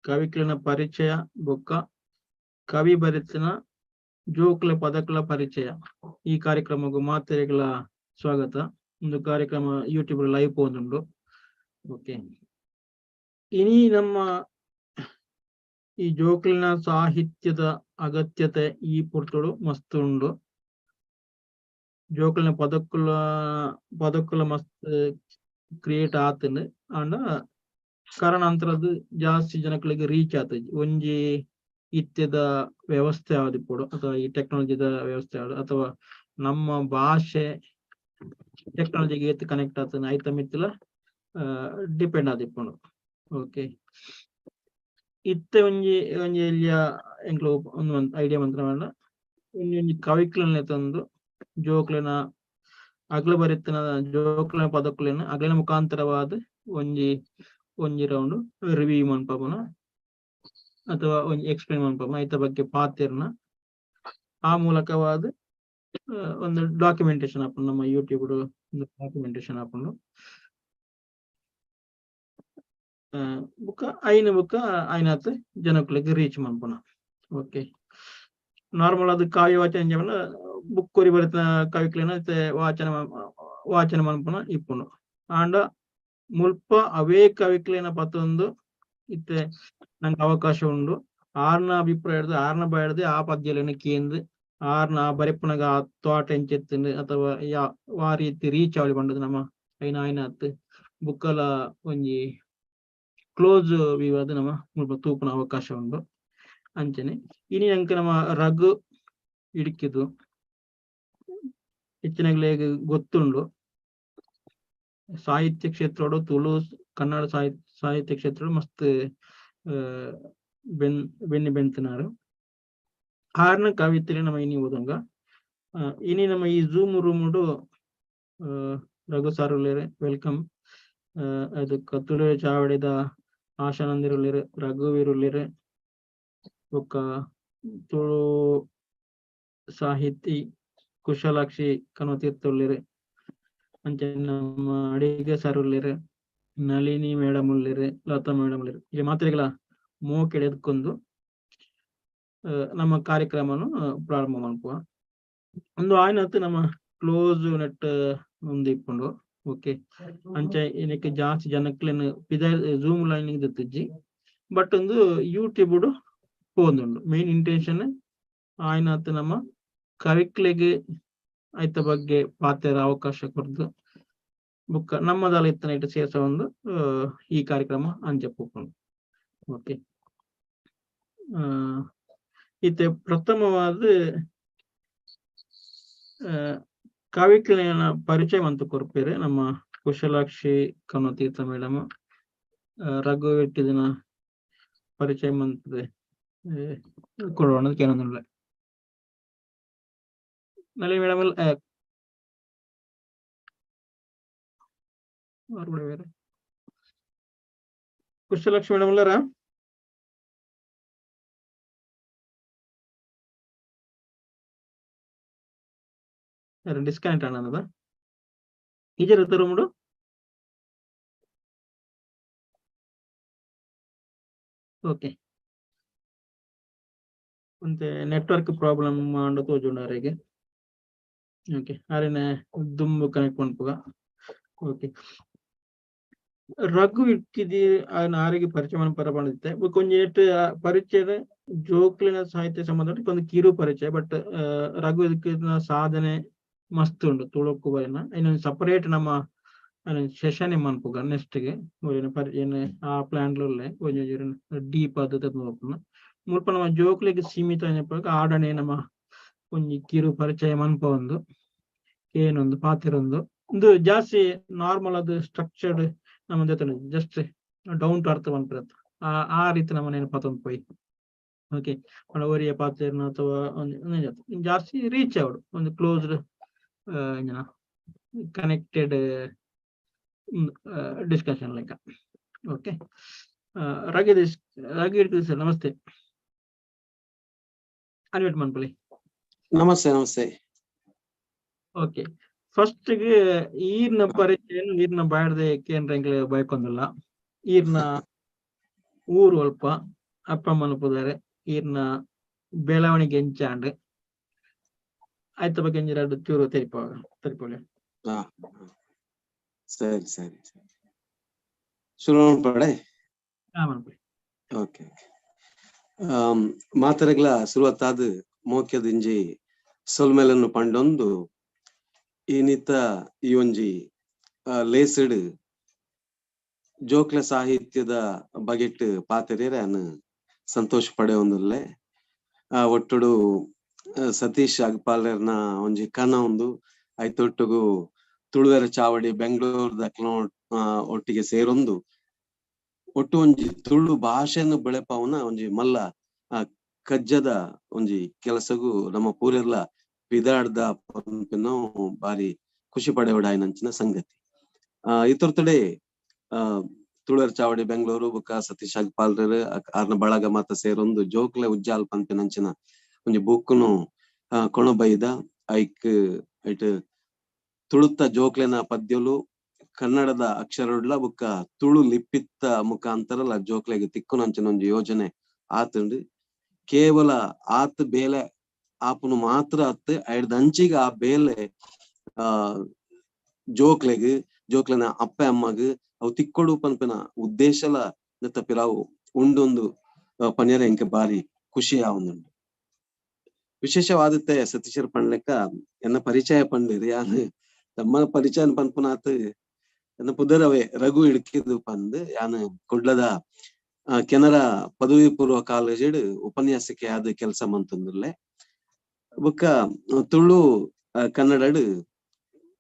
ಕವಿಕ್ಲೆನ ಪರಿಚಯ ಬೊಕ್ಕ ಕವಿ ಬರೆತಿನ ಜೋಕ್ಲೆ ಪದಕುಲ ಪರಿಚಯ. ಈ ಕಾರ್ಯಕ್ರಮಗ್ ಮಾತೆರೆಗ್ಲ ಸ್ವಾಗತ. ಒಂದು ಕಾರ್ಯಕ್ರಮ ಯೂಟ್ಯೂಬ್ ಲೈವ್ ಪೋಂದುಂಡು. ಓಕೆ, ಇನಿ ನಮ್ಮ ಈ ಜೋಕ್ಲಿನ ಸಾಹಿತ್ಯದ ಅಗತ್ಯತೆ ಈ ಪೊರ್ತುಡು ಮಸ್ತ್ ಉಂಡು. ಜೋಕ್ಲಿನ ಪದಕುಲ ಪದಕುಲ ಮಸ್ತ್ ಕ್ರಿಯೇಟ್ ಆತಂಡ್, ಆಂಡ ಕಾರಣಾಂತರದ್ ಜಾಸ್ತಿ ಜನಕ್ಲೆಗ್ ರೀಚ್ ಆತಜಿ. ಒಂಜಿ ಇತ್ತೆದ ವ್ಯವಸ್ಥೆ ಆದಿಪ್ಪೊಡು, ಅಥವಾ ಈ ಟೆಕ್ನಾಲಜಿದ ವ್ಯವಸ್ಥೆ ಆವಡ್, ಅಥವಾ ನಮ್ಮ ಭಾಷೆ ಟೆಕ್ನಾಲಜಿಗೆ ಏತ್ ಕನೆಕ್ಟ್ ಆತನ ಐತ ಮಿತ್ತಲ ಡಿಪೆಂಡ್ ಆದಿಪ್ಪುಂಡು. ಓಕೆ, ಇತ್ತೆ ಒಂಜಿ ಒಂಜಿ ಎಲ್ಯ ಎಂಕ್ಲು ಒಂದು ಐಡಿಯಾ ಮಂತ್ರ ಒಂಜಿ ಒಂಜಿ ಕವಿಕ್ಲೆನ ತಂದು ಜೋಕ್ಲೆನ ಅಗ್ಲ ಬರೆತಿನ ಜೋಕ್ಲೆನ ಪದಕುಲೆನ ಅಗ್ಲಿನ ಮುಖಾಂತರವಾದ ಒಂಜಿ ಒಂಜಿ ರೌಂಡ್ ರಿವ್ಯೂ ಮನ್ಪಪುನ ಅಥವಾ ಒಂಜಿ ಎಕ್ಸ್ಪ್ಲೇನ್ ಮನ್ಪಪುನ ಐತ ಬಗ್ಗೆ ಪಾತೆರ್ನ ಆ ಮೂಲಕವಾದ ಒಂದು ಡಾಕ್ಯುಮೆಂಟೇಶನ್ ಆಪುಂಡು. ನಮ್ಮ ಯೂಟ್ಯೂಬ್ ಒಂದು ಡಾಕ್ಯುಮೆಂಟೇಶನ್ ಆಪುಂಡು. ಬುಕ್ಕ ಐನ ಬುಕ್ಕ ಐನಾತ್ ಜನಕ್ಲೆಗ್ ರೀಚ್ ಮನ್ಪುನ. ಓಕೆ, ನಾರ್ಮಲ್ ಅದು ಕಾವ್ಯ ವಾಚನ ಬುಕ್ ಕೊರಿ ಬರೆತಿನ ಕವಿಕ್ಲೆನ ವಾಚನ ವಾಚನ ಮನ್ಪುನ ಇಪ್ಪುಂಡು. ಆಂಡ ಮುಲ್ಪ ಅವೇ ಕವಿಕ್ಲೆನ ಪತ್ತೊಂದು ಇತ್ತೆ ನಂಗೆ ಅವಕಾಶ ಉಂಡು. ಆರ್ನ ಅಭಿಪ್ರಾಯ ಹಿಡ್ದು ಆರ್ನ ಬಾಯಡ್ದು ಆ ಪದ್ಯಲೆನ ಕೇಂದ್ ಆರ್ನ ಬರೆಪುನಗ ಆ ಥಾಟ್ ಎಂಚೆತ್ತುಂಡು ಅಥವಾ ಯಾ ವಾ ರೀತಿ ರೀಚ್ ಆವಳಿ ಪಂಡುದು ನಮ್ಮ ಐನ ಐನಾತ್ ಬುಕ್ಕಲ ಒಂಜಿ ಕ್ಲೋಸ್ ವ್ಯೂ ಆದ್ ನಮ್ಮ ಮುಲ್ಪ ತೂಪುನ ಅವಕಾಶ ಉಂಡು. ಅಂಚನೆ ಇನಿ ಅಂಕ ನಮ್ಮ ರಘು ಇಡ್ಕಿದು ಹೆಚ್ಚಿನಗ್ಲೆಗ್ ಗೊತ್ತುಂಡು. ಸಾಹಿತ್ಯ ಕ್ಷೇತ್ರಡು ತುಳು ಕನ್ನಡ ಸಾಹಿತ್ಯ ಸಾಹಿತ್ಯ ಕ್ಷೇತ್ರಡು ಮಸ್ತ್ ಬೆನ್ ಬೆನ್ನಿ ಬೆಂತನಾರು. ಆರ್ನ ಕವಿತೆಲೆ ನಮ್ಮ ಇನಿ ಓದಂಗ. ಇನಿ ನಮ್ಮ ಈ ಜೂಮ್ ರೂಮುಡು ರಘು ಸಾರ್ ಉಲ್ಲೆರ್, welcome. ಅದಕ್ಕ ತುಳು ಚಾವಡಿದ ಆಶಾನಂದಿರ್ ಉಲ್ಲೆರ್, ರಘುವೀರ್ ಉಲ್ಲೆರ್, ಬೊಕ್ಕ ತುಳು ಸಾಹಿತಿ ಕುಶಲಾಕ್ಷಿ ಕನವತೀರ್ಥ ಉಲ್ಲೆರ್, ಅಂಚನೆ ನಮ್ಮ ಅಡಿಗ ಸರ್ ಉಲ್ಲೆರ್, ನಳಿನಿ ಮೇಡಮ್ ಉಲ್ಲೆರ್, ಲತಾ ಮೇಡಮ್ ಉಲ್ಲೆರ್. ಈ ಮಾತ್ರೆಗಳ ಮೋಕೆಡ್ ಎದ್ಕೊಂದು ನಮ್ಮ ಕಾರ್ಯಕ್ರಮನು ಪ್ರಾರಂಭ ಮನ್ಪುವ. ಒಂದು ಆಯ್ನತ್ ನಮ್ಮ ಕ್ಲೋಸ್ ನೆಟ್ ಒಂದು ಇಪ್ಪುಂಡು. ಓಕೆ, ಅಂಚ ಏನಕ್ಕೆ ಜಾಸ್ತಿ ಜನಕ್ಲೆನ್ ಪಿದ ಜೂಮ್ ಲೈನ್ ದೆತ್ತುಜ್ಜಿ, ಬಟ್ ಒಂದು ಯೂಟ್ಯೂಬ್ ಪೋಂದುಂಡು. ಮೇನ್ ಇಂಟೆನ್ಷನ್ ಆಯ್ನತ್ ನಮ್ಮ ಕವಿಕ್ಲೆಗ್ ಐತ ಬಗ್ಗೆ ಪಾತೆರ ಅವಕಾಶ ಕೊರ್ದು ಬುಕ್ಕ ನಮ್ಮದಲ ಇತ್ತನ ಇಟ್ಟು ಸೇರ್ಸ ಒಂದು ಈ ಕಾರ್ಯಕ್ರಮ ಅಂಚ ಪೋಪುಂಡು. ಓಕೆ, ಇತ್ತೆ ಪ್ರಥಮವಾದ ಕವಿಕ್ಲೆನ ಪರಿಚಯ ಅಂತ ಕೊರ್ಪೇರು ನಮ್ಮ ಕುಶಲಾಕ್ಷಿ ಕನವತೀರ್ಥ ಮೇಡಮ್. ರಘು ದಿನ ಪರಿಚಯ ಮಂತದೆ ಕೊಡೋಣ ಕೇನೊಂದುಳ್ಳೆ. ನಳಿ ಮೇಡಮ್ ಬೇರೆ ಕುಶಲಕ್ಷ್ಮಿ ಮೇಡಮ್ ಉಲ್ಲಾರ? ಡಿಸ್ಕನೆಕ್ಟ್ ಆನದ ಈಜರ್ ರೂಮುಡು. ಓಕೆ, ಒಂತೆ ನೆಟ್ವರ್ಕ್ ಪ್ರಾಬ್ಲಮ್ ಆಂಡ ತೋಜುಂಡು ಅರೆಗ್. ಓಕೆ, ಅರೆನ ದುಂಬು ಕನೆಕ್ಟ್ ಮನ್ಪುಗ. ಓಕೆ, ರಘು ಇಕ್ಕಿದಿ ಆರೆಗ್ ಪರಿಚಯ ಮನ್ಪರ ಪಂಡಿತ್ತೆ. ಬೊಕ ಒಂಜಿ ನೆಟ್ ಪರಿಚಯದ ಜೋಕ್ಲೆನ ಸಾಹಿತ್ಯ ಸಂಬಂಧ ಒಂದು ಕಿರು ಪರಿಚಯ. ಬಟ್ ರಘು ಇಕ್ಕಿನ ಸಾಧನೆ ಮಸ್ತ್ ಉಂಡು ತುಳುಕು ಬರೆನ. ಇನ್ನೊಂದು ಸಪರೇಟ್ ನಮ್ಮ ಸೆಷನ್ ಮನ್ಪುಗ ನೆಕ್ಸ್ಟ್ ಗೆ ಏನ್ ಆ ಪ್ಲಾನ್ ಉಲ್ಲೆ ಒಂಜಿ ಡೀಪ್ ಆದ್ ನೋಪುನ. ಮುಲ್ಪ ನಮ್ಮ ಜೋಕ್ಲೆಗ್ ಸೀಮಿತ ಆಡಣೆ ನಮ್ಮ ಒಂಜಿ ಕಿರು ಪರಿಚಯ ಮನ್ಪೊಂದು ಏನೊಂದು ಪಾತೆರೊಂದು ಇಂದು ಜಾಸ್ತಿ ನಾರ್ಮಲ್ ಅದು ಸ್ಟ್ರಕ್ಚರ್ಡ್ ನಮ್ಮ ಜಸ್ಟ್ ಡೌನ್ ಟು ಅರ್ತ್ ಮನ್ಪಿರತ್ತ ಆ ಆ ರೀತಿ ನಮ್ಮ ನೆನಪತ್ತೊಂದು ಪೋಯಿ. ಓಕೆ, ಒರಿಯ ಪಾತೆರ್ನ ಅಥವಾ ಒಂದು ಜಾಸ್ತಿ ರೀಚ್ ಆವಡು ಒಂದು closed connected discussion like. Okay, Raghu Raghu sir ನಮಸ್ತೆ. ಅನ್ಮ್ಯೂಟ್ ಮನ್ಪುಲೆ. ನಮಸ್ತೆ ನಮಸ್ತೆ. ಓಕೆ, ಫಸ್ಟ್ ಗೆ ಈರ್ನ ಪರಿಚಯ ಈರ್ನ ಬಾಯ್ದ ಕೇಂದ್ರ ಎಂಕ್ಲೆ ಬಯಕೊಂದಿಲ್ಲ. ಈರ್ನ ಊರು ಅಲ್ಪ ಅಪ್ಪ ಅಮ್ಮನ ಪುದರ್, ಈರ್ನ ಬೆಳವಣಿಗೆ ಎಂಚಾಂಡ್, ಆಯ್ತ ಬಗ್ಗೆ ಒಂಜಿ ರಡ್ಡ್ ಚೂರು ತೆರಿಪಾವ ತೆರಿಪೊಲಿ. ಹಾ, ಸರಿ ಸರಿ ಸರಿ, ಶುರು ಪಡೆ. ಹಾ, ಮನ್ಪುಲೆ. ಓಕೆ. ಮಾತರೆಗ್ಲ ಶುರುವತ್ತಾದ ಮೋಕ್ಯದಿಂಜಿ ಸೊಲ್ಮೆಲನ್ನು ಪಂಡೊಂದು, ಇನಿತ ಈ ಒಂಜಿ ಲೇಸ್ಡ್ ಜೋಕ್ಲ ಸಾಹಿತ್ಯದ ಬಗೆಟ್ ಪಾತೆರಿಯರೆ ಅನ್ ಸಂತೋಷ ಪಡೆಯೊಂದುಲ್ಲೆ. ಆ ಒಟ್ಟುಡು ಸತೀಶ್ ಅಗ್ಪಾಲರ್ನ ಒಂಜಿ ಕನ ಉಂದು, ಐತೊಟ್ಟುಗು ತುಳುವೆರ ಚಾವಡಿ ಬೆಂಗಳೂರು ದಕ್ಲ ಒಟ್ಟಿಗೆ ಸೇರೊಂದು ಒಟ್ಟು ಒಂಜಿ ತುಳು ಭಾಷೆಯನ್ನು ಬೆಳೆಪಾವುನ ಒಂಜಿ ಮಲ್ಲ ಕಜ್ಜದ ಒಂಜಿ ಕೆಲಸಗು ನಮ್ಮ ಪೂರೆರ್ಲ ಪಿದಾಡ್ದ ಪನ್ಪಿನ ಬಾರಿ ಖುಷಿ ಪಡೆವಡಾಯಿನಂಚಿನ ಸಂಗತಿ. ಇತೊರ್ತಡೆ ತುಳುವೆರ ಚಾವಡಿ ಬೆಂಗಳೂರು ಬುಕ್ಕ ಸತೀಶ್ ಅಗ್ಪಾಲ್ರ್ ಆರ್ನ ಬಳಗ ಮಾತ ಸೇರೊಂದು ಜೋಕ್ಲೆ ಉಜ್ಜಾಲ್ ಪನ್ಪಿನಂಚಿನ ಒಂಜಿ ಬುಕ್ಕುನು ಕೊಣಬೈದ. ಐಕ್ ಐಟ್ ತುಳುತ್ತ ಜೋಕ್ಲೆನ ಪದ್ಯಲು ಕನ್ನಡದ ಅಕ್ಷರಡ್ಲ ಬುಕ್ಕ ತುಳು ಲಿಪಿತ್ತ ಮುಖಾಂತರಲ ಜೋಕ್ಲೆಗ್ ತಿಕ್ಕುನಂಚಿನ ಒಂಜಿ ಯೋಜನೆ ಆತುಂಡು. ಕೇವಲ ಆತ್ ಬೇಲೆ ಆಪುನು ಮಾತ್ರ ಅತ್, ಐಡ್ದ್ ಅಂಚಿಗ ಆ ಬೇಲೆ ಜೋಕ್ಲೆಗ್ ಜೋಕ್ಲೆನ ಅಪ್ಪೆ ಅಮ್ಮಗ್ ಅವು ತಿಕ್ಕೊಡು ಪನ್ಪಿನ ಉದ್ದೇಶಲ ನೆತ್ತ ಪಿರಾವು ಉಂಡೊಂದು ಪನ್ಯರೆ ಎಂಕ್ ಬಾರಿ ಖುಷಿ ಆವೊಂದುಂಡು. ವಿಶೇಷವಾದತ್ತೆ ಸತೀಶರ್ ಪನ್ಲೆಕ್ಕ ಎನ್ನ ಪರಿಚಯ ಪಂಡಿರಿ, ಯಾನ್ ತಮ್ಮ ಪರಿಚಯ ಪನ್ಪುನಾತ್ ಎನ್ನ ಪುದರವೇ ರಘು ಇಡ್ಕಿದು ಪಂದ್. ಯಾನ್ ಕುಡ್ಲದ ಕೆನರಾ ಪದವಿ ಪೂರ್ವ ಕಾಲೇಜಿಡ್ ಉಪನ್ಯಾಸಕಿ ಆದ್ ಕೆಲಸ ಮಂತೊಂದುಲ್ಲೆ. ಬೊಕ್ಕ ತುಳು ಕನ್ನಡಡ್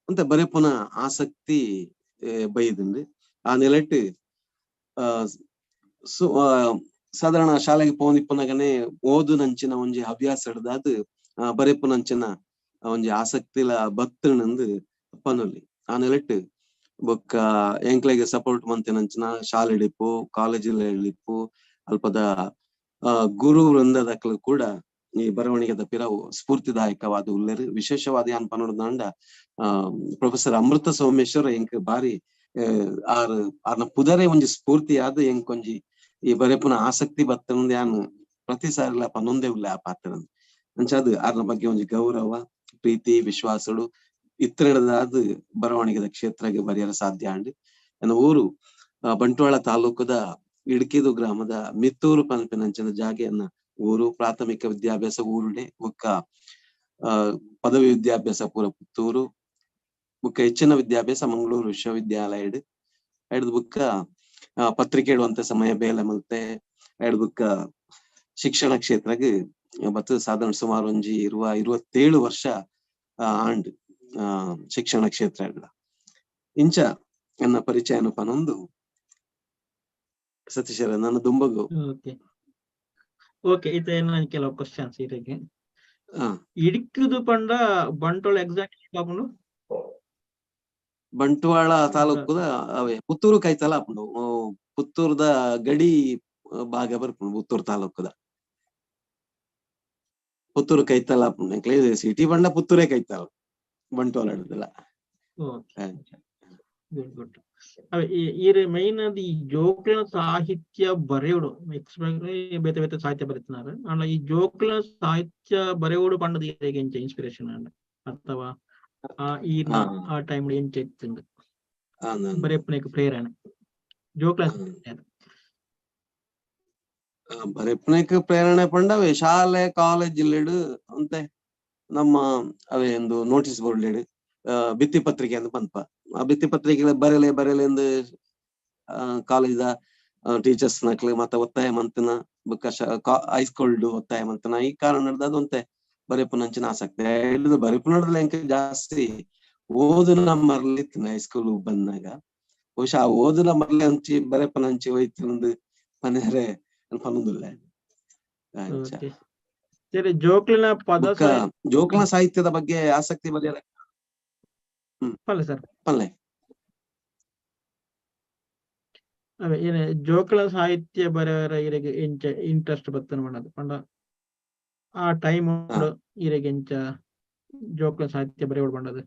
ಅಂತ ಬರೆಪುನ ಆಸಕ್ತಿ ಬೈದುಂಡು. ಆ ನೆಲೆಟ್ ಸಾಧಾರಣ ಶಾಲೆಗೆ ಪೋನಿಪ್ಪುನಗನೆ ಓದುನಂಚಿನ ಒಂಜಿ ಹವ್ಯಾಸ ಹಿಡ್ದಾದ್ ಬರೆಪುನಂಚಿನ ಒಂಜಿ ಆಸಕ್ತಿಲ ಬತ್ತುಂಡು ಪನೊಲಿ. ಆ ನೆಲೆಟ್ ಬೊಕ್ಕ ಎಂಕ್ಲೆಗ್ ಸಪೋರ್ಟ್ ಮಂತಿನಂಚಿನ ಶಾಲೆಡಿಪ್ಪು, ಕಾಲೇಜಿಲಿಪ್ಪು, ಅಲ್ಪದ ಗುರು ವೃಂದದಕ್ಲು ಕೂಡ ಈ ಬರವಣಿಗೆದ ಪಿರವು ಸ್ಫೂರ್ತಿದಾಯಕವಾದ ಉಲ್ಲೆರ್. ವಿಶೇಷವಾದ ಯಾನ್ ಪನೊಡ್ದಾಂಡ ಪ್ರೊಫೆಸರ್ ಅಮೃತ ಸೋಮೇಶ್ವರ ಎಂಕ್ ಬಾರಿ ಆರ್ ಆರ್ನ ಪುದರೇ ಒಂಜಿ ಸ್ಫೂರ್ತಿಯಾದ ಎಂಕ್ ಒಂಜಿ ಈ ಬರೆಪುನ ಆಸಕ್ತಿ ಬತ್ತಂದು ಯಾನ್ ಪ್ರತಿ ಸಾರಿಲ ಪನೊಂದೇ ಉಲ್ಲೆ ಆ ಪಾತ್ರ. ಅಂಚಾದ್ ಆರ್ನ ಬಗ್ಗೆ ಒಂಜಿ ಗೌರವ, ಪ್ರೀತಿ, ವಿಶ್ವಾಸಡು ಇತ್ತರೆಡದಾದ್ ಬರವಣಿಗೆದ ಕ್ಷೇತ್ರಗೆ ಬರೆಯಲು ಸಾಧ್ಯ ಆಂಡ್. ನನ್ನ ಊರು ಬಂಟ್ವಾಳ ತಾಲೂಕುದ ಇಡ್ಕಿದು ಗ್ರಾಮದ ಮಿತ್ತೂರು ಪನ್ಪಿನಂಚಿನ ಜಾಗೆಯನ್ನ ಊರು. ಪ್ರಾಥಮಿಕ ವಿದ್ಯಾಭ್ಯಾಸ ಊರುಡೆ, ಬೊಕ್ಕ ಪದವಿ ವಿದ್ಯಾಭ್ಯಾಸ ಪೂರ ಪುತ್ತೂರು, ಬೊಕ್ಕ ಹೆಚ್ಚಿನ ವಿದ್ಯಾಭ್ಯಾಸ ಮಂಗಳೂರು ವಿಶ್ವವಿದ್ಯಾಲಯಡ್. ಐಡ್ದ್ ಬೊಕ್ಕ ಪತ್ರಿಕೆ ಇಡುವಂತ ಸಮಯ ಬೇಲೆ ಮಲ್ತೆ. ಐಡ್ದ್ ಬೊಕ್ಕ ಶಿಕ್ಷಣ ಕ್ಷೇತ್ರಗ್ ಬತ್ತು ಸಾಧಾರಣ ಸುಮಾರು ಒಂಜಿ 27 ವರ್ಷ ಆಂಡ್ ಶಿಕ್ಷಣ ಕ್ಷೇತ್ರ ಎಲ್ಲ. ಇಂಚ ನನ್ನ ಪರಿಚಯನು ಪನೊಂದು ಸತೀಶರ ನನ್ನ ದುಂಬಗು. ಓಕೆ ಓಕೆ, ಇತ್ತೆ ನನ್ನ ಕೆಲವು ಕ್ವಶನ್ಸ್ ಇರೆಗ್. ಇಡಿಕ್ಕುದು ಪಂಡ ಬಂಟ್ವಾಳ ಎಕ್ಸಾಕ್ಟ್ ಪಾಪುಂಡು? ಬಂಟ್ವಾಳ ತಾಲೂಕುದ ಅವೇ ಪುತ್ತೂರು ಕೈತಲ ಆಪುಂಡು. ಪುತ್ತೂರುದ ಗಡಿ ಭಾಗ ಬರ್ಪುಂಡು. ಪುತ್ತೂರು ತಾಲೂಕುದ ಪುತ್ತೂರು ಕೈತಲ ಆಪುಂಡು. ಎಂಕ್ಲೆ ಸಿಟಿ ಪಂಡ ಪುತ್ತೂರೇ ಕೈತಲ, ಬಂಟ್ವಾಳ ಹಿಡ್ದಿಲ್ಲ. Okay, good good. ಈರ್ ಮೈನ್ ಅದು ಈ ಜೋಕ್ಲಿನ ಸಾಹಿತ್ಯ ಬರೆಯೋಡು, ಬೇತೆ ಬೇತೆ ಸಾಹಿತ್ಯ ಬರೀತಿನಾರ್, ಆಂಡ ಈ ಜೋಕ್ಲಿನ ಸಾಹಿತ್ಯ ಬರೆಯೋಡು ಪಂಡದ ಈರೆಗ್ ಎಂಚ ಇನ್ಸ್ಪಿರೇಷನ್ ಆಂಡ, ಅಥವಾ ಈರ್ನ ಆ ಟೈಮ್ ಎಂಚ ಇತ್ತುಂಡು ಬರೆಪುನೆಕ್ ಪ್ರೇರಣೆ ಜೋಕ್ಲಿನ ಸಾಹಿತ್ಯ? ಬರೆಪುನೆಕ್ ಪ್ರೇರಣೆ ಪಂಡ ಅವೇ ಶಾಲೆ ಕಾಲೇಜ್ ಲೆಡ್ ಅಂತೆ ನಮ್ಮ ಅವೇ ಒಂದು ನೋಟಿಸ್ ಬೋರ್ಡ್ ಲೆಡ್ ಭಿತ್ತಿ ಪತ್ರಿಕೆ ಅಂತ ಪನ್ಪ. ಆ ಭಿತ್ತಿ ಪತ್ರಿಕೆ ಬರೆಲೆ ಬರೆಲೆ ಎಂದು ಕಾಲೇಜ್ the teachers ನಕ್ಲು ಮತ್ತ ಒತ್ತಾಯ ಮಂತನ, ಬೊಕ್ಕ ಹೈಸ್ಕೂಲ್ ಒತ್ತಾಯ ಮಂತನ. ಈ ಕಾರಣ ಅದೊಂತೆ ಬರೆಪುನಂಚಿನ ಆಸಕ್ತಿ. ಹಿಡಿದು ಬರೆಪುನಡ್ದಲ ಎಂಕ್ ಜಾಸ್ತಿ ಓದುನ ಮರ್ಲಿತ್ತಿನ ಹೈಸ್ಕೂಲ್ ಬಂದಾಗ. ಬಹುಶಃ ಆ ಓದುನ ಮರ್ಲೆ ಅಂಚಿ ಬರೆಪುನಂಚಿ ಹೋಯ್ತು ಪನೆರೆ ಪನೊಂದುಲ್ಲೆ. ಅಂಚ. ಓಕೆ. ಸರಿ, ಜೋಕ್ಲಿನ ಪದ ಬೊಕ್ಕ ಜೋಕ್ಲಿನ ಸಾಹಿತ್ಯದ ಬಗ್ಗೆ ಆಸಕ್ತಿ ಬರೆಯರೆ ಪಲ್ಲೆ ಸರ್. ಪಲ್ಲೆ. ಅವೇ ಏನೆ ಜೋಕ್ಲ ಸಾಹಿತ್ಯ ಬರೆಯರ ಇರೆಗ್ ಎಂಚ ಇಂಟ್ರೆಸ್ಟ್ ಬತ್ತನ ಪಂಡದು ಪಂಡ ಆ ಟೈಮ್ ಇರೆಗ್ ಎಂಚ ಜೋಕ್ಲ ಸಾಹಿತ್ಯ ಬರೆಯೋಡು ಪಂಡದು?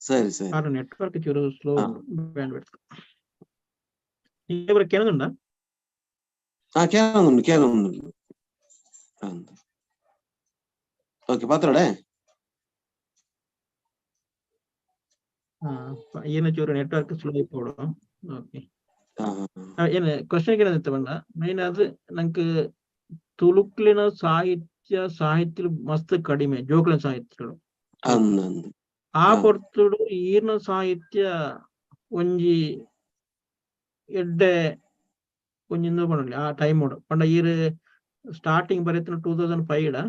ಸರಿ ಸರಿ. ಆರು ನೆಟ್ವರ್ಕ್ ಚೂರು ಸ್ಲೋ, ಬ್ಯಾಂಡ್ವಿಡ್ತ್. ಇವರು ಕೆನದುಂಡ? ಹಾ, ಕೇನೊಂದುಂಡು ಕೇನೊಂದುಂಡು. ಓಕೆ, ಪಾತ್ರೋಡೆ. ಏನ ಚೂರು ನೆಟ್ವರ್ಕ್ ಸ್ಲೋ ಇಪ್ಪೋಡು. ಓಕೆ, ಏನ್ ಕ್ವಶನ್ ಕೇಳಿದ ಪಂಡ ಮೈನ್ ಅದು ನಂಗೆ ತುಳುಕ್ಲಿನ ಸಾಹಿತ್ಯ ಸಾಹಿತ್ಯ ಮಸ್ತ್ ಕಡಿಮೆ, ಜೋಕ್ಲಿನ ಸಾಹಿತ್ಯಗಳು. ಆ ಪೊರ್ತುಡು ಈರ್ನ ಸಾಹಿತ್ಯ ಒಂಜಿ ಎಡ್ಡೆ ಒಂಜಿ ಪಂಡಲಿ ಆ ಟೈಮ್ ಪಂಡ ಈರ್ ಸ್ಟಾರ್ಟಿಂಗ್ ಬರೆತಿನ 2005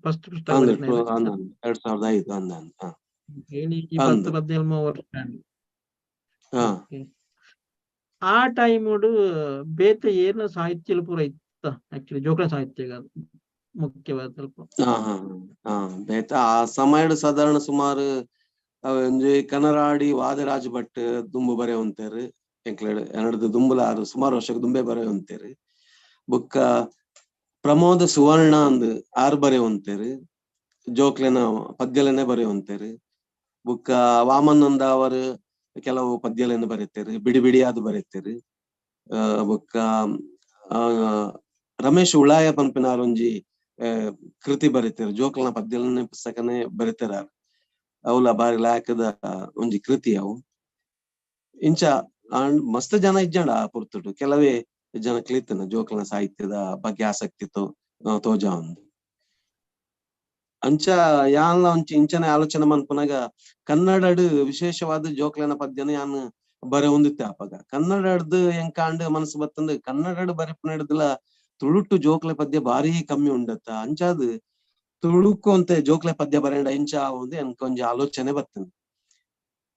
ಫಸ್ಟ್ ಪುಸ್ತಕ. 2005. 10-15 ವರ್ಷ. ಆ ಟೈಮ್ ಬೇತೆ ಏರ್ನ ಸಾಹಿತ್ಯ ಪೂರ ಇತ್ತ ಆಕ್ಚುಲಿ ಜೋಕ್ಲ ಸಾಹಿತ್ಯ ಮುಖ್ಯವಾದ ಸ್ವಲ್ಪ. ಬೇತೆ ಆ ಸಮಯಡ್ ಸಾಧಾರಣ ಸುಮಾರು ಒಂಜಿ ಕನರಾಡಿ ವಾದರಾಜ್ ಭಟ್ ದುಂಬು ಬರೆಯುವಂತೇರು ಎಂಕ್ಲೇಡ್ ಎನಡ್ದು ದುಂಬುಲ ಆರು ಸುಮಾರು ವರ್ಷಕ್ಕೆ ದುಂಬೆ ಬರೆಯುವಂತೇರು. ಬುಕ್ಕ ಪ್ರಮೋದ ಸುವರ್ಣ ಅಂದ್ ಆರು ಬರೆಯುವಂತೇರು, ಜೋಕ್ಲೆನ ಪದ್ಯಲೆನೆ ಬರೆಯುವಂತೇರು. ಬುಕ್ಕ ವಾಮನಂದ ಅವರು ಕೆಲವು ಪದ್ಯಲೆನ ಬರೀತೇರು, ಬಿಡಿ ಬಿಡಿಯಾದ ಬರೀತೇರು. ಬುಕ್ಕ ರಮೇಶ್ ಉಳಾಯ ಪನ್ಪಿನಾರ್ ಒಂಜಿ ಕೃತಿ ಬರೀತೇರು, ಜೋಕ್ಲನ ಪದ್ಯಲನೆ ಪುಸ್ತಕನೇ ಬರೀತಾರ. ಅವಲ ಬಾರಿ ಲಾಯಕದ ಒಂಜಿ ಕೃತಿ ಅವು. ಇಂಚ ಮಸ್ತ್ ಜನ ಇಜ್ಜಂಡ ಆ ಪುರ್ತುಡು, ಕೆಲವೇ ಜನ ಕ್ಲಿತ್ತನ ಜೋಕ್ಲನ ಸಾಹಿತ್ಯದ ಬಗ್ಗೆ ಆಸಕ್ತಿ ತೋಜ ಒಂದು. ಅಂಚ ಯಾನ್ಲ ಒಂಚ ಇಂಚನೆ ಆಲೋಚನೆ ಮನ್ಪುನಾಗ ಕನ್ನಡಡ್ ವಿಶೇಷವಾದ ಜೋಕ್ಲನ ಪದ್ಯನ ಯಾನ್ ಬರೆ ಹೊಂದಿತ್ತೆ. ಅಪಗ ಕನ್ನಡಡ್ದು ಎಂಕಾಂಡ್ ಮನಸ್ಸು ಬತ್ತಂದು ಕನ್ನಡಡ್ ಬರೆಪುನಡ್ದಲ ತುಳುಟ್ಟು ಜೋಕ್ಲೆ ಪದ್ಯ ಭಾರಿ ಕಮ್ಮಿ ಉಂಡತ್ತ. ಅಂಚಾದ್ ತುಳುಕು ಅಂತ ಜೋಕ್ಲೆ ಪದ್ಯ ಬರೆಂಡ ಇಂಚ ಒಂದು ಎನ್ಕ ಒಂಜಿ ಆಲೋಚನೆ ಬತ್ತಂದು.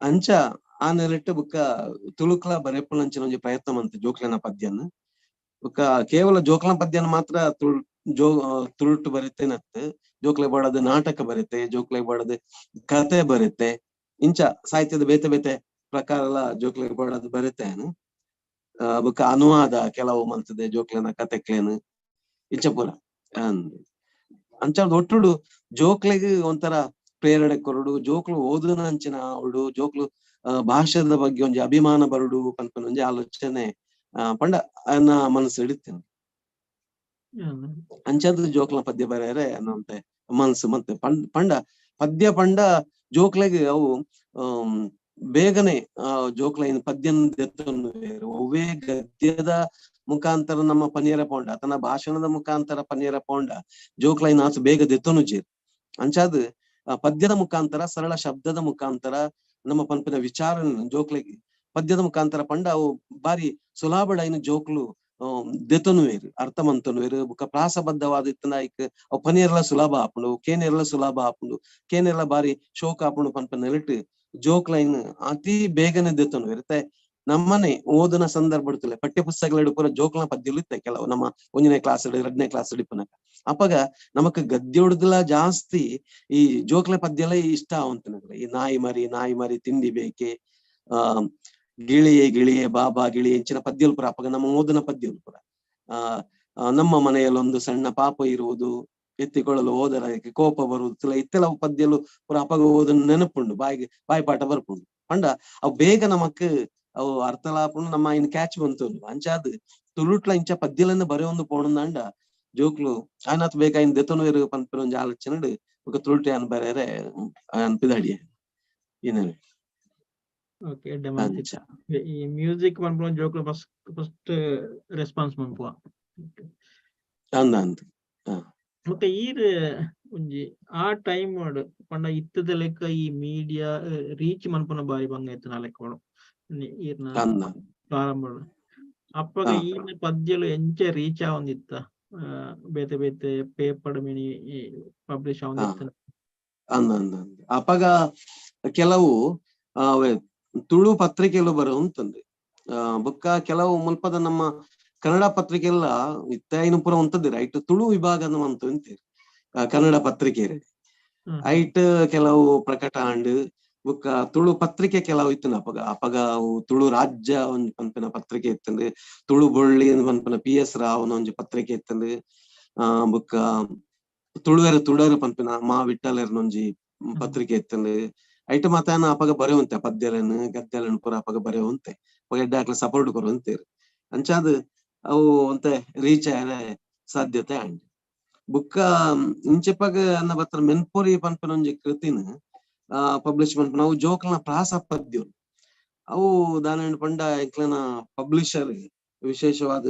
ಅಂಚ ಆ ನೆಲೆಟ್ಟು ಬುಕ್ಕ ತುಳುಕ್ಲ ಬರೆಪುನಂಚಿನ ಒಂಜಿ ಪ್ರಯತ್ನ ಮಂತ ಜೋಕ್ಲೆನ ಪದ್ಯನ. ಬುಕ್ಕ ಕೇವಲ ಜೋಕ್ಲನ ಪದ್ಯನ ಮಾತ್ರ ತುಳುಟ್ಟು ಬರೀತೇನತ್, ಜೋಕ್ಲೆ ಬಾಡದು ನಾಟಕ ಬರುತ್ತೆ, ಜೋಕ್ಲೆ ಬಾಡದು ಕತೆ ಬರುತ್ತೆ, ಇಂಚ ಸಾಹಿತ್ಯದ ಬೇತೆ ಬೇತೆ ಪ್ರಕಾರ ಎಲ್ಲ ಜೋಕ್ಲೆ ಬಾಡದು ಬರುತ್ತೆ. ಬುಕ್ಕ ಅನುವಾದ ಕೆಲವು ಮಂತದೆ ಜೋಕ್ಲೆನ ಕತೆಕ್ಲೇನು ಇಂಚ ಪೂರ. ಅಂಚ ಒಟ್ಟುಡು ಜೋಕ್ಲೆಗ್ ಒಂಥರ ಪ್ರೇರಣೆ ಕೊರಡು, ಜೋಕ್ಲು ಓದುನಂಚಿನ ಅವಡು, ಜೋಕ್ಲು ಭಾಷೆದ ಬಗ್ಗೆ ಒಂಜಿ ಅಭಿಮಾನ ಬರುಡು ಪನ್ಪನ ಒಂಜಿ ಆಲೋಚನೆ ಪಂಡ ಅನ್ನ ಮನಸ್ಸು ಹಿಡಿತೇನೆ. ಅಂಚದ ಜೋಕ್ಲ ಪದ್ಯ ಬರೆಯರೆ ಅನ್ನಂತೆ ಮನಸ್ಸು ಮತ್ತೆ ಪಂಡ ಪದ್ಯ ಪಂಡ ಜೋಕ್ಲೆಗ್ ಅವು ಬೇಗನೆ ಆ ಜೋಕ್ಲೈನ್ ಪದ್ಯನ ಒವ್ವೇ ಗದ್ಯದ ಮುಖಾಂತರ ನಮ್ಮ ಪನಿಯರ ಪೌಂಡ ತನ್ನ ಭಾಷಣದ ಮುಖಾಂತರ ಪನಿಯರ ಪೌಂಡ ಜೋಕ್ಲೈನ್ ಆತು ಬೇಗ ದೆತ್ತನು ಜೇರ್. ಅಂಚಾದ್ ಪದ್ಯದ ಮುಖಾಂತರ ಸರಳ ಶಬ್ದದ ಮುಖಾಂತರ ನಮ್ಮ ಪನ್ಪಿನ ವಿಚಾರ ಜೋಕ್ಲೆಗ್ ಪದ್ಯದ ಮುಖಾಂತರ ಪಂಡ ಅವು ಬಾರಿ ಸುಲಭಡೈನ ಜೋಕ್ಲು ದೆತನುವೇರು, ಅರ್ಥ ಮಂತನುವೇರು. ಬುಕ್ಕ ಪ್ರಾಸಬದ್ಧವಾದ ಇತ್ತನ ಐಕ್ ಅವು ಪನಿಯರ್ಲ ಸುಲಭ ಆಪುಂಡು, ಕೇನೆರ್ಲ ಸುಲಭ ಆಪುಂಡು, ಕೇನೆರ್ಲ ಬಾರಿ ಶೋಕ ಆಪುಂಡು ಪನ್ಪನ ನೆಲೆಟ್ ಜೋಕ್ಲೈನ್ ಅತಿ ಬೇಗನೆ ದೆತನುವೇರು. ನಮ್ಮನೆ ಓದನ ಸಂದರ್ಭ ಪಠ್ಯ ಪುಸ್ತಕಗಳು ಪೂರ ಜೋಕ್ಲ ಪದ್ಯಲು ಇತ್ತೆ ಕೆಲವು ನಮ್ಮ 1ನೇ ಕ್ಲಾಸ್ 2ನೇ ಕ್ಲಾಸ್ ಇಪ್ಪನಕ. ಅಪಗ ನಮಕ್ ಗದ್ಯೊಡ್ದಲ ಜಾಸ್ತಿ ಈ ಜೋಕ್ಲ ಪದ್ಯಲ ಇಷ್ಟ ಆವಂತ. ಈ ನಾಯಿ ಮರಿ ನಾಯಿ ಮರಿ ತಿಂಡಿ ಬೇಕೆ, ಆ ಗಿಳಿಯೇ ಗಿಳಿಯೇ ಬಾಬಾ ಗಿಳಿಯೇ ಇಂಚಿನ ಪದ್ಯಲು ಪೂರ ಅಪಗ ನಮ್ಮ ಓದನ ಪದ್ಯಲು ಪೂರ. ಆ ನಮ್ಮ ಮನೆಯಲ್ಲೊಂದು ಸಣ್ಣ ಪಾಪ ಇರುವುದು, ಎತ್ತಿಕೊಳ್ಳಲು ಹೋದರ ಕೋಪ ಬರುವುದು, ಇತ್ತೆಲ್ಲ ಪದ್ಯಲು ಪೂರ ಅಪಗ ಓದನ ನೆನಪುಂಡು, ಬಾಯಿಗೆ ಬಾಯಿ ಪಾಠ ಬರ್ಪುಂಡು. ಪಂಡ ಅವು ಬೇಗ ನಮಕ್ ಅವು ಅರ್ಥಲಾಪುಂಡು, ನಮ್ಮ ಇನ್ ಕ್ಯಾಚ್ ಬಂತು. ಅಂಚಾದ್ ತುಳುಟ್ಲ ಇಂಚ ಪದ್ಯಲನ್ನು ಬರೆಯೊಂದು ಪೋಣಂದಾಂಡ ಜೋಕ್ಲು ಆಯ್ನಾತ್ ಬೇಗ ಇನ್ ದೆತೊನುವೆರು ಪನ್ಪಿನ ಒಂಜಿ ಆಲೋಚನೆ ಬೊಕ ತುಳುಟು ಯಾನ್ ಬರೆಯರೆ ಅನ್ಪಿದಾಡಿಯೆ ಈ ಓಕೆ. ಈ ಮ್ಯೂಸಿಕ್ ಪನ್ಪುನ ಜೋಕ್ಲು ಫಸ್ಟ್ ಫಸ್ಟ್ ರೆಸ್ಪಾನ್ಸ್ ಮನ್ಪುವ. ಅಂದ ಅಂದ್. ಮತ್ತೆ ಈರ್ ಒಂಜಿ ಆ ಟೈಮ್ ಪಂಡ ಇತ್ತದ ಲೆಕ್ಕ ಈ ಮೀಡಿಯಾ ರೀಚ್ ಮನ್ಪುನ ಬಾರಿ ಬಂಗ ಇತ್ತು ಲೆಕ್ಕ ಈರ್ನ ಪ್ರಾರಂಭ. ಅಪ್ಪಗ ಈರ್ನ ಪದ್ಯಲು ಎಂಚ ರೀಚ್ ಆವೊಂದಿತ್ತ, ಬೇತೆ ಬೇತೆ ಪೇಪರ್ ಮಿನಿ ಪಬ್ಲಿಷ್ ಆವೊಂದಿತ್ತ? ಅಂದ ಅಂದ. ಅಪಗ ಕೆಲವು ತುಳು ಪತ್ರಿಕೆಲು ಬರುವಂತಂದು, ಬೊಕ್ಕ ಕೆಲವು ಮುಲ್ಪದ ನಮ್ಮ ಕನ್ನಡ ಪತ್ರಿಕೆ ಎಲ್ಲ ಇತ್ತ ಪೂರ ಉಂತದಿರ ಐಟ್ ತುಳು ವಿಭಾಗ ಅಂತ ಅಂತೀರಿ ಕನ್ನಡ ಪತ್ರಿಕೆ ಐಟ್ ಕೆಲವು ಪ್ರಕಟ ಆಂಡ್. ಬೊಕ್ಕ ತುಳು ಪತ್ರಿಕೆ ಕೆಲವು ಇತ್ತು ಅಪಗ. ಅಪಗ ಅವು ತುಳು ರಾಜ್ಯ ಒಂಜಿ ಪನ್ಪಿನ ಪತ್ರಿಕೆ ಇತ್ತಂದು, ತುಳು ಬೊಳ್ಳಿ ಪನ್ಪಿನ ಪಿ ಎಸ್ ರಾವ್ನ ಒಂಜಿ ಪತ್ರಿಕೆ ಇತ್ತಂದು, ಬೊಕ್ಕ ತುಳುವೆರ ತುಡರು ಪನ್ಪಿನ ಮಾ ವಿಠ್ಠಲರ್ನ ಒಂಜಿ ಪತ್ರಿಕೆ ಇತ್ತಂದು. ಐಟ್ ಮಾತಾನ ಅಪಗ ಬರೆಯುವಂತೆ ಪದ್ಯಲೆನ್ ಗದ್ಯಲೆನ್ ಪೂರ ಅಪಗ ಬರೆಯುವಂತೆ ಅಪಗ ಎಡ್ಡೆ ಸಪೋರ್ಟ್ ಕೊರುವಂತೇರು. ಅಂಚಾದ್ ಅವು ಒಂತೆ ರೀಚ್ ಆಯರೆ ಸಾಧ್ಯತೆ ಆಂಡ್. ಬುಕ್ಕ ಇಂಚೆಪಗ ಅನ್ನ ಬತ್ರ ಮೆನ್ಪುರಿ ಪನ್ಪಿನ ಒಂಜಿ ಕೃತಿನ ಪಬ್ಲಿಷ್ ಮನ್ಪುನ ಅವು ಜೋಕ್ಲನ ಪ್ರಾಸ ಪದ್ಯೊಲು. ಅವು ದಾನೆಂಡ್ ಪಂಡ ಎಂಕ್ಲೆನ ಪಬ್ಲಿಷರ್ ವಿಶೇಷವಾದ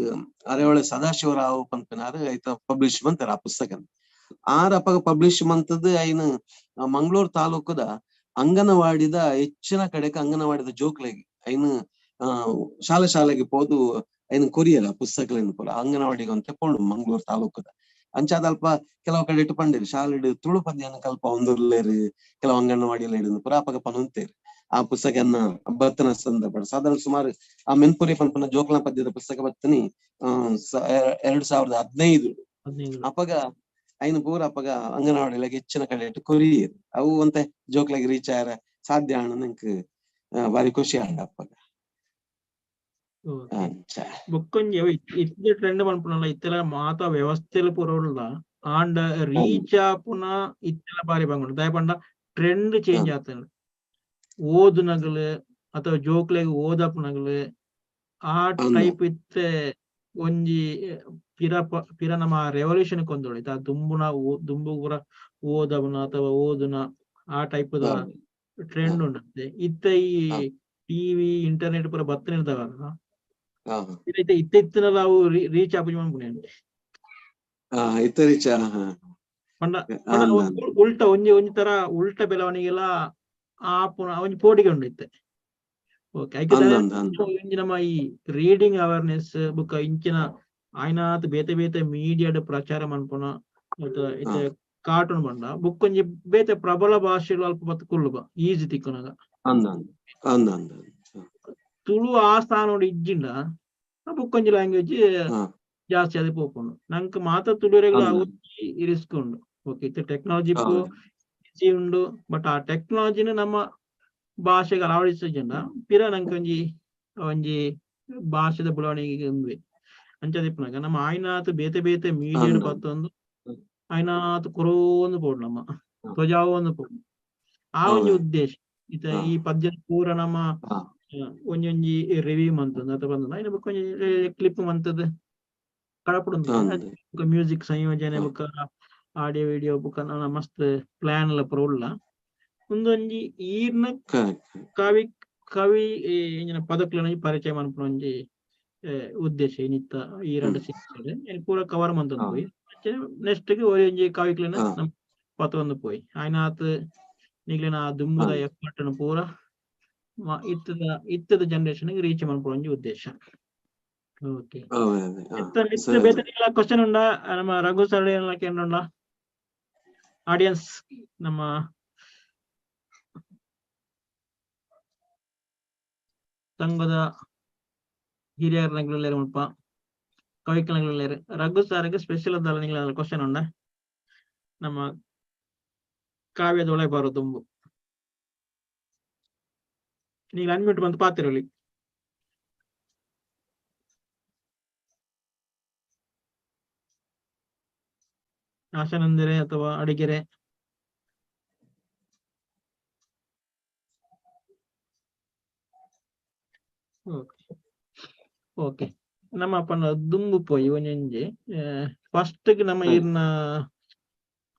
ಅರೆಹೊಳೆ ಸದಾಶಿವರಾವ್ ಪನ್ಪಿನಾರ್ ಐತ ಪಬ್ಲಿಷ್ ಮಂತೆರ್ ಆ ಪುಸ್ತಕನ್. ಆರ್ ಅಪಗ ಪಬ್ಲಿಷ್ ಮಂತದ್ ಐನ್ ಮಂಗಳೂರು ತಾಲೂಕುದ ಅಂಗನವಾಡಿದ ಹೆಚ್ಚಿನ ಕಡೆಕ್ ಅಂಗನವಾಡಿದ ಜೋಕ್ಲೆಗ್ ಐನ್ ಶಾಲೆ ಶಾಲೆಗೆ ಪೋದು ಐನ್ ಕೊರಿಯರ್ ಆ ಪುಸ್ತಕಲೆನ್ ಪೂರ ಅಂಗನವಾಡಿಗೆ ಅಂತ ಪೋಂಡು ಮಂಗಳೂರು ತಾಲೂಕುದ. ಅಂಚಾದ ಅಲ್ಪ ಕೆಲವು ಕಡೆ ಇಟ್ಟು ಪಂಡೇರು ಶಾಲೆಡ್ ತುಳು ಪದ್ಯನ ಕಲ್ಪ ಒಂದುರ್ಲೇರು ಕೆಲವು ಅಂಗನವಾಡಿಯಲ್ಲಿ ಪೂರ ಅಪಗ ಪನೊಂತೇರು ಆ ಪುಸ್ತಕನ್ನ ಬತ್ತನ ಸಂದರ್ಭ. ಸಾಧಾರಣ ಸುಮಾರು ಆ ಮೆನ್ಪುರಿ ಪನ್ಪುನ ಜೋಕ್ಲ ಪದ್ಯದ ಪುಸ್ತಕ ಬತ್ತನಿ 2015 ಅಪಗ ಐನ್ ಪೂರ ಅಪಗ ಅಂಗನವಾಡಿಲಾಗ ಹೆಚ್ಚಿನ ಕಡೆ ಇಟ್ಟು ಕೊರಿಯರ್ ಅವು ಒಂತೆ ಜೋಕ್ಲಾಗಿ ರೀಚ್ ಆಯರ ಸಾಧ್ಯ ಆಂಡ್ ನಂಕ್ ಬಾರಿ ಖುಷಿ ಆಂಡ್ ಅಪ್ಪಗ. ಬೊಕ್ಕೊಂಜಿ ಇತ್ತೆ ಟ್ರೆಂಡ್ ಮನ್ಪುನಲ್ಲ ಇತ್ತೆಲ ಮಾತ ವ್ಯವಸ್ಥೆಲು ಪೂರ ಉಲ್ಲ ಆಂಡ ರೀಚ್ ಆಪುನ ಇತ್ತೆಲ ಬಾರಿ ಬಂಗುಂಡು. ದಾಯೆ ಪಂಡ ಟ್ರೆಂಡ್ ಚೇಂಜ್ ಆತಂಡ್. ಓದುನಗಲು ಅಥವಾ ಜೋಕ್ಲೆಗ್ ಓದಪುನಗಲು ಆ ಟೈಪ್ ಇತ್ತೆ ಒಂಜಿ ಪಿರ ಪಿರ ನಮ್ಮ ರೆವಲ್ಯೂಷನ್ ಕೊಂದೊಳಿ ದುಂಬುನ ದುಂಬು ಪೂರ ಓದವನ ಅಥವಾ ಓದುನ ಆ ಟೈಪ್ ದ ಟ್ರೆಂಡ್ ಉಂಡತ್ತೆ. ಇತ್ತೆ ಈ ಟಿವಿ ಇಂಟರ್ನೆಟ್ ಪೂರ ಬತ್ತನಿರ್ದವಲ್ಲ ಇತ್ತೆ ಇತ್ತೆ ಇತ್ತಿನಲ್ಲ ಅವು ರೀಚ್ ಆಪುಜಿ ಮನ್ಪುನೆ. ಇತ್ತೆ ರೀಚ್ ಪಂಡ ಉಲ್ಟ ಒಂಜಿ ಒಂಜಿ ತರ ಉಲ್ಟ ಬೆಳವಣಿಗೆಲ್ಲ ಆಪುನ ಒಂಜಿ ಪೋಟಿಗೆ ಉಂಡು ಇತ್ತೆ. ಓಕೆ, ಒಂಜಿ ನಮ್ಮ ಈ ರೀಡಿಂಗ್ ಅವೇರ್ನೆಸ್ ಬುಕ್ಕ ಇಂಚಿನ ಆಯ್ನಾತ್ ಬೇತೆ ಬೇತೆ ಮೀಡಿಯಾಡ್ ಪ್ರಚಾರ ಮನ್ಪುನ ಇತ್ತೆ ಕಾರ್ಟೂನ್ ಬಂಡ ಬುಕ್ ಒಂಜಿ ಬೇತೆ ಪ್ರಬಲ ಭಾಷೆಲು ಅಲ್ಪ ಬತ್ತು ಕುಲ್ಲು ಬಾ ಈಸಿ ತಿಕ್ಕುನಗ. ತುಳು ಆ ಸ್ಥಾನ ಇಜ್ಜಿಂಡ ಬುಕ್ ಒಂಜಿ ಲ್ಯಾಂಗ್ವೇಜ್ ಜಾಸ್ತಿ ಅದೇ ಪೋಪುಂಡು. ನಂಕ್ ಮಾತ ತುಳುವರೆಗ್ಲ ಅವು ರಿಸ್ಕ್ ಉಂಡು. ಓಕೆ, ಇತ್ತೆ ಟೆಕ್ನಾಲಜಿ ಈಸಿ ಉಂಡು, ಬಟ್ ಆ ಟೆಕ್ನಾಲಜಿನ ನಮ್ಮ ಭಾಷೆಗೆ ಅಳವಡಿಸಿಜಂಡ ಪಿರ ನಂಕ್ ಒಂಜಿ ಒಂಜಿ ಭಾಷೆದ ಬೆಳವಣಿಗೆ ಉಂದುವೆ. ಅಂಚದಿಪ್ಪುನಗ ನಮ್ಮ ಆಯ್ನಾತ್ ಬೇತೆ ಬೇತೆ ಮೀಡಿಯಾಡ್ ಬತ್ತೊಂದು ಆಯ್ನಾತ್ ಕೊರೋಂದು ಪೋಡು ನಮ್ಮ ಧ್ವಜಾವೊಂದು ಪೋಡು ಆ ಒಂಜಿ ಉದ್ದೇಶ. ಇತ್ತೆ ಈ ಪದ್ಯ ಪೂರ ನಮ್ಮ ಒಂಜೊಂಜಿ ರಿವ್ಯೂ ಮಂತಂದು ಅಥವಾ ಬಂದ ಐನ ಬೊಕ್ಕ ಒಂಜಿ ಕ್ಲಿಪ್ ಮಂತದ್ ಕಡಪುಡುಂದು ಬೊಕ್ಕ ಮ್ಯೂಸಿಕ್ ಸಂಯೋಜನೆ ಬೊಕ್ಕ ಆಡಿಯೋ ವಿಡಿಯೋ ಬೊಕ್ಕ ಮಸ್ತ್ ಪ್ಲಾನ್ ಲ ಪೂರ ಉಲ್ಲ. ಉಂದೊಂಜಿ ಈರ್ನ ಕವಿ ಕವಿ ಇಂಚಿನ ಪದಕ್ಲೆನ ಪರಿಚಯ ಮನ್ಪುನ ಒಂಜಿ ಉದ್ದೇಶ ಇನಿತ್ತ ಈ ರಡ್ಡ್ ಸೀರೀಸ್ ಪೂರ ಕವರ್ ಮಂತೊಂದು ಪೋಯಿ. ನೆಕ್ಸ್ಟ್ ಗ್ ಒಂಜಿ ಕವಿಕ್ಲೆನ ಪತೊಂದು ಪೋಯಿ ಆಯ್ನಾತ್ ನಿಕ್ಲೆನ ಆ ದುಂಬುದ ಎಫರ್ಟ್ ನು ಪೂರ ಇತ್ತದ ಇತ್ತದ ಜನರೇಷನ್ ಗೆ ರೀಚ್ ಮನ್ಪುನ ಒಂಜಿ ಉದ್ದೇಶ. ಓಕೆ, ಇತ್ತೆ ಬೇತೆ ಕ್ವಶನ್ ಉಂಡಾ ನಮ್ಮ ರಘು ಸರ್ ಏನೆಲ್ಲ ಕೇಂದ್ರ ಆಡಿಯನ್ಸ್ ನಮ್ಮ ಸಂಘದ ಹಿರಿಯರ್ನಗ್ಲು ಮುಲ್ಪ ಕವಿಕ್ಲನಗ್ಲು ರಘು ಸರ್ ಸ್ಪೆಷಲ್ ಅದಲ್ಲ ನಿಂಗ್ಲ ಕ್ವಶನ್ ಉಂಡ ನಮ್ಮ ಕಾವ್ಯದೊಳಗೆ ಬರೋ ತುಂಬು ನೀವು ಅನ್ಮ್ಯೂಟ್ ಬಂದು ಪಾತಿರಲಿ. ಆಶಾನಂದರೆ ಅಥವಾ ಅಡಿಗೆರೆ. ಓಕೆ ಓಕೆ, ನಮ್ಮ ಅಪ್ಪನ ದುಂಬು ಪೋಯಿ ಒಂಜೊಂಜಿ ಫಸ್ಟ್ ನಮ್ಮ ಈರ್ನ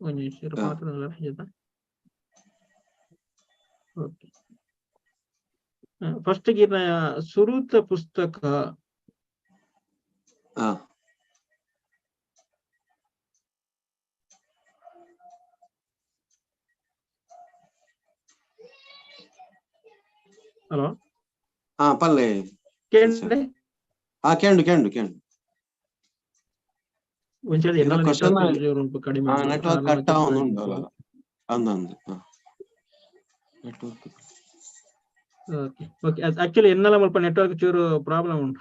ಒಂಜಿ ಓಕೆ, ಫಸ್ಟ್ ಈರ್ನ ಸುರುತ ಪುಸ್ತಕ ಹಲೋ ಪಲ್ಲೆ ಕೇಂದ್ರೆ ಕೇಂಡು ಕೇಂಡು ಕೇಂಡು ಒಂದ್ಸರಿ ಕಡಿಮೆ ನೆಟ್ವರ್ಕ್ ಕಟ್ ಆವೊಂದುಂಡು ಅಂದ್ ಅಂದ್ ನೆಟ್ವರ್ಕ್. ಓಕೆ ಓಕೆ, ಆಕ್ಚುಲಿ ಎನ್ನಲ ಮುಲ್ಪ ನೆಟ್ವರ್ಕ್ ಚೂರು ಪ್ರಾಬ್ಲಮ್ ಉಂಟು.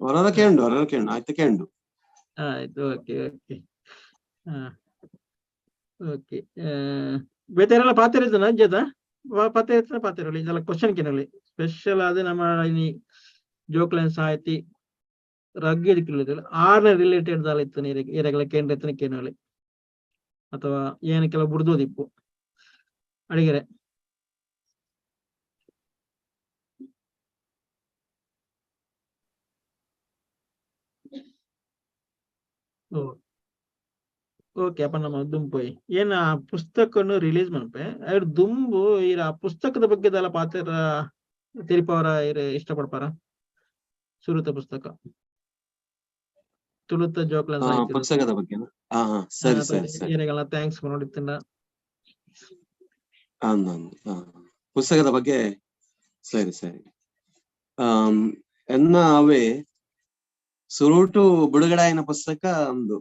ಹೊರರ ಕೇಂಡು ಹೊರರ ಕೇಂಡು ಆಯ್ತು ಕೇಂಡು ಆಯ್ತು. ಓಕೆ ಓಕೆ ಓಕೆ, ಬೇತೆ ಏನೆಲ್ಲ ಪಾತ್ರ ಇದ್ದನ ಅಜ್ಜದ ಪಾತ್ರ ಇರ್ತದೆ ಪಾತ್ರ ಇದೆಲ್ಲ ಕ್ವಶನ್ ಕೇಳಲಿ ಸ್ಪೆಷಲ್ ಆದ ನಮ್ಮ ಇನಿ ಜೋಕ್ಲೈನ್ ಸಾಹಿತಿ ರಗ್ಗಿ ಆರ್ನ ರಿಲೇಟೆಡ್ ದಾಲ ಇತ್ತು ಏರೆಗಳ ಕೇಂದ್ರ ಇತ್ತು ಕೇನೋಳಿ ಅಥವಾ ಏನು ಕೆಲವು ಬುಡ್ದೋದಿಪ್ಪು ಅಡಿಗೆರೆ. ಓಕೆ ಅಪ್ಪ, ನಮ್ಮ ದುಂಪೋಯ್ ಏನ ಆ ಪುಸ್ತಕನು ರಿಲೀಸ್ ಮನ್ಪೆ ಐರ್ ದುಂಬು ಈರ್ ಆ ಪುಸ್ತಕದ ಬಗ್ಗೆ ದಾಲ ಪಾತೆರ ತೆರಿಪವರ ಇರ್ ಇಷ್ಟಪಡ್ಪಾರ? ಸುರುತ ಪುಸ್ತಕ ತುಳುತ ಜೋಕ್ಲನ್ ಸಾಹಿತ್ಯದ. ಪುಸ್ತಕದ ಬಗ್ಗೆ ಹಾ ಹಾ ಸರಿ ಸರಿ ಸರಿ. ಏರೆಗೆಲ್ಲ thanks ನೋಡಿತ್ತಿನ. ಅಂದ್ ಅಂದ್ ಪುಸ್ತಕದ ಬಗ್ಗೆ ಸರಿ ಸರಿ. ಎನ್ನ ಅವೇ ಸುರುಟು ಬಿಡುಗಡೆ ಆಯಿನ ಪುಸ್ತಕ ಅಂದು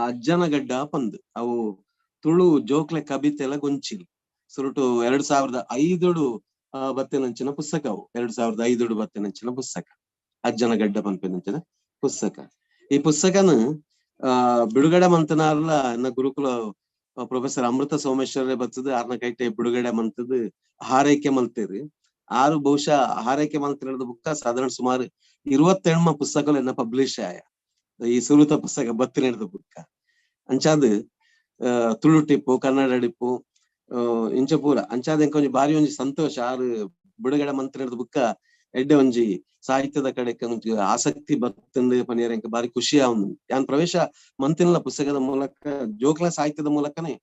ಅಜ್ಜನ ಗಡ್ಡ ಪಂದ್. ಅವು ತುಳು ಜೋಕ್ಲೆ ಕವಿತೆಲ ಗೊಂಚಿಲ್. ಸುರುಟು 2005 ಬತ್ತಿನಂಚಿನ ಪುಸ್ತಕ ಅವು. 2005 ಬತ್ತಿನಂಚಿನ ಪುಸ್ತಕ ಅಜ್ಜನ ಗಡ್ಡ ಪನ್ಪಿನಂಚಿನ ಪುಸ್ತಕ. ಈ ಪುಸ್ತಕನ ಬಿಡುಗಡೆ ಮಂತನಾರ್ಲ ಎನ್ನ ಗುರುಕುಲ ಪ್ರೊಫೆಸರ್ ಅಮೃತ ಸೋಮೇಶ್ವರೇ ಬತ್ತದ ಆರ್ನ ಕೈಟೆ ಬಿಡುಗಡೆ ಮಂತದ ಹಾರೈಕೆ ಮಲ್ತೇರಿ. ಆರು ಬಹುಶಃ ಹಾರೈಕೆ ಮಲ್ತಿರೋದು ಬುಕ್ಕ ಸಾಧಾರಣ ಸುಮಾರು 27 ಪುಸ್ತಕಗಳು ಎನ್ನ ಪಬ್ಲಿಷ್ ಆಯ ಈ ಸುರುತ ಪುಸ್ತಕ ಬತ್ತಿನ ಬುಕ್ಕ. ಅಂಚಾದ್ ತುಳು ಟಿಪ್ಪು, ಕನ್ನಡ ಟಿಪ್ಪು, ಇಂಚ ಪೂರ ಅಂಚಾದ ಎಂಕೊಂಜಿ ಬಾರಿ ಒಂಜಿ ಸಂತೋಷ. ಆರು ಬಿಡುಗಡೆ ಮಂತ್ರಿದ ಬುಕ್ಕ ಎಡ್ಡೆ ಒಂಜಿ ಸಾಹಿತ್ಯದ ಕಡೆ ಒಂಜಿ ಆಸಕ್ತಿ ಬತ್ತಂದು ಪನಿಯರ್ ಎಂಕ್ ಬಾರಿ ಖುಷಿ ಆവുಂದು. ಯಾನ್ ಪ್ರವೇಶ ಮಂತಿನ ಪುಸ್ತಕದ ಮೂಲಕ ಜೋಕ್ಲ ಸಾಹಿತ್ಯದ ಮೂಲಕನೇ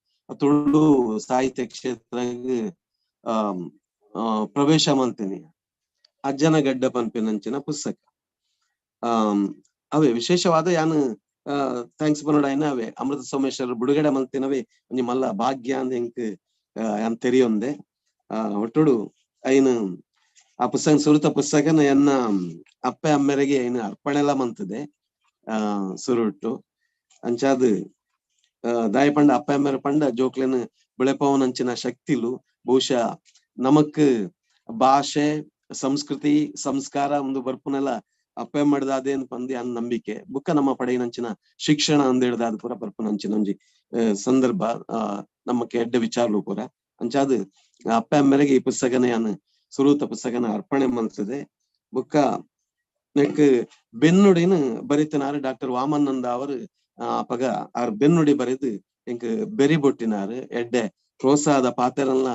ತುಳು ಸಾಹಿತ್ಯ ಕ್ಷೇತ್ರ ಪ್ರವೇಶ ಮಂತೀನಿ. ಅಜ್ಜನ ಗಡ್ಡ ಪನ್ಪಿನಂಚಿನ ಪುಸ್ತಕ. ಅವೇ ವಿಶೇಷವಾದ ಯಾನು thanks ಬನ್ನೋಡಾಯ್ನ ಅವೇ ಅಮೃತ ಸೋಮೇಶ್ವರ ಬಿಡುಗಡೆ ಮಲ್ತಿನವೇ ಒಂಜಿ ಮಲ್ಲ ಭಾಗ್ಯ ಅಂದ್ ಎಂಕ್ ಯಾನ್ ತೆರಿಯೊಂದೆ. ಒಟ್ಟುಡು ಐನು ಆ ಪುಸ್ತಕ ಸುರುತ ಪುಸ್ತಕನ ಎನ್ನ ಅಪ್ಪೆ ಅಮ್ಮೆರೆಗೆ ಐನು ಅರ್ಪಣೆಲ ಮಂತದೆ ಸುರುಟು. ಅಂಚಾದ್ ದಾಯ ಪಂಡ ಅಪ್ಪೆ ಅಮ್ಮೆರ ಪಂಡ ಜೋಕ್ಲೆನ್ ಬೆಳೆಪವನಂಚಿನ ಶಕ್ತಿಲು ಬಹುಶಃ ನಮಕ್ ಭಾಷೆ ಸಂಸ್ಕೃತಿ ಸಂಸ್ಕಾರ ಒಂದು ಬರ್ಪುನೆಲ್ಲ ಅಪ್ಪೆ ಮಾಡಿದ ಅದೇನ್ ಪಂದಿ ಅನ್ ನಂಬಿಕೆ ಬುಕ್ಕ ನಮ್ಮ ಪಡೆಯಿನಂಚಿನ ಶಿಕ್ಷಣ ಅಂದ ಹೇಳ್ದ ಅದು ಪೂರ ಬರ್ಪುನಂಚಿನ ಒಂಜಿ ಸಂದರ್ಭ ನಮಕ್ ಎಡ್ಡೆ ವಿಚಾರಲು ಪೂರ. ಅಂಚಾದ್ ಅಪ್ಪೆ ಅಮ್ಮೆರೆಗೆ ಈ ಪುಸ್ತಕನ ಯಾನ್ ಸುರೂತ ಪುಸ್ತಕನ ಅರ್ಪಣೆ ಮಲ್ತದೆ. ಬುಕ್ಕ ನೆಕ್ ಬೆನ್ನುಡಿನ ಬರಿತನಾರು ಡಾಕ್ಟರ್ ವಾಮನಂದ ಅವರು ಅಪಗ ಆರ್ ಬೆನ್ನುಡಿ ಬರೆದು ಎಂಕ್ ಬೆರಿ ಬೊಟ್ಟಿನಾರು ಎಡ್ಡೆ ಪ್ರೋತ್ಸಾಹದ ಪಾತೆರನ್ನ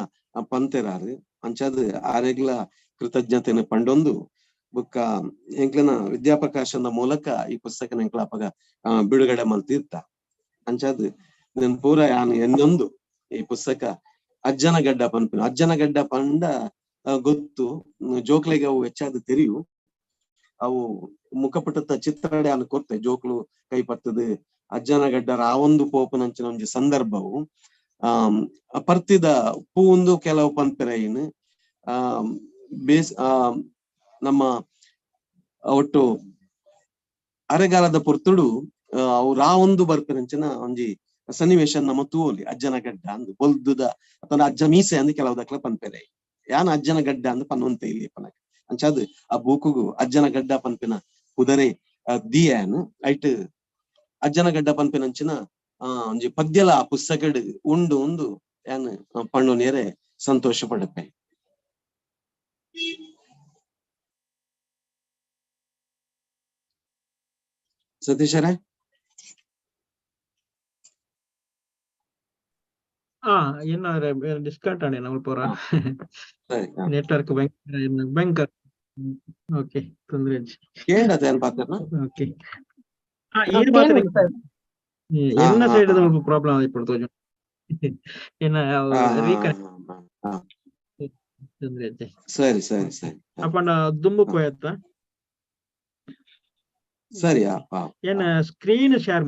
ಪಂತೆರಾರು. ಅಂಚಾದ್ ಆರೆಗ್ಲ ಕೃತಜ್ಞತೆನ ಪಂಡೊಂದು ಬುಕ್ಕ ಎಂಕ್ಲನ ವಿದ್ಯಾಪ್ರಕಾಶದ ಮೂಲಕ ಈ ಪುಸ್ತಕನ ಎಂಕ್ಲ ಅಪಗ ಬಿಡುಗಡೆ ಮಲ್ತಿರ್ತ. ಅಂಚಾದ್ ನನ್ ಪೂರ ಯಾನ್ ಎನ್ನೊಂದು ಈ ಪುಸ್ತಕ ಅಜ್ಜನ ಗಡ್ಡ ಪನ್ಪಿನ. ಅಜ್ಜನ ಗಡ್ಡ ಪಂಡ ಗೊತ್ತು ಜೋಕ್ಲೆಗೆ ಅವು ಹೆಚ್ಚಾದ ತೆರಿಯು. ಅವು ಮುಖಪುಟದ ಚಿತ್ರಡೆ ಅನ್ ಕೊರ್ತೆ ಜೋಕ್ಲು ಕೈ ಪತ್ತದು ಅಜ್ಜನ ಗಡ್ಡ ರಾವೊಂದು ಪೋಪುನಂಚಿನ ಒಂಜಿ ಸಂದರ್ಭವು. ಪರ್ತಿದ ಪೂಂದು ಕೆಲವು ಪನ್ಪೆರೈನ್ ಬೇಸ್ ನಮ್ಮ ಒಟ್ಟು ಅರೆಗಾಲದ ಪೊರ್ತುಡು ಅವು ರಾವೊಂದು ಬರ್ಪೆನಂಚಿನ ಒಂಜಿ ಸನ್ನಿವೇಶ ನಮ್ಮ ತೂವೊಲಿ ಅಜ್ಜನ ಗಡ್ಡ ಅಂದು ಬೊಲ್ದುದ ಅಥವಾ ಅಜ್ಜ ಮೀಸೆ ಅಂದ್ ಕೆಲವು ದಕ್ಲ ಪನ್ಪೆರೈ. ಯಾನ್ ಅಜ್ಜನ ಗಡ್ಡ ಅಂದ್ ಪನ್ವಂತೆ ಇಲ್ಲಿ ಪನಕ. ಅಂಚಾದ್ ಆ ಬೂಕುಗು ಅಜ್ಜನ ಗಡ್ಡ ಪನ್ಪಿನ ಕುದರೆ ದಿಯಾನ್ ಐಟ್ ಅಜ್ಜನ ಗಡ್ಡ ಪನ್ಪಿನಂಚಿನ ಒಂಜಿ ಪದ್ಯಲ ಆ ಪುಸ್ತಕಡ್ ಉಂಡು ಉಂದು ಯಾನ್ ಪಣ್ಣು ಸಂತೋಷ ಪಡಪೆ. ಸತೀಶರೇ? ಏನ ಡಿಸ್ಕೌಂಟ್ ಆಣೆ ನಮ್ಮ ಪೂರ ನೆಟ್ವರ್ಕ್ ಭಯಂಕರ. ಓಕೆ, ತೊಂದ್ರೆ ಇಜ್ಜಿ. ಕೇಂಡತೆ ಏನ್ ಪಾತೆರ್ನ? ಓಕೆ, ಏನ್ ಪಾತೆರ ಎನ್ನ ಸೈಡ್ ಪ್ರಾಬ್ಲಮ್ ಆದಿಪ್ಪೊಡು ತೋಜುಂಡು. ಎನ್ನ ರೀಕನೆಕ್ಟ್ ತೊಂದ್ರೆ ಇಜ್ಜಿ. ಸರಿ ಸರಿ ಸರಿ. ಅಪಂಡ ದುಂಬು ಪೋಯತ್ತ? ಸರಿ. ಏನ್ ಸ್ಕ್ರೀನ್ ಶೇರ್,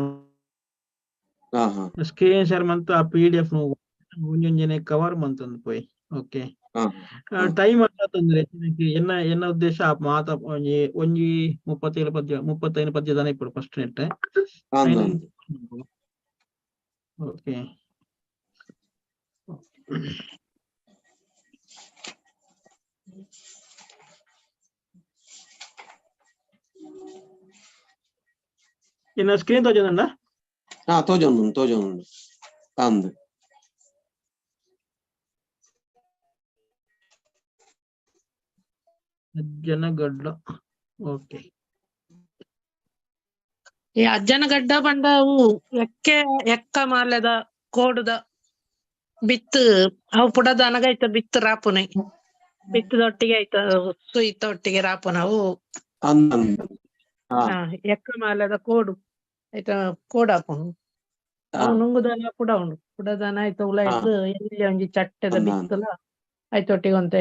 ಸ್ಕ್ರೀನ್ ಶೇರ್ ಮಂತ ಆ ಪಿಡಿಎಫ್ ಒಂಜೊಂಜನೆ ಕವರ್ ಮಂತೊಂದು ಪೋಯಿ. ಓಕೆ, ಟೈಮ್ ತೊಂದ್ರೆ ಎನ್ನ ಎನ್ನ ಉದ್ದೇಶ ಮಾತ ಒಂಜಿ ಒಂಜಿ 37 ಪದ್ಯ 35 ಪದ್ಯ ದಾನೆ ಇಪ್ಪೊಡು ಫಸ್ಟ್ ನೆಟ್. ಓಕೆ, ಇನ್ನ ಸ್ಕ್ರೀನ್ ತೋಜೊಂದುಂಡ? ತೋಜೊಂದುಂಡು ತೋಜೊಂದುಂಡು ಅಂದ್. ಅಜ್ಜನಗಡ್ಡ. ಓಕೆ. ಈ ಅಜ್ಜನಗಡ್ಡ ಪಂಡ ಅವು ಎಕ್ಕೆ ಎಕ್ಕ ಮಾಲೆದ ಕೋಡುದ ಬಿತ್ತು ಅವು ಪುಡದ ಅನಗೈತ ಬಿತ್ತು ರಾಪುನೆ ಬಿತ್ತದೊಟ್ಟಿಗೆ ಐತ ಸುಯಿತ ಒಟ್ಟಿಗೆ ರಾಪುನ ಅವು. ಎಕ್ಕ ಮಾಲೆದ ಕೋಡು. ಐತ ಕೋಡ್ ಆಪುಂಡು. ಅವು ನುಂಗುದಲ ಪುಡ ಉಂಡು ಪುಡದಾನ ಐತ ಉಲಾಯಿರ್ದ್ ಎಲ್ಯ ಒಂಜಿ ಚಟ್ಟೆದ ಬಿತ್ತುಲ ಐತೊಟ್ಟಿಗೆ ಒಂತೆ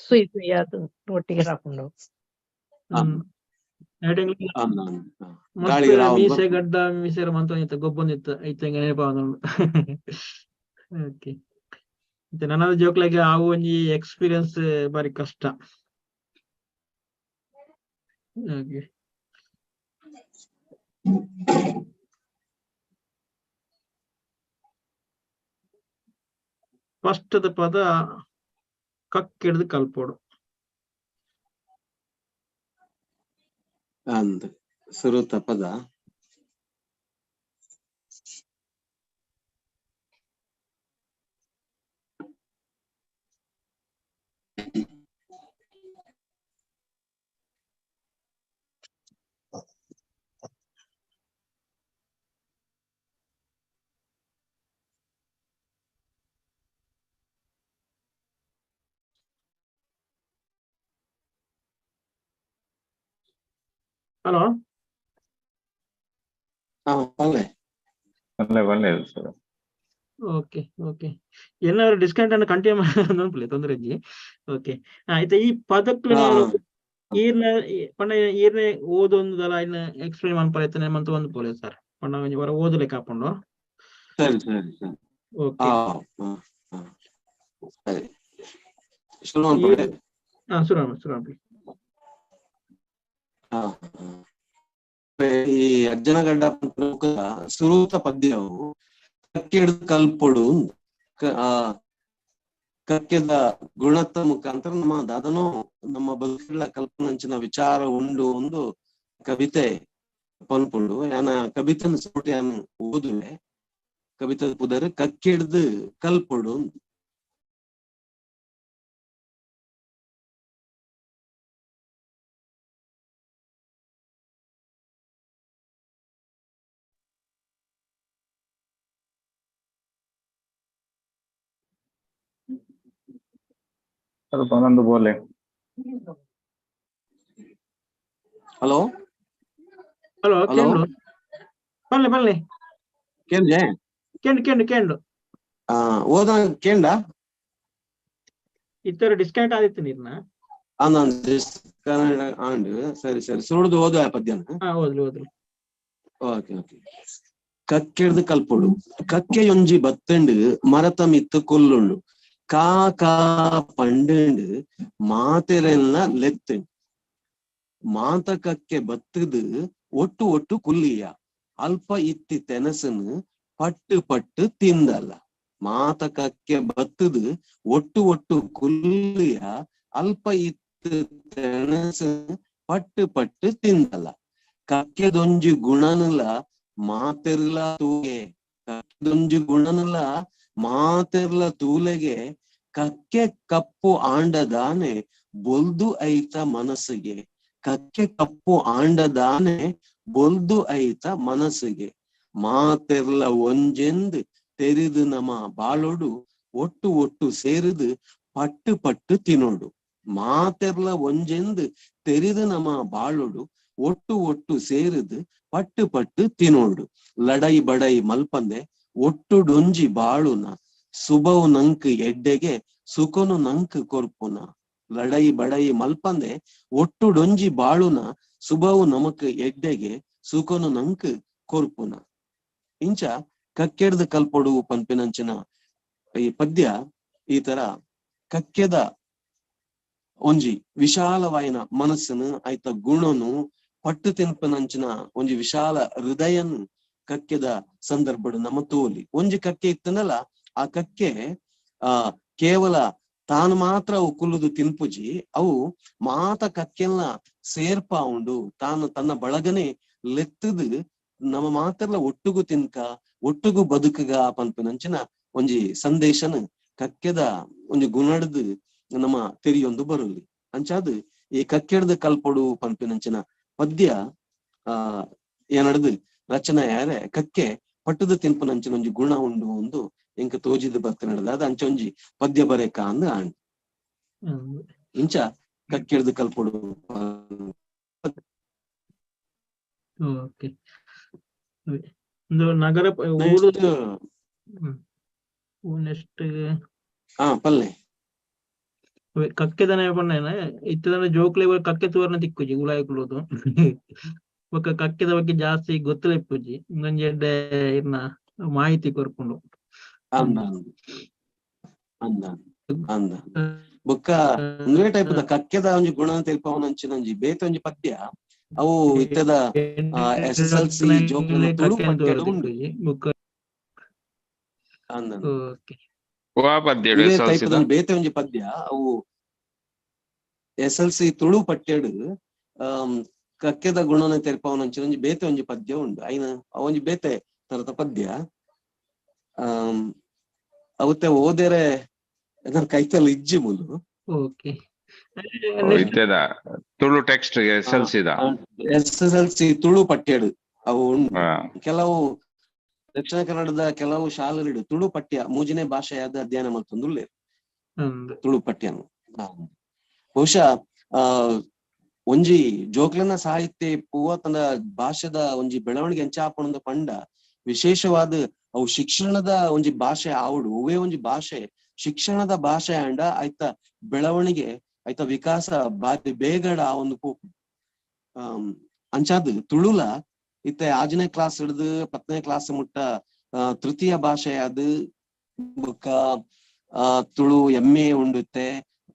ಸುಯಿ ಸುಯಿ ಆದ್ ಒಟ್ಟಿಗೆ ರಾಪುಂಡು. ಮಸ್ತ್ ಮೀಸೆ ಗಡ್ಡ ಮೀಸೆ ಮಂತೊಂದಿತ್ತು ಗೊಬ್ಬೊಂದಿತ್ತು ಐತ ನೆನಪಾವೊಂದುಂಡು. ಓಕೆ, ನನದ ಜೋಕ್ಲೆಗ್ ಆವು ಒಂಜಿ ಎಕ್ಸ್ಪೀರಿಯನ್ಸ್ ಬಾರಿ ಕಷ್ಟ. ಓಕೆ, ಫಸ್ಟ್ ಪದ ಕಕ್ಕೆಡ್ದು ಕಲ್ಪೋಡು. ಅಂದ್ ಸುರುತ ಪದ ಹಲೋ. ಒಳ್ಳೆ ಸರ್. ಓಕೆ ಓಕೆ, ಏನಾದ್ರು ಡಿಸ್ಕೌಂಟ್ ಅನ್ನು ಕಂಟಿನ್ಯೂ ಅನ್ಪುಲೆ ತೊಂದರೆ ಇಜ್ಜಿ. ಓಕೆ, ಆಯ್ತಾ ಈ ಪದಕ್ಲು ಈರ್ನ ಪಂಡ ಈರ್ನೆ ಓದೊಂದಲ ಇನ್ನ ಎಕ್ಸ್ಪ್ಲೇನ್ ಮನ್ಪರೆ ಮಂತ ಒಂದು ಪೋಲೆ ಸರ್ ಪಂಡ ಒಂಜಿ ವರ ಓದಲೆಕ್ಕ ಹಾಕೊಂಡು. ಸರಿ ಸರಿ ಸರಿ. ಓಕೆ, ಸರಿ ಶುರು ಮನ್ಪುಲೆ. ಶುರು ಶುರು. ಈ ಅಜ್ಜನಗಡ್ಡ ಸುರೂತ ಪದ್ಯವು ಕಕ್ಕೆಡ್ ಕಲ್ಪೊಡು. ಆ ಕಕ್ಕೆದ ಗುಣತ್ತ ಮುಖಾಂತರ ನಮ್ಮ ದಾದನೋ ನಮ್ಮ ಬದುಕುಗಳ ಕಲ್ಪನಂಚಿನ ವಿಚಾರ ಉಂಡು ಒಂದು ಕವಿತೆ ಪನ್ಪುಂಡು. ಯಾನ ಕವಿತನ ಸೋಟಿ ಯಾನ್ ಓದುವೆ. ಕವಿತೆ ಪುದರ್ ಕಕ್ಕೆಡ್ದು ಕಲ್ಪೊಡು. ಸ್ವಲ್ಪ ಒಂದೊಂದು ಬೋಲೆ. Hello hello, hello. ಕೇಂಡು ಬಲ್ಲೆ ಬಲ್ಲೆ. ಕೇಂಜೆ ಕೇಂಡು ಕೇಂಡು ಕೇಂಡು. ಓದ ಕೇಂಡ ಇತ್ತರ ಡಿಸ್ಕೌಂಟ್ ಆದಿತ್ತು ನೀರ್ನ. ಆಂಡ್ ಸರಿ ಸರಿ ಸುರುಡ್ದು ಓದುವ ಪದ್ಯನ. ಓದ್ಲು ಓದ್ಲು. Okay okay. ಕಕ್ಕೆಡ್ದು ಕಲ್ಪೊಡು. ಕಕ್ಕೆಯೊಂಜಿ ಬತ್ತಂಡು ಮರತ ಮಿತ್ತು ಕೊಲ್ಲುಂಡು. ಕಾ ಕಾ ಪಂಡಂಡು ಮಾತೆರೆಲ್ಲ ಲೆತ್ತಂಡು. ಮಾತ ಕಕ್ಕೆ ಬತ್ತದು ಒಟ್ಟು ಒಟ್ಟು ಕುಲ್ಲಿಯ ಅಲ್ಪ ಇತ್ತಿ ತೆನಸನು ಪಟ್ಟು ಪಟ್ಟು ತಿಂದಲ್ಲ. ಮಾತ ಕಕ್ಕೆ ಬತ್ತದು ಒಟ್ಟು ಒಟ್ಟು ಕುಲ್ಲಿಯ ಅಲ್ಪ ಇತ್ತು ತೆನಸನು ಪಟ್ಟು ಪಟ್ಟು ತಿಂದಲ್ಲ. ಕಕ್ಕೆದೊಂಜಿ ಗುಣನುಲ ಮಾತೆರ್ಲ ತೂಗೆ. ಕಕ್ಕೆದೊಂಜಿ ಗುಣನುಲ ಮಾತೆರ್ಲ ತೂಲೆಗೆ. ಕಕ್ಕೆ ಕಪ್ಪು ಆಂಡದಾನೆ ಬೊಲ್ದು ಐತ ಮನಸ್ಸಿಗೆ. ಕಕ್ಕೆ ಕಪ್ಪು ಆಂಡದಾನೆ ಬೊಲ್ದು ಐತ ಮನಸ್ಸಿಗೆ. ಮಾತೆರ್ಲ ಒಂಜೆಂದು ತೆರಿದು ನಮ ಬಾಳೋಡು ಒಟ್ಟು ಒಟ್ಟು ಸೇರಿದು ಪಟ್ಟು ಪಟ್ಟು ತಿನ್ನೋಡು. ಮಾತೆರ್ಲ ಒಂಜೆಂದು ತೆರಿದು ನಮ ಬಾಳೋಡು ಒಟ್ಟು ಒಟ್ಟು ಸೇರಿದು ಪಟ್ಟು ಪಟ್ಟು ತಿನ್ನೋಡು. ಲಡೈ ಬಡೈ ಮಲ್ಪಂದೆ ಒಟ್ಟುಡೊಂಜಿ ಬಾಳುನ ಸುಬವು ನಂಕ್ ಎಡ್ಡೆಗೆ ಸುಖನು ನಂಕ್ ಕೊರ್ಪುನ. ಲಡೈ ಬಡೈ ಮಲ್ಪಂದೆ ಒಟ್ಟುಡೊಂಜಿ ಬಾಳುನ ಸುಬವು ನಮಕ್ ಎಡ್ಡೆಗೆ ಸುಖನು ನಂಕ್ ಕೊರ್ಪುನ. ಇಂಚ ಕಕ್ಕೆಡ್ದು ಕಲ್ಪೊಡು ಪನ್ಪಿನಂಚಿನ ಈ ಪದ್ಯ ಈ ತರ ಕಕ್ಕೆದ ಒಂಜಿ ವಿಶಾಲವಾಯಿನ ಮನಸ್ಸನ್ನು ಆಯ್ತ ಗುಣನು ಪಟ್ಟು ತಿನ್ಪನಂಚಿನ ಒಂಜಿ ವಿಶಾಲ ಹೃದಯನ್ ಕಕ್ಕೆದ ಸಂದರ್ಭಡು ನಮ್ಮ ತೋಲಿ. ಒಂಜಿ ಕಕ್ಕೆ ಇತ್ತನಲ್ಲ, ಆ ಕಕ್ಕೆ ಆ ಕೇವಲ ತಾನು ಮಾತ್ರ ಅವು ಕುಲ್ಲುದು ತಿನ್ಪುಜಿ, ಅವು ಮಾತ ಕಕ್ಕೆಲ್ಲ ಸೇರ್ಪಾ ಉಂಡು. ತಾನು ತನ್ನ ಬಳಗನೆ ಲೆತ್ತದು ನಮ್ಮ ಮಾತೆಲ್ಲ ಒಟ್ಟುಗು ತಿನ್ಕ ಒಟ್ಟುಗು ಬದುಕುಗ ಪನ್ಪಿನಂಚಿನ ಒಂಜಿ ಸಂದೇಶನ ಕಕ್ಕೆದ ಒಂಜಿ ಗುಣಡ್ದು ನಮ್ಮ ತೆರಿಯೊಂದು ಬರುಲಿ. ಅಂಚಾದ್ ಈ ಕಕ್ಕೆಡ್ದು ಕಲ್ಪೊಡು ಪನ್ಪಿನಂಚಿನ ಪದ್ಯ ಆ ಏನಡ್ದು ರಚನೆ ಯಾರೆ ಕಕ್ಕೆ ಪಟ್ಟದ ತಿನ್ಪುನಂಚಿನ ಒಂಜಿ ಗುಣ ಉಂಡು ಒಂದು ಎಂಕ ತೋಜಿದ್ ಬರ್ತನಡ್ದ ಅದ ಅಂಚ ಒಂಜಿ ಪದ್ಯ ಬರೇಕ ಅಂದ್ ಆಂಡ್. ಇಂಚ ಕಕ್ಕೆಡ್ದು ಕಲ್ಪೊಡು. ಓಕೆ. ಒಂದು ನಗರ ಊರು. ನೆಕ್ಸ್ಟ್. ನೆಕ್ಸ್ಟ್. ಹಾ, ಪಲ್ಲೆ. ಕಕ್ಕೆದನ ಪಣ್ಣೇನ ಇತ್ತದನ ಜೋಕ್ಲೆ ಕಕ್ಕೆ ತೂವರ್ನ ತಿಕ್ಕುಜಿ ಉಲಾಯಿ ಕುಲ್ಲುದು. ಬೊಕ್ಕ ಕಕ್ಕೆದ ಬಗ್ಗೆ ಜಾಸ್ತಿ ಗೊತ್ತಲ ಇಪ್ಪುಜಿ. ಇಂದೊಂಜಿ ಎಡ್ಡೆ ಇರ್ನ ಮಾಹಿತಿ ಕೊರ್ಪುಂಡು. ಅಂದ ಅಂದ ಅಂದ. ಬೊಕ್ಕ ಒಂದೇ ಟೈಪ್ ದ ಕಕ್ಕೆದ ಒಂಜಿ ಗುಣ ತೆಲ್ಪವನಂಚಿನ ಒಂಜಿ ಬೇತೆ ಒಂಜಿ ಪದ್ಯ ಅವು ಇತ್ತದ ಎಸ್ ಎಸ್ ಎಲ್ ಸಿ ಜೋಕ್ಲೆನ ತುಳು ಪಠ್ಯಡ್ ಉಂಡು. ಬೊಕ್ಕ ಅಂದ. ಓಕೆ. ವಾ ಪದ್ಯ? ಇದೇ ಎಸ್ ಎಲ್ ಟೈಪ್ ಸಿ ಒಂಜಿ ಬೇತೆ ಒಂಜಿ ಪದ್ಯ ಅವು ಎಸ್ ಎಲ್ ಸಿ ತುಳು ಪಠ್ಯಡ್ ಕಕ್ಕೆದ ಗುಣನ ತೆಲ್ಪವನಂಚಿನ ಒಂಜಿ ಬೇತೆ ಒಂಜಿ ಪದ್ಯ ಉಂಡು. ಐನ ಒಂಜಿ ಬೇತೆ ತರದ ಪದ್ಯ. ಅವತ್ತೆ ಓದೆರೆ ನನ್ನ ಕೈತಲ್ ಇಜ್ಜಿ ಮುಲು. ಓಕೆ. ಇತ್ತೆದ Tulu text S L C the? S S L C Tulu ಪಠ್ಯಡ್ ಅವು ಉಂಡು. ಕೆಲವು ದಕ್ಷಿಣ ಕನ್ನಡದ ಕೆಲವು ಶಾಲೆಗಳು ತುಳು ಪಠ್ಯ ಮೂಜನೇ ಭಾಷೆಯಾದ ಅಧ್ಯಯನ ಮಲ್ತೊಂದುಲ್ಲೆರ್. ತುಳು ಪಠ್ಯನು ಬಹುಶಃ ಒಂಜಿ ಜೋಕ್ಲೆನ ಸಾಹಿತ್ಯ ಇಪ್ಪುವ ತನ್ನ ಭಾಷೆದ ಒಂಜಿ ಬೆಳವಣಿಗೆ ಎಂಚಾಪುಣಂದ ಪಂಡ ವಿಶೇಷವಾದ ಅವು ಶಿಕ್ಷಣದ ಒಂಜಿ ಭಾಷೆ ಆವಡು. ಒವ್ವೇ ಒಂಜಿ ಭಾಷೆ ಶಿಕ್ಷಣದ ಭಾಷೆ ಅಂಡ ಆಯ್ತ ಬೆಳವಣಿಗೆ, ಆಯ್ತ ವಿಕಾಸ ಬಾರಿ ಬೇಗಡ ಆ ಒಂದು ಪೋಪು. ಅಂಚಾದ್ ತುಳುಲ ಇತ್ತೆ 6ನೇ ಕ್ಲಾಸ್ ಹಿಡ್ದು 10ನೇ ಕ್ಲಾಸ್ ಮುಟ್ಟ ತೃತೀಯ ಭಾಷೆಯಾದ, ಬೊಕ್ಕ ತುಳು ಎಂ ಎ ಉಂಡುತ್ತೆ,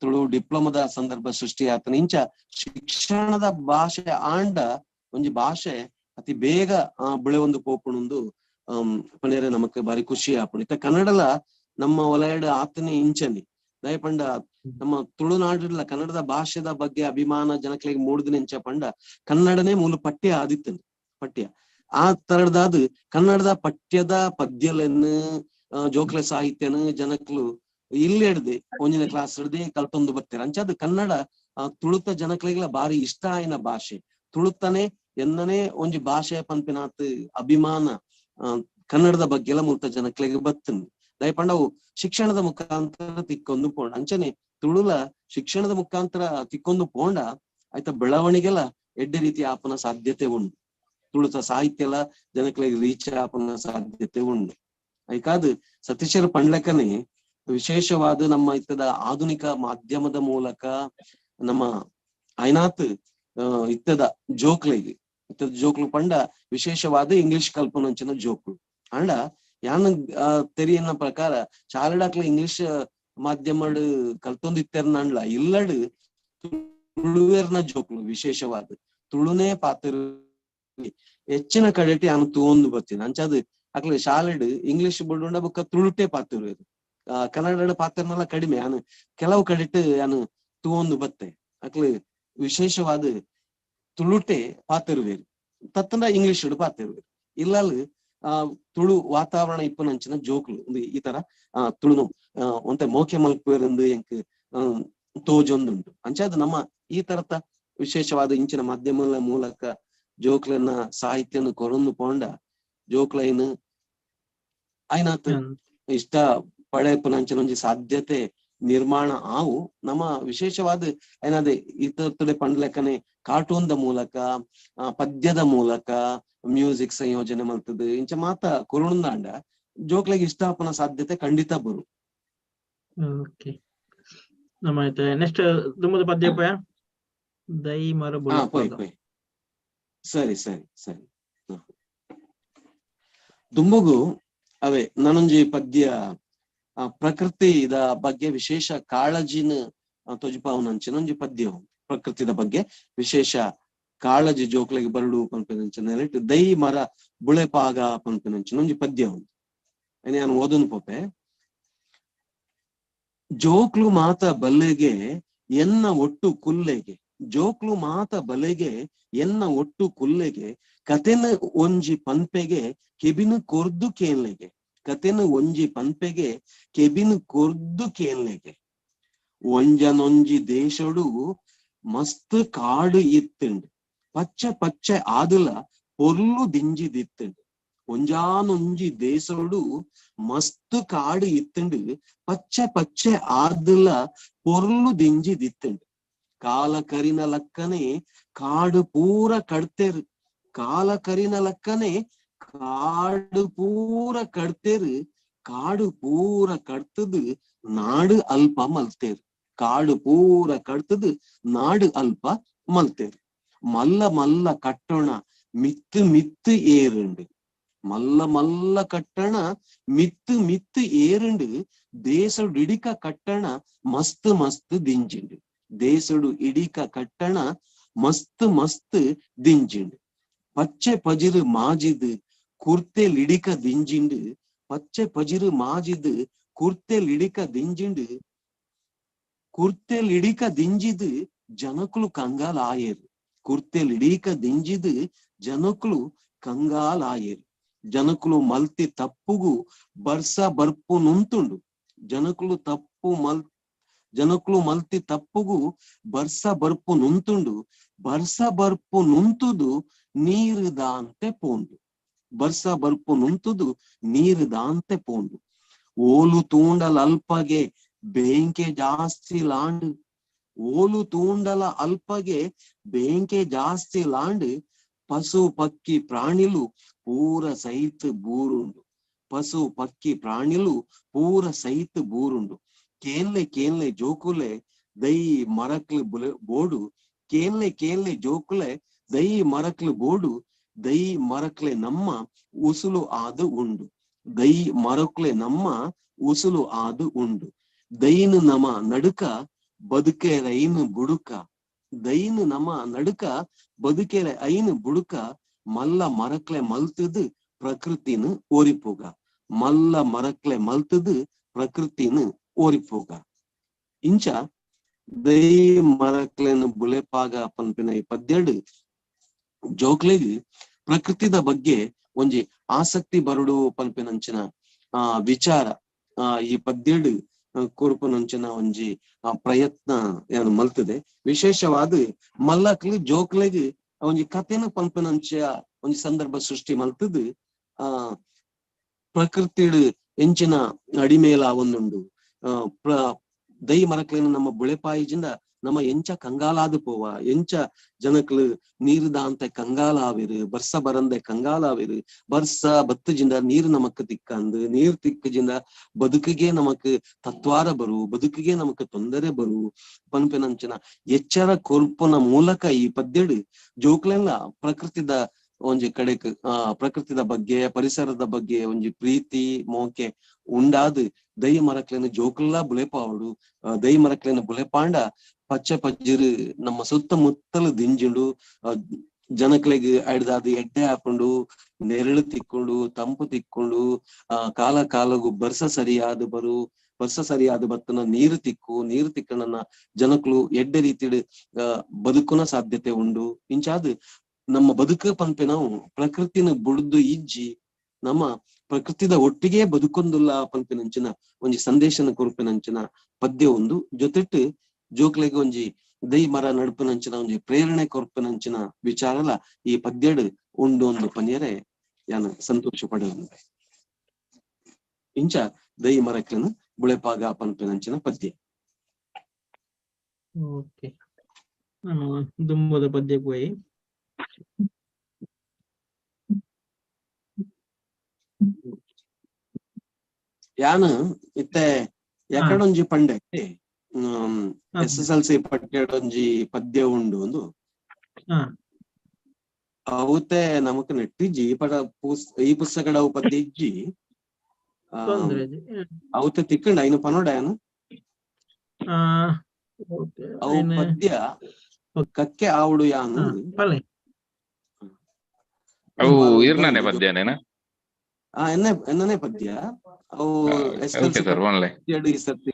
ತುಳು ಡಿಪ್ಲೊಮದ ಸಂದರ್ಭ ಸೃಷ್ಟಿ ಆತನ. ಇಂಚ ಶಿಕ್ಷಣದ ಭಾಷೆ ಆಂಡ ಒಂಜಿ ಭಾಷೆ ಅತಿ ಬೇಗ ಬೆಳೆವೊಂದು ಪೋಪುಣಂದು ಪನೇರೆ ನಮಕ್ ಬಾರಿ ಖುಷಿ ಆಪುಂಡು. ಇತ್ತ ಕನ್ನಡಲ ನಮ್ಮ ವಲಯಡ್ ಆತನೇ ಇಂಚನೆ. ದಯಪಂಡ ನಮ್ಮ ತುಳುನಾಡಿಡ್ಲ ಕನ್ನಡದ ಭಾಷೆದ ಬಗ್ಗೆ ಅಭಿಮಾನ ಜನಕ್ಲೆಗ್ ಮೂಡ್ದಿನ ಇಂಚ ಪಂಡ ಕನ್ನಡನೇ ಮೂಲ ಪಠ್ಯ ಆದಿತ್ತಂದು ಪಠ್ಯ. ಆ ತರದಾದ ಕನ್ನಡದ ಪಠ್ಯದ ಪದ್ಯಲೆನ್, ಜೋಕ್ಲೆ ಸಾಹಿತ್ಯನ ಜನಕ್ಲು ಇಲ್ಲಿ ಹಿಡ್ದೆ 1ನೇ ಕ್ಲಾಸ್ ಹಿಡ್ದೆ ಕಲ್ತೊಂದು ಬರ್ತಾರೆ. ಅಂಚಾದ ಕನ್ನಡ ತುಳುತ ಜನಕ್ಲೆಗ್ಲ ಬಾರಿ ಇಷ್ಟ ಆಯಿನ ಭಾಷೆ. ತುಳುತನೆ ಎನ್ನನೇ ಒಂಜಿ ಭಾಷೆ ಪನ್ಪಿನಾತ್ ಅಭಿಮಾನ ಕನ್ನಡದ ಬಗ್ಗೆ ಎಲ್ಲ ಮೂರ್ತ ಜನಕ್ಲೆಗ್ ಬತ್ತಂದು. ದಯಪಂಡ ಅವು ಶಿಕ್ಷಣದ ಮುಖಾಂತರ ತಿಕ್ಕೊಂದು ಪೋಂಡ. ಅಂಚನೆ ತುಳುಲ ಶಿಕ್ಷಣದ ಮುಖಾಂತರ ತಿಕ್ಕೊಂದು ಪೋಂಡ ಆಯ್ತ ಬೆಳವಣಿಗೆಲ್ಲ ಎಡ್ಡೆ ರೀತಿ ಆಪನ ಸಾಧ್ಯತೆ ಉಂಟು. ತುಳುತ ಸಾಹಿತ್ಯ ಎಲ್ಲ ಜನಕ್ಲೆಗ್ ರೀಚ್ ಆಪನ ಸಾಧ್ಯತೆ ಉಂಟು. ಐಕಾದ್ ಸತೀಶರ ಪಂಡ್ಲಕನೆ ವಿಶೇಷವಾದ ನಮ್ಮ ಇತ್ತದ ಆಧುನಿಕ ಮಾಧ್ಯಮದ ಮೂಲಕ ನಮ್ಮ ಐನಾತ್ ಇತ್ತದ ಜೋಕ್ಲೆಗ್, ಇತ್ತದ ಜೋಕ್ಲು ಪಂಡ ವಿಶೇಷವಾದ ಇಂಗ್ಲಿಷ್ ಕಲ್ಪನಂಚಿನ ಜೋಕ್ಲು ಅಂಡ ಯಾನ್ ತೆರಿಯನ ಪ್ರಕಾರ ಶಾಲೆಡಾಕ್ಲ ಇಂಗ್ಲಿಷ್ ಮಾಧ್ಯಮಡ್ ಕಲ್ತೊಂದಿತ್ತೆರ್ನಂಡ್ಲ ಇಲ್ಲಡ್ ತುಳುವೆರ್ನ ಜೋಕ್ಲು ವಿಶೇಷವಾದ ತುಳುನೇ ಪಾತ್ರ ಹೆಚ್ಚಿನ ಕಡೆಟಿ ಯಾನ್ ತೂವೊಂದು ಬರ್ತೀನಿ. ಅಂಚಾದ್ ಅಕ್ಲೆ ಶಾಲೆಡ್ ಇಂಗ್ಲಿಷ್ ಬುಡುಂಡ ಬೊಕ್ಕ ತುಳುಟೇ ಪಾತಿರುವೆರ್. ಕನ್ನಡ ಪಾತ್ರನೆಲ್ಲ ಕಡಿಮೆ. ಯಾನ್ ಕೆಲವು ಕಡೆಟ್ ಯಾನ್ ತೂವೊಂದು ಬತ್ತೆ ಅಕ್ಲೆ ವಿಶೇಷವಾದ ತುಳುಟೆ ಪಾತಿರುವೆರ್, ತತ್ತಂಡ ಇಂಗ್ಲಿಷ್ ಪಾತಿರುವೆರ್. ಇಲ್ಲಲ್ ತುಳು ವಾತಾವರಣ ಇಪ್ಪುನಂಚಿನ ಜೋಕ್ಲು ಈ ತರ ತುಳುನು ಒಂತೆ ಮೋಕೆ ಮಲ್ಪುವೆರೆಂದು ಎಂಕ್ ತೋಜೊಂದುಂಟು. ಅಂಚಾದ್ ನಮ್ಮ ಈ ತರತ ವಿಶೇಷವಾದ ಇಂಚಿನ ಮಾಧ್ಯಮದ ಮೂಲಕ ಜೋಕ್ಲೆನ ಸಾಹಿತ್ಯನ ಕೊರೊಂದು ಪೋಂಡ ಜೋಕ್ಲೈನ್ ಆಯ್ನಾತ್ ಇಷ್ಟ ಪಡೆಪುನಂಚಿನ ಒಂಜಿ ಸಾಧ್ಯತೆ ನಿರ್ಮಾಣ ಆವು. ನಮ್ಮ ವಿಶೇಷವಾದ ಏನಾದೆ ಈ ತರತಡೆ ಪಂಡ್ಲೆಕ್ಕನೆ ಕಾರ್ಟೂನ್ the ಮೂಲಕ, ಪದ್ಯದ ಮೂಲಕ ಮ್ಯೂಸಿಕ್ ಸಂಯೋಜನೆ ಮಲ್ತದ ಇಂಚ ಮಾತ ಕೊರುಣದಾಂಡ ಜೋಕ್ಲೆಗ್ ಇಷ್ಟ ಆಪುನ ಸಾಧ್ಯತೆ ಖಂಡಿತ ಬರು. ಓಕೆ, ನಮ್ಮ ಆಯ್ತು. ನೆಕ್ಸ್ಟ್ ದುಮ್ಮದ ಪದ್ಯಪಯ ದೈ ಮರ ಪೋಯ್ ಪೋಯ್. ಸರಿ ಸರಿ ಸರಿ. ದುಂಬುಗು ಅವೇ ನಾನೊಂಜಿ ಪದ್ಯ ಪ್ರಕೃತಿದ ಬಗ್ಗೆ ವಿಶೇಷ ಕಾಳಜಿನ ತೊಜಪಾವನಂಚಿನ ಒಂಜಿ ಪದ್ಯ. ಪ್ರಕೃತಿದ ಬಗ್ಗೆ ವಿಶೇಷ ಕಾಳಜಿ ಜೋಕ್ಲೆಗ್ ಬರಡು ಪನ್ಪಿನಂಚಿನ ದೈ ಮರ ಬುಳೆಪಾಗ ಪನ್ಪಿನಂಚಿನ ಒಂಜಿ ಪದ್ಯ ಉಂಟು. ನಾನು ಓದನು ಪೋಪೆ. ಜೋಕ್ಲು ಮಾತ ಬಲ್ಲೆಗೆ ಎನ್ನ ಒಟ್ಟು ಕುಲ್ಲೆಗೆ, ಜೋಕ್ಲು ಮಾತ ಬಲೆಗೆ ಎನ್ನ ಒಟ್ಟು ಕುಲ್ಲೆಗೆ, ಕತೆನ ಒಂಜಿ ಪನ್ಪೆಗೆ ಕೆಬಿನ ಕೊರ್ದು ಕೇನ್ಲೆಗೆ, ಕತೆನ ಒಂಜಿ ಪನ್ಪೆಗೆ ಕೆಬಿನ ಕೊರ್ದು ಕೇನ್ಲೆಗೆ, ಒಂಜನೊಂಜಿ ದೇಶಡು ಮಸ್ತ್ ಕಾಡು ಇತ್ತುಂಡು, ಪಚ್ಚೆ ಪಚ್ಚೆ ಆದುಲ ಪೊರ್ಲು ದಿಂಜಿದಿತ್ತುಂಡು, ಒಂಜಾನೊಂಜಿ ದೇಶಡು ಮಸ್ತ್ ಕಾಡು ಇತ್ತುಂಡು, ಪಚ್ಚೆ ಪಚ್ಚೆ ಆದುಲ ಪೊರ್ಲು ದಿಂಜಿದಿತ್ತುಂಡು, ಕಾಲ ಕರಿನ ಲಕ್ಕನೆ ಕಾಡು ಪೂರ ಕಡ್ತೆರು, ಕಾಲ ಕರಿನ ಲಕ್ಕನೆ ಕಾಡು ಪೂರ ಕಡ್ತೇರು, ಕಾಡು ಪೂರ ಕಡ್ತದು ನಾಡು ಅಲ್ಪ ಮಲ್ತೇರು, ಕಾಡು ಪೂರ ಕಡ್ತದು ನಾಡು ಅಲ್ಪ ಮಲ್ತೇರು. ಮಲ್ಲ ಮಲ್ಲ ಕಟ್ಟೋಣ ಮಿತ್ತು ಮಿತ್ತು ಏರುಂಡು, ಮಲ್ಲ ಮಲ್ಲ ಕಟ್ಟಣ ಮಿತ್ತು ಮಿತ್ತು ಏರುಂಡು, ದೇಶಡು ಇಡಿಕ ಕಟ್ಟಣ ಮಸ್ತ್ ಮಸ್ತ್ ದಿಂಜಿಂಡು, ದೇಶಡು ಇಡಿಕ ಕಟ್ಟಣ ಮಸ್ತ್ ಮಸ್ತ್ ದಿಂಜಿಂಡು. ಪಚ್ಚೆ ಪಜಿರು ಮಾಜಿದು ಕುರ್ತೆ ಲಿಡಿಕ ದಿಂಜಿಂಡು, ಪಚ್ಚೆ ಪಜಿರು ಮಾಜಿದು ಕುರ್ತೆ ಲಿಡಿಕ ದಿಂಜಿಂಡು, ಕುರ್ತೆ ಲಿಡಿಕ ದಿಂಜಿದು ಜನಕುಲು ಕಂಗಾಲಾಯೇರು, ಕುರ್ತೆ ಲಿಡಿಕ ದಿಂಜಿದು ಜನಕುಲು ಕಂಗಾಲಾಯೇರು. ಜನಕುಲು ಮಲ್ತಿ ತಪ್ಪುಗು ಬರ್ಸ ಬರ್ಪು ನುಂತುಂಡು, ಜನಕುಲು ತಪ್ಪು ಜನಕುಲು ಮಲ್ತಿ ತಪ್ಪುಗು ಬರ್ಸ ಬರ್ಪು ನುಂತುಂಡು, ಬರ್ಸ ಬರ್ಪು ನುಂತುದು ನೀರು ದಾಂತೆ ಪೋಂಡು, ಬರ್ಸ ಬರ್ಪು ನುಂತುದು ನೀರು ದಾಂತೆ ಪೋಂಡು. ಓಲು ತೂಂಡಲ ಅಲ್ಪಗೆ ಬೇಂಕೆ ಜಾಸ್ತಿ ಲಾಂಡು, ಓಲು ತೂಂಡಲ ಅಲ್ಪಗೆ ಬೇಂಕೆ ಜಾಸ್ತಿ ಲಾಂಡು, ಪಶು ಪಕ್ಕಿ ಪ್ರಾಣಿಲು ಪೂರ ಸಹಿತ ಬೂರುಂಡು, ಪಶು ಪಕ್ಕಿ ಪ್ರಾಣಿಲು ಪೂರ ಸಹಿತ ಬೂರುಂಡು. ಕೇನ್ಲೆ ಕೇನ್ಲೆ ಜೋಕುಲೆ ದೈ ಮರಕ್ಲು ಬೋಡು, ಕೇನ್ಲೆ ಕೇನ್ಲೆ ಜೋಕುಲೆ ದೈ ಮರಕ್ಲು ಬೋಡು, ದೈ ಮರಕ್ಲೆ ನಮ್ಮ ಉಸುಲು ಆದು ಉಂಡು, ದೈ ಮರಕ್ಲೆ ನಮ್ಮ ಉಸುಲು ಆದು ಉಂಡು. ದೈನು ನಮ ನಡುಕ ಬದುಕೆರೈನು ಬುಡುಕ, ದೈನು ನಮ ನಡುಕ ಬದುಕೆರೆ ಐನು ಬುಡುಕ, ಮಲ್ಲ ಮರಕ್ಲೆ ಮಲ್ತದು ಪ್ರಕೃತಿನ ಓರಿಪೋಗ, ಮಲ್ಲ ಮರಕ್ಲೆ ಮಲ್ತದು ಪ್ರಕೃತಿನ ಓರಿಪೋಗ. ಇಂಚ ದೈ ಮರಕ್ಲೆನ ಬುಲೆಪಾಗ ಪನ್ಪಿನ ಈ ಪದ್ಯಡು ಜೋಕ್ಲೆಗ್ ಪ್ರಕೃತಿದ ಬಗ್ಗೆ ಒಂಜಿ ಆಸಕ್ತಿ ಬರುಡು ಪನ್ಪಿನಂಚಿನ ಆ ವಿಚಾರ ಈ ಪದ್ಯಡು ಕೊರ್ಪುನಂಚಿನ ಒಂಜಿ ಪ್ರಯತ್ನ ಏನು ಮಲ್ತದೆ. ವಿಶೇಷವಾದ ಮಲ್ಲಕ್ಲಿ ಜೋಕ್ಲೆಗ್ ಒಂಜಿ ಕಥೆನ ಪನ್ಪಿನಂಚ ಒಂಜಿ ಸಂದರ್ಭ ಸೃಷ್ಟಿ ಮಲ್ತದು. ಆ ಪ್ರಕೃತಿಡು ಎಂಚಿನ ಅಡಿಮೇಲ ಒಂದುಂಡು, ದೈ ಮರಕ್ಲೆನ ನಮ್ಮ ಬುಳೆಪಾಯಿಜಿಂದ ನಮ್ಮ ಎಂಚ ಕಂಗಾಲಾದ ಪೋವ, ಎಂಚ ಜನಕ್ಲು ನೀರು ದಾಂತೆ ಕಂಗಾಲಾವಿರು, ಬರ್ಸ ಬರಂದೆ ಕಂಗಾಲಾವಿರು, ಬರ್ಸ ಬತ್ತಜಿಂದ ನೀರು ನಮಕ್ ತಿಕ್ಕಂದು, ನೀರು ತಿಕ್ಕಜಿಂದ ಬದುಕಿಗೆ ನಮಕ್ ತತ್ವಾರ ಬರು, ಬದುಕಿಗೆ ನಮಕ್ ತೊಂದರೆ ಬರು ಪನ್ಪಿನಂಚಿನ ಎಚ್ಚರ ಕೊರ್ಪುನ ಮೂಲಕ ಈ ಪದ್ಯಡು ಜೋಕ್ಲೆಲ್ಲ ಪ್ರಕೃತಿದ ಒಂಜಿ ಕಡೆಕ್ ಪ್ರಕೃತಿದ ಬಗ್ಗೆ ಪರಿಸರದ ಬಗ್ಗೆ ಒಂಜಿ ಪ್ರೀತಿ ಮೋಕೆ ಉಂಡಾದ್ ದೈ ಮರಕ್ಲೆನ ಜೋಕುಲ್ಲ ಬುಲೆಪಾವಡು. ದೈ ಮರಕ್ಲೆನ ಬುಲೆಪಾಂಡ ಪಚ್ಚೆ ಪಜ್ಜಿರು ನಮ್ಮ ಸುತ್ತಮುತ್ತಲು ದಿಂಜುಂಡು, ಜನಕ್ಲೆಗ್ ಅಡ್ದಾದ್ ಎಡ್ಡೆ ಹಾಕೊಂಡು, ನೆರಳು ತಿಕ್ಕೊಂಡು, ತಂಪು ತಿಕ್ಕೊಂಡು, ಕಾಲ ಕಾಲಗು ಬರ್ಸ ಸರಿಯಾದ ಬರು, ವರ್ಷ ಸರಿಯಾದ ಬತ್ತನ ನೀರು ತಿಕ್ಕು, ನೀರು ತಿಕ್ಕಣನ ಜನಕ್ಲು ಎಡ್ಡೆ ರೀತಿಡ್ ಬದುಕುನ ಸಾಧ್ಯತೆ ಉಂಡು. ಇಂಚಾದ್ ನಮ್ಮ ಬದುಕು ಪನ್ಪೆ ನಾವು ಪ್ರಕೃತಿನ ಬುಡ್ದು ಇಜ್ಜಿ ನಮ್ಮ ಪ್ರಕೃತಿದ ಒಟ್ಟಿಗೆ ಬದುಕೊಂದುಲ್ಲ ಪನ್ಪಿನಂಚಿನ ಒಂಜಿ ಸಂದೇಶನ ಕೊರ್ಪಿನಂಚಿನ ಪದ್ಯ ಒಂದು. ಜೊತೆಟ್ ಜೋಕ್ಲೆಗ್ ಒಂಜಿ ದೈ ಮರ ನಡ್ಪಿನಂಚಿನ ಒಂಜಿ ಪ್ರೇರಣೆ ಕೊರ್ಪಿನಂಚಿನ ವಿಚಾರಲ ಈ ಪದ್ಯಡ್ ಉಂಡು ಒಂದು ಪನ್ಯರೆ ಯಾನು ಸಂತೋಷ ಪಡೆಯುವಂತೆ. ಇಂಚ ದೈ ಮರಕ್ಲೆನ ಬುಳೆಪಾಗ ಪನ್ಪಿನಂಚಿನ ಪದ್ಯ. ಓಕೆ, ನಾನು ದುಂಬದ ಪದ್ಯಕ್ಕೆ ಹೋಯಿ. ಯಾನು ಇತ್ತೆ ಎಕಡೊಂಜಿ ಪಂಡೆ SSLC ಪಠ್ಯಡೊಂಜಿ ಪದ್ಯ ಉಂಡು ಒಂದು. ಅವತ್ತೆ ನಮಕ್ ನೆಟ್ಟಿಜ್ಜಿ ಈ ಪಡ ಈ ಪುಸ್ತಕಡ ಅವು ಪದ್ಯ ಇಜ್ಜಿ. ಅವತ್ತೆ ತಿಕ್ಕಂಡ ಐನು ಪನೋಡ ಯಾನು ಅವು ಪದ್ಯ ಕಕ್ಕೆ ಆವಡು ಯಾನು. ಅವು ಇರ್ನನೆ ಪದ್ಯನೇನಾ? ಎನ್ನನೆ ಪದ್ಯ ಅವು SSLC ಈ ಸರ್ತಿ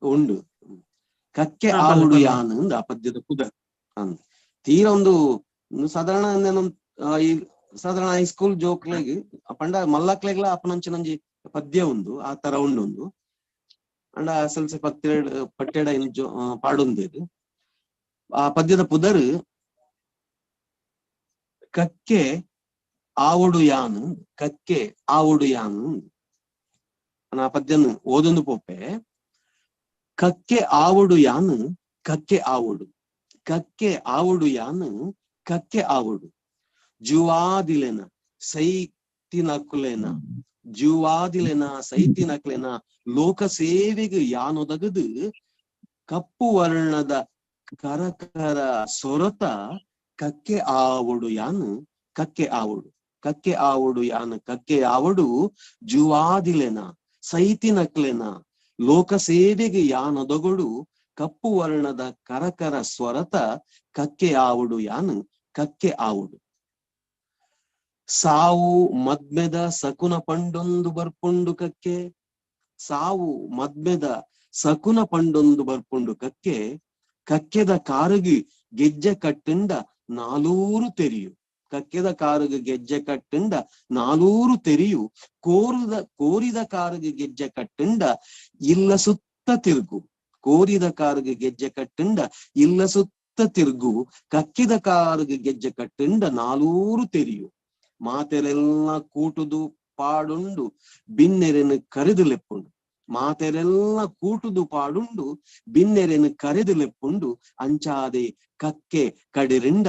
ಉಂಡು. ಕಕ್ಕೆ ಆವುಡು ಯಾನು ಆ ಪದ್ಯದ ಪುದರ್. ತೀರ ಒಂದು ಸಾಧಾರಣ ಈ ಸಾಧಾರಣ ಹೈಸ್ಕೂಲ್ ಜೋಕ್ಲೆಗ್ ಪಂಡ ಮಲ್ಲಕ್ಲೆಗ್ಲ ಅಪನಂಚಿನಂಜಿ ಪದ್ಯ ಉಂಡು, ಆ ತರ ಉಂಡು ಒಂದು. ಅಂಡ SSLC ಪಟ್ಟೆಡ ಪಾಡೊಂದೇರು. ಆ ಪದ್ಯದ ಪುದರ್ ಕಕ್ಕೆ ಆವಡು ಯಾನು, ಕಕ್ಕೆ ಆವಡು ಯಾನು. ಆ ಪದ್ಯನು ಓದೊಂದು ಪೋಪೆ. ಕಕ್ಕೆ ಆವಡು ಯಾನು, ಕಕ್ಕೆ ಆವಡು, ಕಕ್ಕೆ ಆವಡು ಯಾನು, ಕಕ್ಕೆ ಆವಡು, ಜುವಾದಿಲೆನ ಸೈತಿನಕುಲೆನ ಜೀವಾದಿಲೆನ ಸೈತಿನಕ್ಲೆನ ಲೋಕ ಸೇವೆಗ್ ಯಾನೊದಗದು ಕಪ್ಪು ವರ್ಣದ ಕರಕರ ಸೊರತ ಕಕ್ಕೆ ಆವೊಡು ಯಾನು ಕಕ್ಕೆ ಆವೊಡು ಕಕ್ಕೆ ಆವೊಡು ಯಾನು ಕಕ್ಕೆ ಆವೊಡು ಜುವಾದಿಲೆನ ಸೈತಿನಕ್ಲೆನ ಲೋಕ ಸೇವೆಗ್ ಯಾನೊದಗೊಡು ಕಪ್ಪು ವರ್ಣದ ಕರಕರ ಸ್ವರತ ಕಕ್ಕೆ ಆವೊಡು ಯಾನು ಕಕ್ಕೆ ಆವೊಡು. ಸಾವು ಮದ್ಮೆದ ಸಕುನ ಪಂಡೊಂದು ಬರ್ಪುಂಡು ಕಕ್ಕೆ ಸಾವು ಮದ್ಮೆದ ಸಕುನ ಪಂಡೊಂದು ಬರ್ಪುಂಡು ಕಕ್ಕೆ ಕಕ್ಕೆದ ಕಾರುಗು ಗೆಜ್ಜೆ ಕಟ್ಟುಂಡ ನಾಲೂರು ತೆರಿಯು ಕಕ್ಕೆದ ಕಾರುಗು ಗೆಜ್ಜೆ ಕಟ್ಟುಂಡ ನಾಲೂರು ತೆರಿಯು ಕೋರಿದ ಕಾರುಗು ಗೆಜ್ಜೆ ಕಟ್ಟುಂಡ ಇಲ್ಲ ಸುತ್ತ ತಿರುಗು ಕೋರಿದ ಕಾರುಗು ಗೆಜ್ಜೆ ಕಟ್ಟುಂಡ ಇಲ್ಲ ಸುತ್ತ ತಿರುಗು ಕಕ್ಕಿದ ಕಾರುಗು ಗೆಜ್ಜೆ ಕಟ್ಟುಂಡ ನಾಲೂರು ತೆರಿಯು ಮಾತೆರೆಲ್ಲ ಕೂಟುದು ಪಾಡುಂಡು ಬಿನ್ನೆರೆನು ಕರೆದು ಲೆಪ್ಪುಂಡು ಮಾತೆರೆಲ್ಲ ಕೂಟುದು ಪಾಡುಂಡು ಬಿನ್ನೆರೆನು ಕರೆದು ಲೆಪ್ಪುಂಡು ಅಂಚಾದೆ ಕಕ್ಕೆ ಕಡಿರಿಂಡ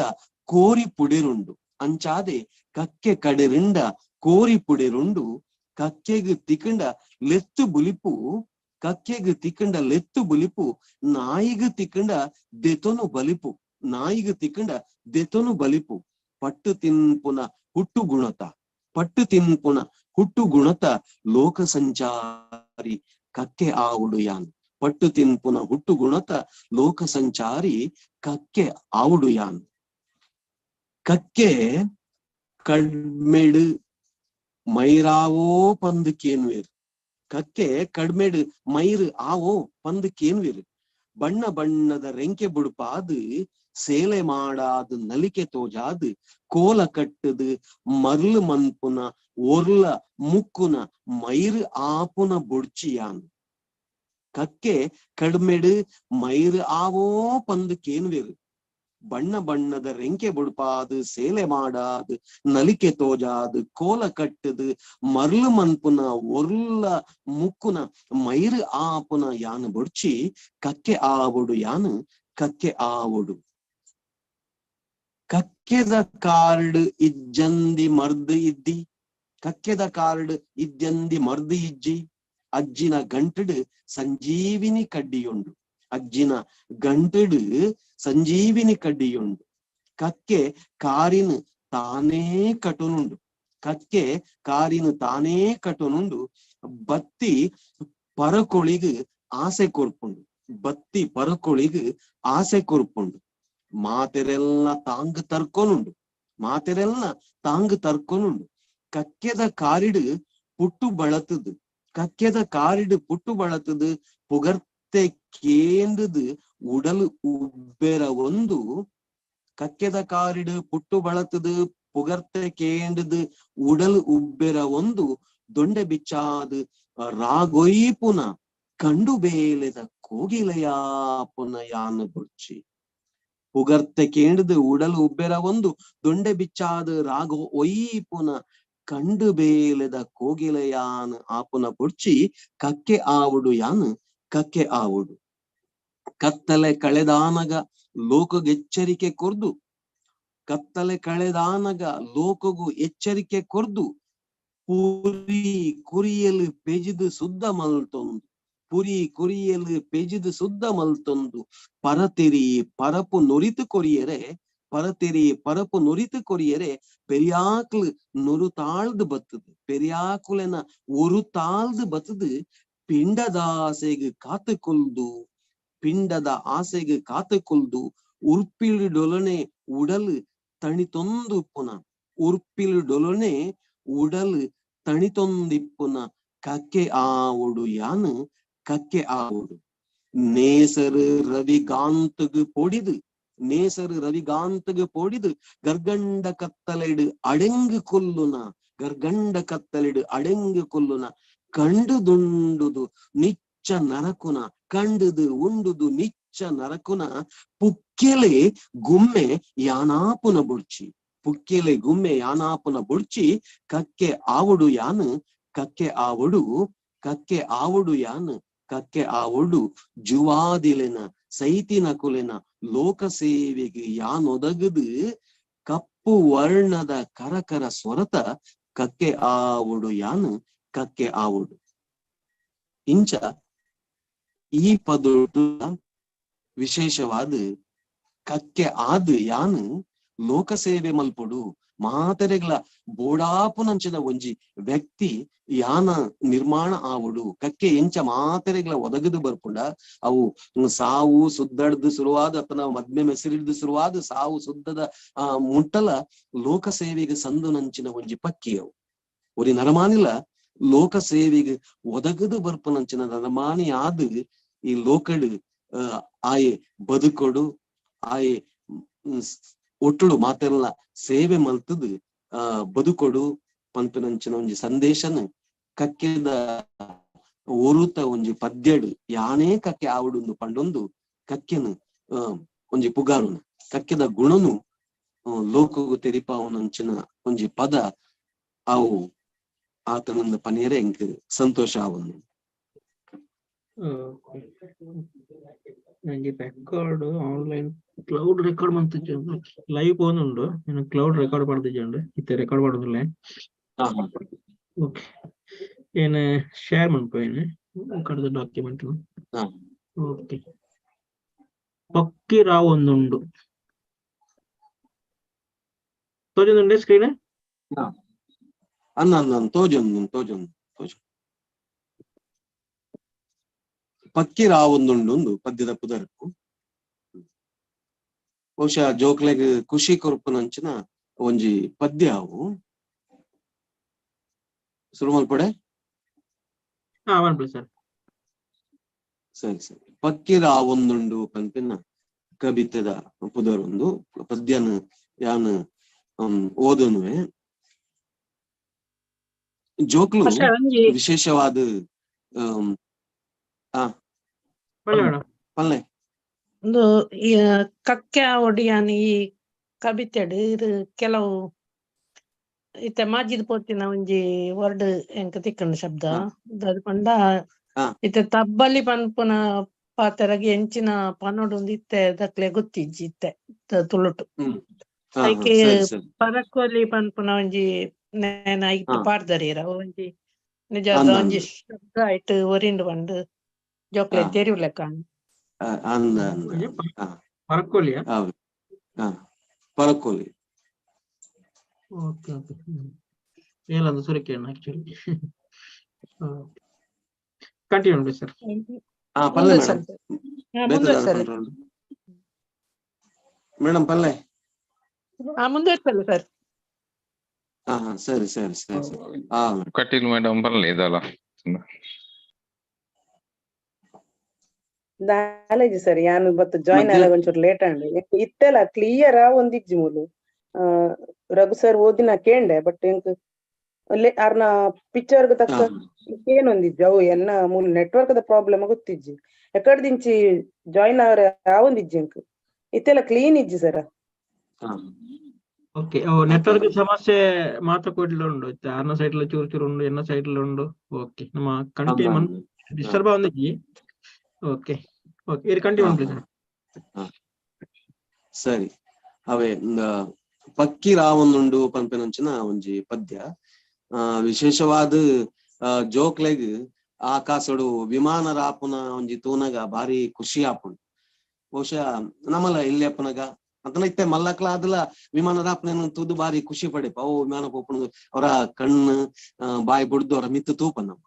ಕೋರಿ ಪುಡಿರುಂಡು ಅಂಚಾದೆ ಕಕ್ಕೆ ಕಡಿರಿಂಡ ಕೋರಿ ಪುಡಿರುಂಡು ಕಕ್ಕೆಗ್ ತಿಕ್ಕಂಡ ಲೆತ್ತು ಬುಲಿಪು ಕಕ್ಕೆಗ್ ತಿಕ್ಕಂಡ ಲೆತ್ತು ಬುಲಿಪು ನಾಯಿಗ್ ತಿಕ್ಕಂಡ ದೆತೊನು ಬಲಿಪು ನಾಯಿಗ್ ತಿಕ್ಕಂಡ ದೆತೊನು ಬಲಿಪು ಪಟ್ಟು ತಿನ್ಪುನ ಹುಟ್ಟು ಗುಣತ ಪಟ್ಟು ತಿನ್ಪುನ ಹುಟ್ಟು ಗುಣತ ಲೋಕ ಸಂಚಾರಿ ಕಕ್ಕೆ ಆವುಡು ಯಾನ್ ಪಟ್ಟು ತಿನ್ಪುನ ಹುಟ್ಟು ಗುಣತ ಲೋಕ ಸಂಚಾರಿ ಕಕ್ಕೆ ಆವುಡು ಯಾನ್. ಕಕ್ಕೆ ಕಡ್ಮೆಡು ಮೈರಾವೋ ಪಂದು ಕೇನ್ವೇರು ಕಕ್ಕೆ ಕಡ್ಮೆಡು ಮೈರು ಆವೋ ಪಂದು ಕೇನ್ವೇರು ಬಣ್ಣ ಬಣ್ಣದ ರೆಂಕೆ ಬುಡುಪಾದು ಸೇಲೆ ಮಾಡಾದು ನಲಿಕೆ ತೋಜಾದು ಕೋಲ ಕಟ್ಟದು ಮರ್ಲು ಮನ್ಪುನ ಒರ್ಲ ಮುಕ್ಕುನ ಮೈರು ಆಪುನ ಬುಡ್ಚಿಯಾನ್ ಕಕ್ಕೆ ಕಡ್ಮೆಡು ಮೈರು ಆವೋ ಪಂದು ಕೇನ್ವೇರು ಬಣ್ಣ ಬಣ್ಣದ ರೆಂಕೆ ಬುಡ್ಪಾದು ಸೇಲೆ ಮಾಡಾದು ನಲಿಕೆ ತೋಜಾದು ಕೋಲ ಕಟ್ಟದು ಮರ್ಲು ಮನ್ಪುನ ಒರ್ಲ ಮುಕ್ಕುನ ಮೈರು ಆಪುನ ಯಾನು ಬೊಡ್ಚಿ ಕಕ್ಕೆ ಆವೊಡು ಯಾನು ಕಕ್ಕೆ ಆವೊಡು. ಕಕ್ಕೆದ ಕಾರ್ಡ್ ಇಜ್ಜಂದಿ ಮರ್ದು ಇದ್ದಿ ಕಕ್ಕೆದ ಕಾರ್ಡ್ ಇಜ್ಜಂದಿ ಮರ್ದು ಇಜ್ಜಿ ಅಜ್ಜಿನ ಗಂಟಡು ಸಂಜೀವಿನಿ ಕಡ್ಡಿಯುಂಡು ಅಜ್ಜಿನ ಗಂಟಡು ಸಂಜೀವಿನಿ ಕಡ್ಡಿಯುಂಡು ಕಕ್ಕೆ ಕಾರಿನ ತಾನೇ ಕಟುನುಂಡು ಕಕ್ಕೆ ಕಾರಿನ ತಾನೇ ಕಟುನುಂಡು ಬತ್ತಿ ಪರಕೊಳಿಗ್ ಆಸೆ ಕೊರ್ಪುಂಡು ಬತ್ತಿ ಪರಕೊಳಿಗ್ ಆಸೆ ಕೊರ್ಪುಂಡು ಮಾತೆರೆಲ್ಲ ತಾಂಗ್ ತರ್ಕೊನುಂಡು ಮಾತೆರೆಲ್ಲ ತಾಂಗ್ ತರ್ಕೊನುಂಡು ಕಕ್ಕೆದ ಕಾರಿಡು ಪುಟ್ಟು ಬಳತದು ಕಕ್ಕೆದ ಕಾರಿಡು ಪುಟ್ಟು ಬಳತದು ಪುಗರ್ತೆ ಕೇಂದ್ರದು ಉಡಲು ಉಬ್ಬೆರ ಒಂದು ಕಕ್ಕೆದ ಕಾರಿಡು ಪುಟ್ಟು ಬಳತದು ಪುಗರ್ತೆ ಕೇಂದ್ರದು ಉಡಲು ಉಬ್ಬೆರ ಒಂದು ದೊಂಡೆ ಬಿಚ್ಚಾದು ರಾಗೊಯ್ಪುನ ಕಂಡು ಬೇಲೆದ ಕೋಗಿಲೆಯಾಪುನ ಯಾನು ಬುಡ್ಚಿ ಪುಗರ್ತೆ ಕೇಂದ್ರದು ಉಡಲು ಉಬ್ಬೆರ ಒಂದು ದೊಂಡೆ ಬಿಚ್ಚಾದ ರಾಗೋ ಒಯ್ಪುನ ಕಂಡು ಬೇಲೆದ ಕೋಗಿಲೆಯಾನ್ ಆಪುನ ಬುಡ್ಚಿ ಕಕ್ಕೆ ಆವುಡು ಯಾನು ಕಕ್ಕೆ ಆವುಡು. ಕತ್ತಲೆ ಕಳೆದಾನಗ ಲೋಕಗೆಚ್ಚರಿಕೆ ಕೊರ್ದು ಕತ್ತಲೆ ಕಳೆದಾನಗ ಲೋಕಗು ಎಚ್ಚರಿಕೆ ಕೊರ್ದು ಪುರಿ ಕುರಿಯಲು ಪೆಜಿದು ಸುದ್ದ ಮಲ್ತೊಂದು ಪುರಿ ಕುರಿಯಲು ಪೆಜಿದು ಸುದ್ದ ಮಲ್ತೊಂದು ಪರತಿರಿ ಪರಪು ನುರಿತು ಕೊರಿಯರೆ ಪರತಿರಿ ಪರಪು ನುರಿತು ಕೊರಿಯರೆ ಪೆರಿಯಾಕ್ಲು ನುರು ತಾಳ್ದು ಬತ್ತದು ಪೆರಿಯಾಕುಲೆನ ಒರು ತಾಳ್ದು ಬತ್ತದು ಪಿಂಡದ ಆಸೆಗೆ ಕಾತು ಕೊಲ್ದು ಪಿಂಡದ ಆಸೆಗೆ ಕಾತು ಕೊಲ್ದು ಉರ್ಪಿಲು ಡೊಲನೆ ಉಡಲು ತಣಿತೊಂದು ಪುನ ಉರ್ಪಿಲು ಡೊಲನೆ ಉಡಲು ತಣಿತೊಂದಿಪ್ಪುನ ಕಕ್ಕೆ ಆವೊಡು ಯಾನು ಕಕ್ಕೆ ಆವೊಡು. ನೇಸರು ರವಿಗಾಂತಗು ಪೊಡಿದು ನೇಸರು ರವಿಗಾಂತಗು ಪೊಡಿದು ಗರ್ಗಂಡ ಕತ್ತಲೆಡು ಅಡೆಂಗು ಕೊಲ್ಲುನ ಗರ್ಗಂಡ ಕತ್ತಲೆಡು ಅಡೆಂಗು ಕೊಲ್ಲುನ ಕಂಡುದುಂಡುದು ನಿಚ್ಚ ನರಕುನ ಕಂಡುದು ಉಂಡುದು ನಿಚ್ಚ ನರಕುನ ಪುಕ್ಕೆಲೆ ಗುಮ್ಮೆ ಯಾನಾಪುನ ಬುಡ್ಚಿ ಪುಕ್ಕೆಲೆ ಗುಮ್ಮೆ ಯಾನಾಪುನ ಬುಡ್ಚಿ ಕಕ್ಕೆ ಆವೊಡು ಯಾನು ಕಕ್ಕೆ ಆವೊಡು ಕಕ್ಕೆ ಆವೊಡು ಯಾನು ಕಕ್ಕೆ ಆವೊಡು. ಜುವಾದಿಲೆನ ಸೈತಿನ ಕುಲೆನ ಲೋಕ ಸೇವೆಗೆ ಯಾನೊದಗದು ಕಪ್ಪು ಕಪ್ಪು ವರ್ಣದ ಕರಕರ ಸ್ವರತ ಕಕ್ಕೆ ಆವುಡು ಯಾನು ಕಕ್ಕೆ ಆವುಡು. ಇಂಚ ಈ ಪದೊಡು ವಿಶೇಷವಾದ ಕಕ್ಕೆ ಆದ್ ಯಾನು ಲೋಕಸೇವೆ ಮಲ್ಪೊಡು, ಮಾತೆರೆಗ್ಲ ಬೋಡಾಪುನಂಚಿನ ಒಂಜಿ ವ್ಯಕ್ತಿ ಯಾನ ನಿರ್ಮಾಣ ಆವುಡು. ಕಕ್ಕೆ ಎಂಚ ಮಾತೆರೆಗ್ಲ ಒದಗದು ಬರ್ಪುಂಡ ಅವು ಸಾವು ಸುದ್ದಡ್ದು ಶುರುವಾದ ಅತನ ಮದ್ಮೆ ಮೆಸರಿಡ್ದು ಶುರುವಾದ ಸಾವು ಸುದ್ದದ ಆ ಮುಟ್ಟಲ ಲೋಕಸೇವೆಗೆ ಸಂದುನಂಚಿನ ಒಂಜಿ ಪಕ್ಕಿ ಅವು. ಒರಿ ನರಮಾನಿಲ ಲೋಕಸೇವೆಗೆ ಒದಗದು ಬರ್ಪುನಂಚಿನ ನರಮಾನಿ ಆದ್ ಈ ಲೋಕಡು ಆಯೆ ಬದುಕೊಡು, ಆಯೆ ಒಟ್ಟುಡು ಮಾತೆರ್ಲ ಸೇವೆ ಮಲ್ತದು ಬದುಕೊಡು ಪನ್ಪಿನಂಚಿನ ಒಂಜಿ ಸಂದೇಶನ ಕಕ್ಕೆದ ಒರುತ ಒಂಜಿ ಪದ್ಯಡು ಯಾನೇ ಕಕ್ಕೆ ಆವಡುಂದು ಪಂಡೊಂದು ಕಕ್ಕೆನು ಒಂಜಿ ಪುಗಾರುನ ಕಕ್ಕೆದ ಗುಣನು ಲೋಕಗು ತೆರಿಪಾವನಂಚಿನ ಒಂಜಿ ಪದ ಅವು ಆತನಂದ ಪನೇರೆ ಎಂಕ್ ಸಂತೋಷ ಆವನು. ನಂಗೆ ರೆಕಾರ್ಡ್ ಆನ್ಲೈನ್ ಕ್ಲೌಡ್ ರೆಕಾರ್ಡ್ ಮಂತಿಜ್ಜಂಡು, ಲೈವ್ ಪೋನುಂಡು, ಕ್ಲೌಡ್ ರೆಕಾರ್ಡ್ ಪಡ್ದಿಜ್ಜಂಡು, ಇತ್ತೆ ರೆಕಾರ್ಡ್ ಮಾಡೋದಿಲ್ಲ. ಓಕೆ, ಏನ್ ಶೇರ್ ಮನ್ಪು ಏನ್ ಕಡ್ದ ಡಾಕ್ಯುಮೆಂಟ್. ಓಕೆ, ಪಕ್ಕಿ ರಾವ್ ಒಂದುಂಡು ತೋಜೊಂದುಂಡೆ ಸ್ಕ್ರೀನ್? ಅನ್ನ ಅನ್ನ ತೋಜೊಂದು ತೋಜೊಂದು ತೋಜು. ಪಕ್ಕಿ ರಾವೊಂದುಂಡು ಪದ್ಯದ ಪುದರ್ಕು. ಬಹುಶಃ ಜೋಕ್ಲೆಗ್ ಖುಷಿ ಕೊರ್ಪುನಂಚಿನ ಒಂಜಿ ಪದ್ಯ ಅವು. ಶುರು ಮಲ್ಪಡೆ? ಸರ್. ಸರಿ ಸರಿ. ಪಕ್ಕಿ ರಾವೊಂದುಂಡು ಪನ್ಪಿನ ಕವಿತೆದ ಪುದರೊಂದು ಪದ್ಯನ ಯಾನ್ ಓದನುವೆ. ಜೋಕ್ಲು ವಿಶೇಷವಾದ ಪಲ್ಲೆ ಒಂದು ಕಕ್ಕೆ ಒಡಿಯಾನ್ ಈ ಕವಿತೆಡ್ ಇದು ಕೆಲವು ಇತ್ತೆ ಮಾಜಿದ್ ಪೋತಿನ ಒಂಜಿ ವರ್ಡ್ ಎಂಕ್ ತಿಕ್ಕಂಡು ಶಬ್ದ ಅದು ಪಂಡ ಇತ್ತೆ ತಬ್ಬಲಿ ಪನ್ಪುನ ಪಾತೆರಗ್ ಎಂಚಿನ ಪನೊಡು ಇತ್ತೆ ದಕ್ಲೆ ಗೊತ್ತಿಜ್ಜಿ ಇತ್ತೆ ತುಳುಟು. ಐಕೆ ಪರಕೋಲಿ ಪನ್ಪುನ ಒಂಜಿ ನೇನ ಐಟ್ ಪಾಡ್ದರೀರ ಒಂಜಿ ನಿಜ ಒಂಜಿ ಶಬ್ದ ಐಟ್ ಒರಿಂಡು ಪಂಡು ಜೋಕ್ಲೆ ತೆರಿವು ಲೆಕ್ಕ. ಪರಕೋಲಿಯಾ? ಪರಕೋಲಿ. ಓಕೆ ಓಕೆ, ಏನಂತ ಸುರಕೇನ ಆಕ್ಚುಲಿ. Continue sir. ಪಲ್ಲೆ ಮೇಡಮ್, ಪಲ್ಲೆ ಮುಂದುವರ್ಸಲ್ಲ ಸರ್. ಸರಿ ಸರಿ ಸರಿ ಸರಿ. ಕಟೀಲ್ ಮೇಡಮ್ ಬರಲಿ ಇದಲ್ಲ. ನಾಲೆಜ್ ಸರ್, ಯಾನು ಬತ್ತ ಜಾಯಿನ್ ಆಗ ಒಂಚೂರು ಲೇಟ್ ಅಂಡ್ ಇತ್ತೆಲ್ಲ ಕ್ಲಿಯರ್ ಆ ಒಂದಿಜ್ಜಿ ಮೂಲು. ರಘು ಸರ್ ಓದಿನ ಕೇಂಡೆ, ಬಟ್ ಎಂಕ್ ಅರ್ನ ಪಿಕ್ಚರ್ ತಕ್ಕ ಏನೊಂದಿಜ್ಜಿ ಅವು ಎನ್ನ ಮೂಲ ನೆಟ್ವರ್ಕ್ ದ ಪ್ರಾಬ್ಲಮ್ ಗೊತ್ತಿಜ್ಜಿ. ಎಕಡ್ದಿಂಚಿ ಜಾಯಿನ್ ಆವರೆ ಆವೊಂದಿಜ್ಜಿ ಎಂಕ್. ಇತ್ತೆಲ್ಲ ಕ್ಲೀನ್ ಇಜ್ಜಿ ಸರ್. ಓಕೆ, ನೆಟ್ವರ್ಕ್ ಸಮಸ್ಯೆ ಮಾತ್ರ ಕೂಡ್ಲ ಉಂಡು, ಅರ್ನ ಸೈಡ್ ಚೂರು ಚೂರು ಉಂಡು, ಎನ್ನ ಸೈಡ್ ಉಂಡು. ಓಕೆ, ನಮ್ಮ ಕಂಟಿನ್ಯೂ ಡಿಸ್ಟರ್ಬ್ ಆವೊಂದಿಜ್ಜಿ. ಓಕೆ ಓಕೆ, ಇದು ಕಂಟಿನ್ಯೂ ಪ್ಲೀಸ್. ಸರಿ, ಅವೇ ಪಕ್ಕಿ ರಾವೊಂದುಂಡು ಪನ್ಪಿನಂಚಿನ ಒಂಜಿ ಪದ್ಯ. ವಿಶೇಷವಾದ ಜೋಕ್ಲೆಗ್ ಆಕಾಶಡು ವಿಮಾನ ರಾಪುನ ಒಂಜಿ ತೂನಗ ಬಾರಿ ಖುಷಿ ಆಪುಂಡು. ಬಹುಶಃ ನಮ್ಮಲ ಇಲ್ಲಿ ಅಪ್ಪನಗ ಅಂತನ ಇತ್ತೆ ಮಲ್ಲಕ್ಲ ಆದಲ ವಿಮಾನ ರಾಪುನ ತೂದು ಬಾರಿ ಖುಷಿ ಪಡೆಪ. ಅವು ವಿಮಾನ ಪೋಪುನ ಅವರ ಕಣ್ಣು ಬಾಯಿ ಬುಡ್ದು ಅವರ ಮಿತ್ತು ತೂಪ. ನಮ್ಮ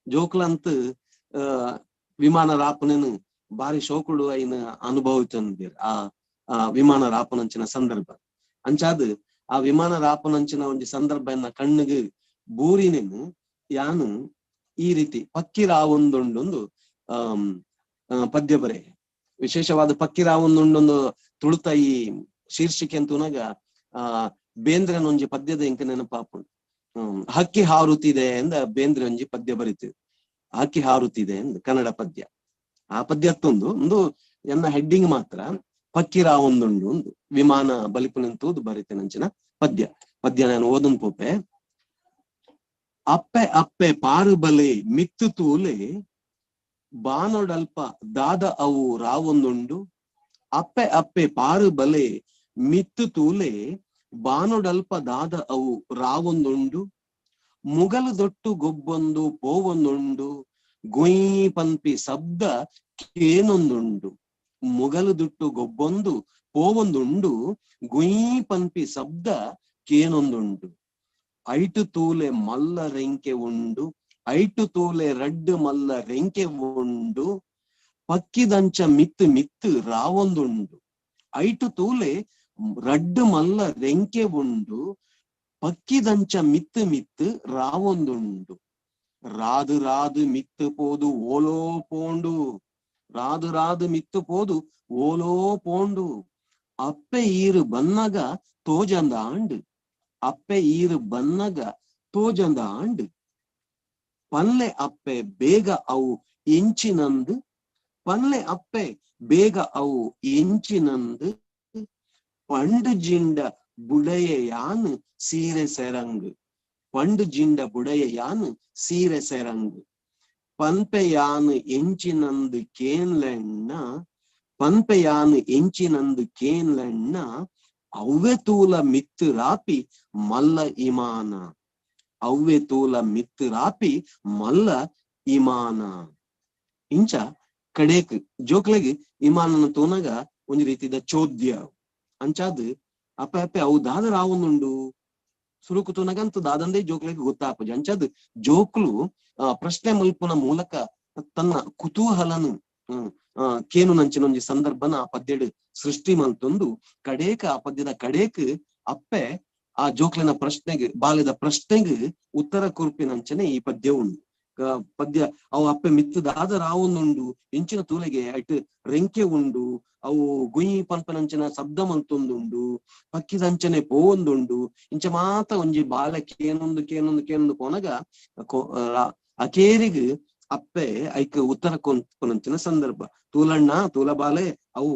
ಜೋಕ್ಲಂತ ವಿಮಾನ ರಾಪುನೇನು ಬಾರಿ ಶೋಕುಡು ಐನ ಅನುಭವಿತಂದಿರ್ ಆ ವಿಮಾನ ರಾಪುನಂಚಿನ ಸಂದರ್ಭ. ಅಂಚಾದ್ ಆ ವಿಮಾನ ರಾಪುನಂಚಿನ ಒಂಜಿ ಸಂದರ್ಭ ಎನ್ನ ಕಣ್ಣಿಗೆ ಬೂರಿನೇನು ಯಾನು ಈ ರೀತಿ ಪಕ್ಕಿ ರಾವೊಂದುಂಡೊಂದು ಪದ್ಯ ಬರೆ. ವಿಶೇಷವಾದ ಪಕ್ಕಿ ರಾವೊಂದುಂಡೊಂದು ತುಳುತ ಈ ಶೀರ್ಷಿಕೆ ಅಂತೂನಾಗ ಬೇಂದ್ರನ ಒಂಜಿ ಪದ್ಯದ ಇಂಕ ನೆನಪಾಪುಂಡು. ಹಕ್ಕಿ ಹಾರುತ್ತಿದೆ ಎಂದ ಬೇಂದ್ರೆ ಒಂಜಿ ಪದ್ಯ ಬರೀತಿದೆ, ಹಕ್ಕಿ ಹಾರುತ್ತಿದೆ ಎಂದು ಕನ್ನಡ ಪದ್ಯ. ಆ ಪದ್ಯತ್ತೊಂದು ಒಂದು ಎನ್ನ ಹೆಡ್ಡಿಂಗ್ ಮಾತ್ರ ಪಕ್ಕಿ ರಾವೊಂದುಂಡು ಒಂದು ವಿಮಾನ ಬಲಿಪುನಂತೂದು ಬರೀತೇನಂಚಿನ ಪದ್ಯ. ಪದ್ಯ ನಾನು ಓದನ್ ಪೋಪೆ. ಅಪ್ಪೆ ಅಪ್ಪೆ ಪಾರು ಬಲೆ ಮಿತ್ತು ತೂಲೆ ಬಾನೊಡಲ್ಪ ದಾದ ಅವು ರಾವೊಂದುಂಡು. ಅಪ್ಪೆ ಅಪ್ಪೆ ಪಾರು ಬಲೆ ಮಿತ್ತು ತೂಲೆ ಬಾನೊಡಲ್ಪ ದಾದ ಅವು ರಾವೊಂದುಂಡು, ಮುಗಲು ದೊಟ್ಟು ಗೊಬ್ಬೊಂದು ಪೋವೊಂದುಂಡು, ಗುಯ್ ಪನ್ಪಿ ಶಬ್ದ ಕೇನೊಂದುಂಡು, ಮುಗಲು ದುಟ್ಟು ಗೊಬ್ಬೊಂದು ಪೋವೊಂದುಂಡು, ಗುಯ್ ಪನ್ಪಿ ಶಬ್ದ ಕೇನೊಂದುಂಡು. ಐಟು ತೂಲೆ ಮಲ್ಲ ರೆಂಕೆ ಉಂಡು, ಐಟು ತೂಲೆ ರಡ್ಡು ಮಲ್ಲ ರೆಂಕೆ ಉಂಡು, ಪಕ್ಕಿದಂಚ ಮಿತ್ತು ಮಿತ್ತು ರಾವೊಂದುಂಡು. ಐಟು ತೂಲೆ ರಡ್ಡು ಮಲ್ಲ ರೆಂಕೆ ಉಂಡು, ಪಕ್ಕಿದಂಚ ಮಿತ್ತು ಮಿತ್ತು ರಾವೊಂದುಂಡು. ರಾದು ರಾದು ಮಿತ್ತು ಪೋದು ಓಲೋ ಪೋಂಡು, ರಾದು ರಾದು ಮಿತ್ತು ಪೋದು ಓಲೋ ಪೋಂಡು. ಅಪ್ಪೆ ಈರು ಬನ್ನಗ ತೋಜಂದ ಆಂಡು, ಅಪ್ಪೆ ಈರು ಬನ್ನಗ ತೋಜಂದ ಆಂಡು. ಪನ್ಲೆ ಅಪ್ಪೆ ಬೇಗ ಅವು ಎಂಚಿನಂದು, ಪನ್ಲೆ ಅಪ್ಪೆ ಬೇಗ ಅವು ಎಂಚಿನಂದು. ಪಂಡು ಜಿಂಡ ಬುಡಯ ಯಾನ್ ಸೀರೆ ಸೆರಂಗ್, ಪಂಡು ಜಿಂಡ ಬುಡಯ ಯಾನ್ ಸೀರೆ ಸೆರಂಗ್. ಪನ್ಪೆ ಯಾನ್ ಎಂಚಿನಂದು ಕೇನ್ಲೆಣ್ಣ, ಪನ್ಪೆ ಯಾನ್ ಎಂಚಿನಂದು ಕೇನ್ಲೆಣ್ಣ. ಅವ್ವೆ ತೂಲ ಮಿತ್ತು ರಾಪಿ ಮಲ್ಲ ಇಮಾನ, ಅವ್ವೆ ತೂಲ ಮಿತ್ತು ರಾಪಿ ಮಲ್ಲ ಇಮಾನ. ಇಂಚ ಕಡೇಕ್ ಜೋಕ್ಲೆಗ್ ಇಮಾನನ ತೂನಗ ಒಂಜಿ ರೀತಿದ ಚೋದ್ಯ ಅಂಚಾದ್ ಅಪ್ಪೆ ಅಪ್ಪೆ ಅವು ದಾದ ರಾವೊಂದುಂಡು ಸುರುಕು ತೂನಗಂತೂ ದಾದಂದೇ ಜೋಕ್ಲೆಗ್ ಗೊತ್ತಾಪುಜಿ. ಅಂಚಾದ್ ಜೋಕ್ಲು ಪ್ರಶ್ನೆ ಮಲ್ಪುನ ಮೂಲಕ ತನ್ನ ಕುತೂಹಲನು ಕೇನುನಂಚಿನ ಒಂಜಿ ಸಂದರ್ಭನ ಆ ಪದ್ಯಡ್ ಸೃಷ್ಟಿ ಮಲ್ತೊಂದು ಕಡೇಕ ಆ ಪದ್ಯದ ಕಡೇಕ್ ಅಪ್ಪೆ ಆ ಜೋಕ್ಲೆನ ಪ್ರಶ್ನೆಗೆ ಬಾಲ್ಯದ ಪ್ರಶ್ನೆಗೆ ಉತ್ತರ ಕೊರ್ಪಿನಂಚನೆ ಈ ಪದ್ಯ ಉಂಡು. ಪದ್ಯ ಅವು ಅಪ್ಪೆ ಮಿತ್ತು ದಾದ ರಾವೊಂದುಂಡು, ಇಂಚಿನ ತೂಲೆಗೆ ಐಟ್ ರೆಂಕೆ ಉಂಡು, ಅವು ಗುಯ್ ಪನ್ಪನಂಚಿನ ಶಬ್ದ ಮಲ್ತೊಂದುಂಡು, ಪಕ್ಕಿದಂಚನೆ ಪೋವೊಂದುಂಡು. ಇಂಚ ಮಾತ ಒಂಜಿ ಬಾಲೆ ಕೇನೊಂದು ಕೇನೊಂದು ಕೇನೊಂದು ಪೋನಗ ಅಕೇರಿಗ್ ಅಪ್ಪೆ ಐಕ್ ಉತ್ತರ ಕೊನ್ಪುನಂಚಿನ ಸಂದರ್ಭ. ತೂಲಣ್ಣ ತೂಲ ಬಾಲೆ ಅವು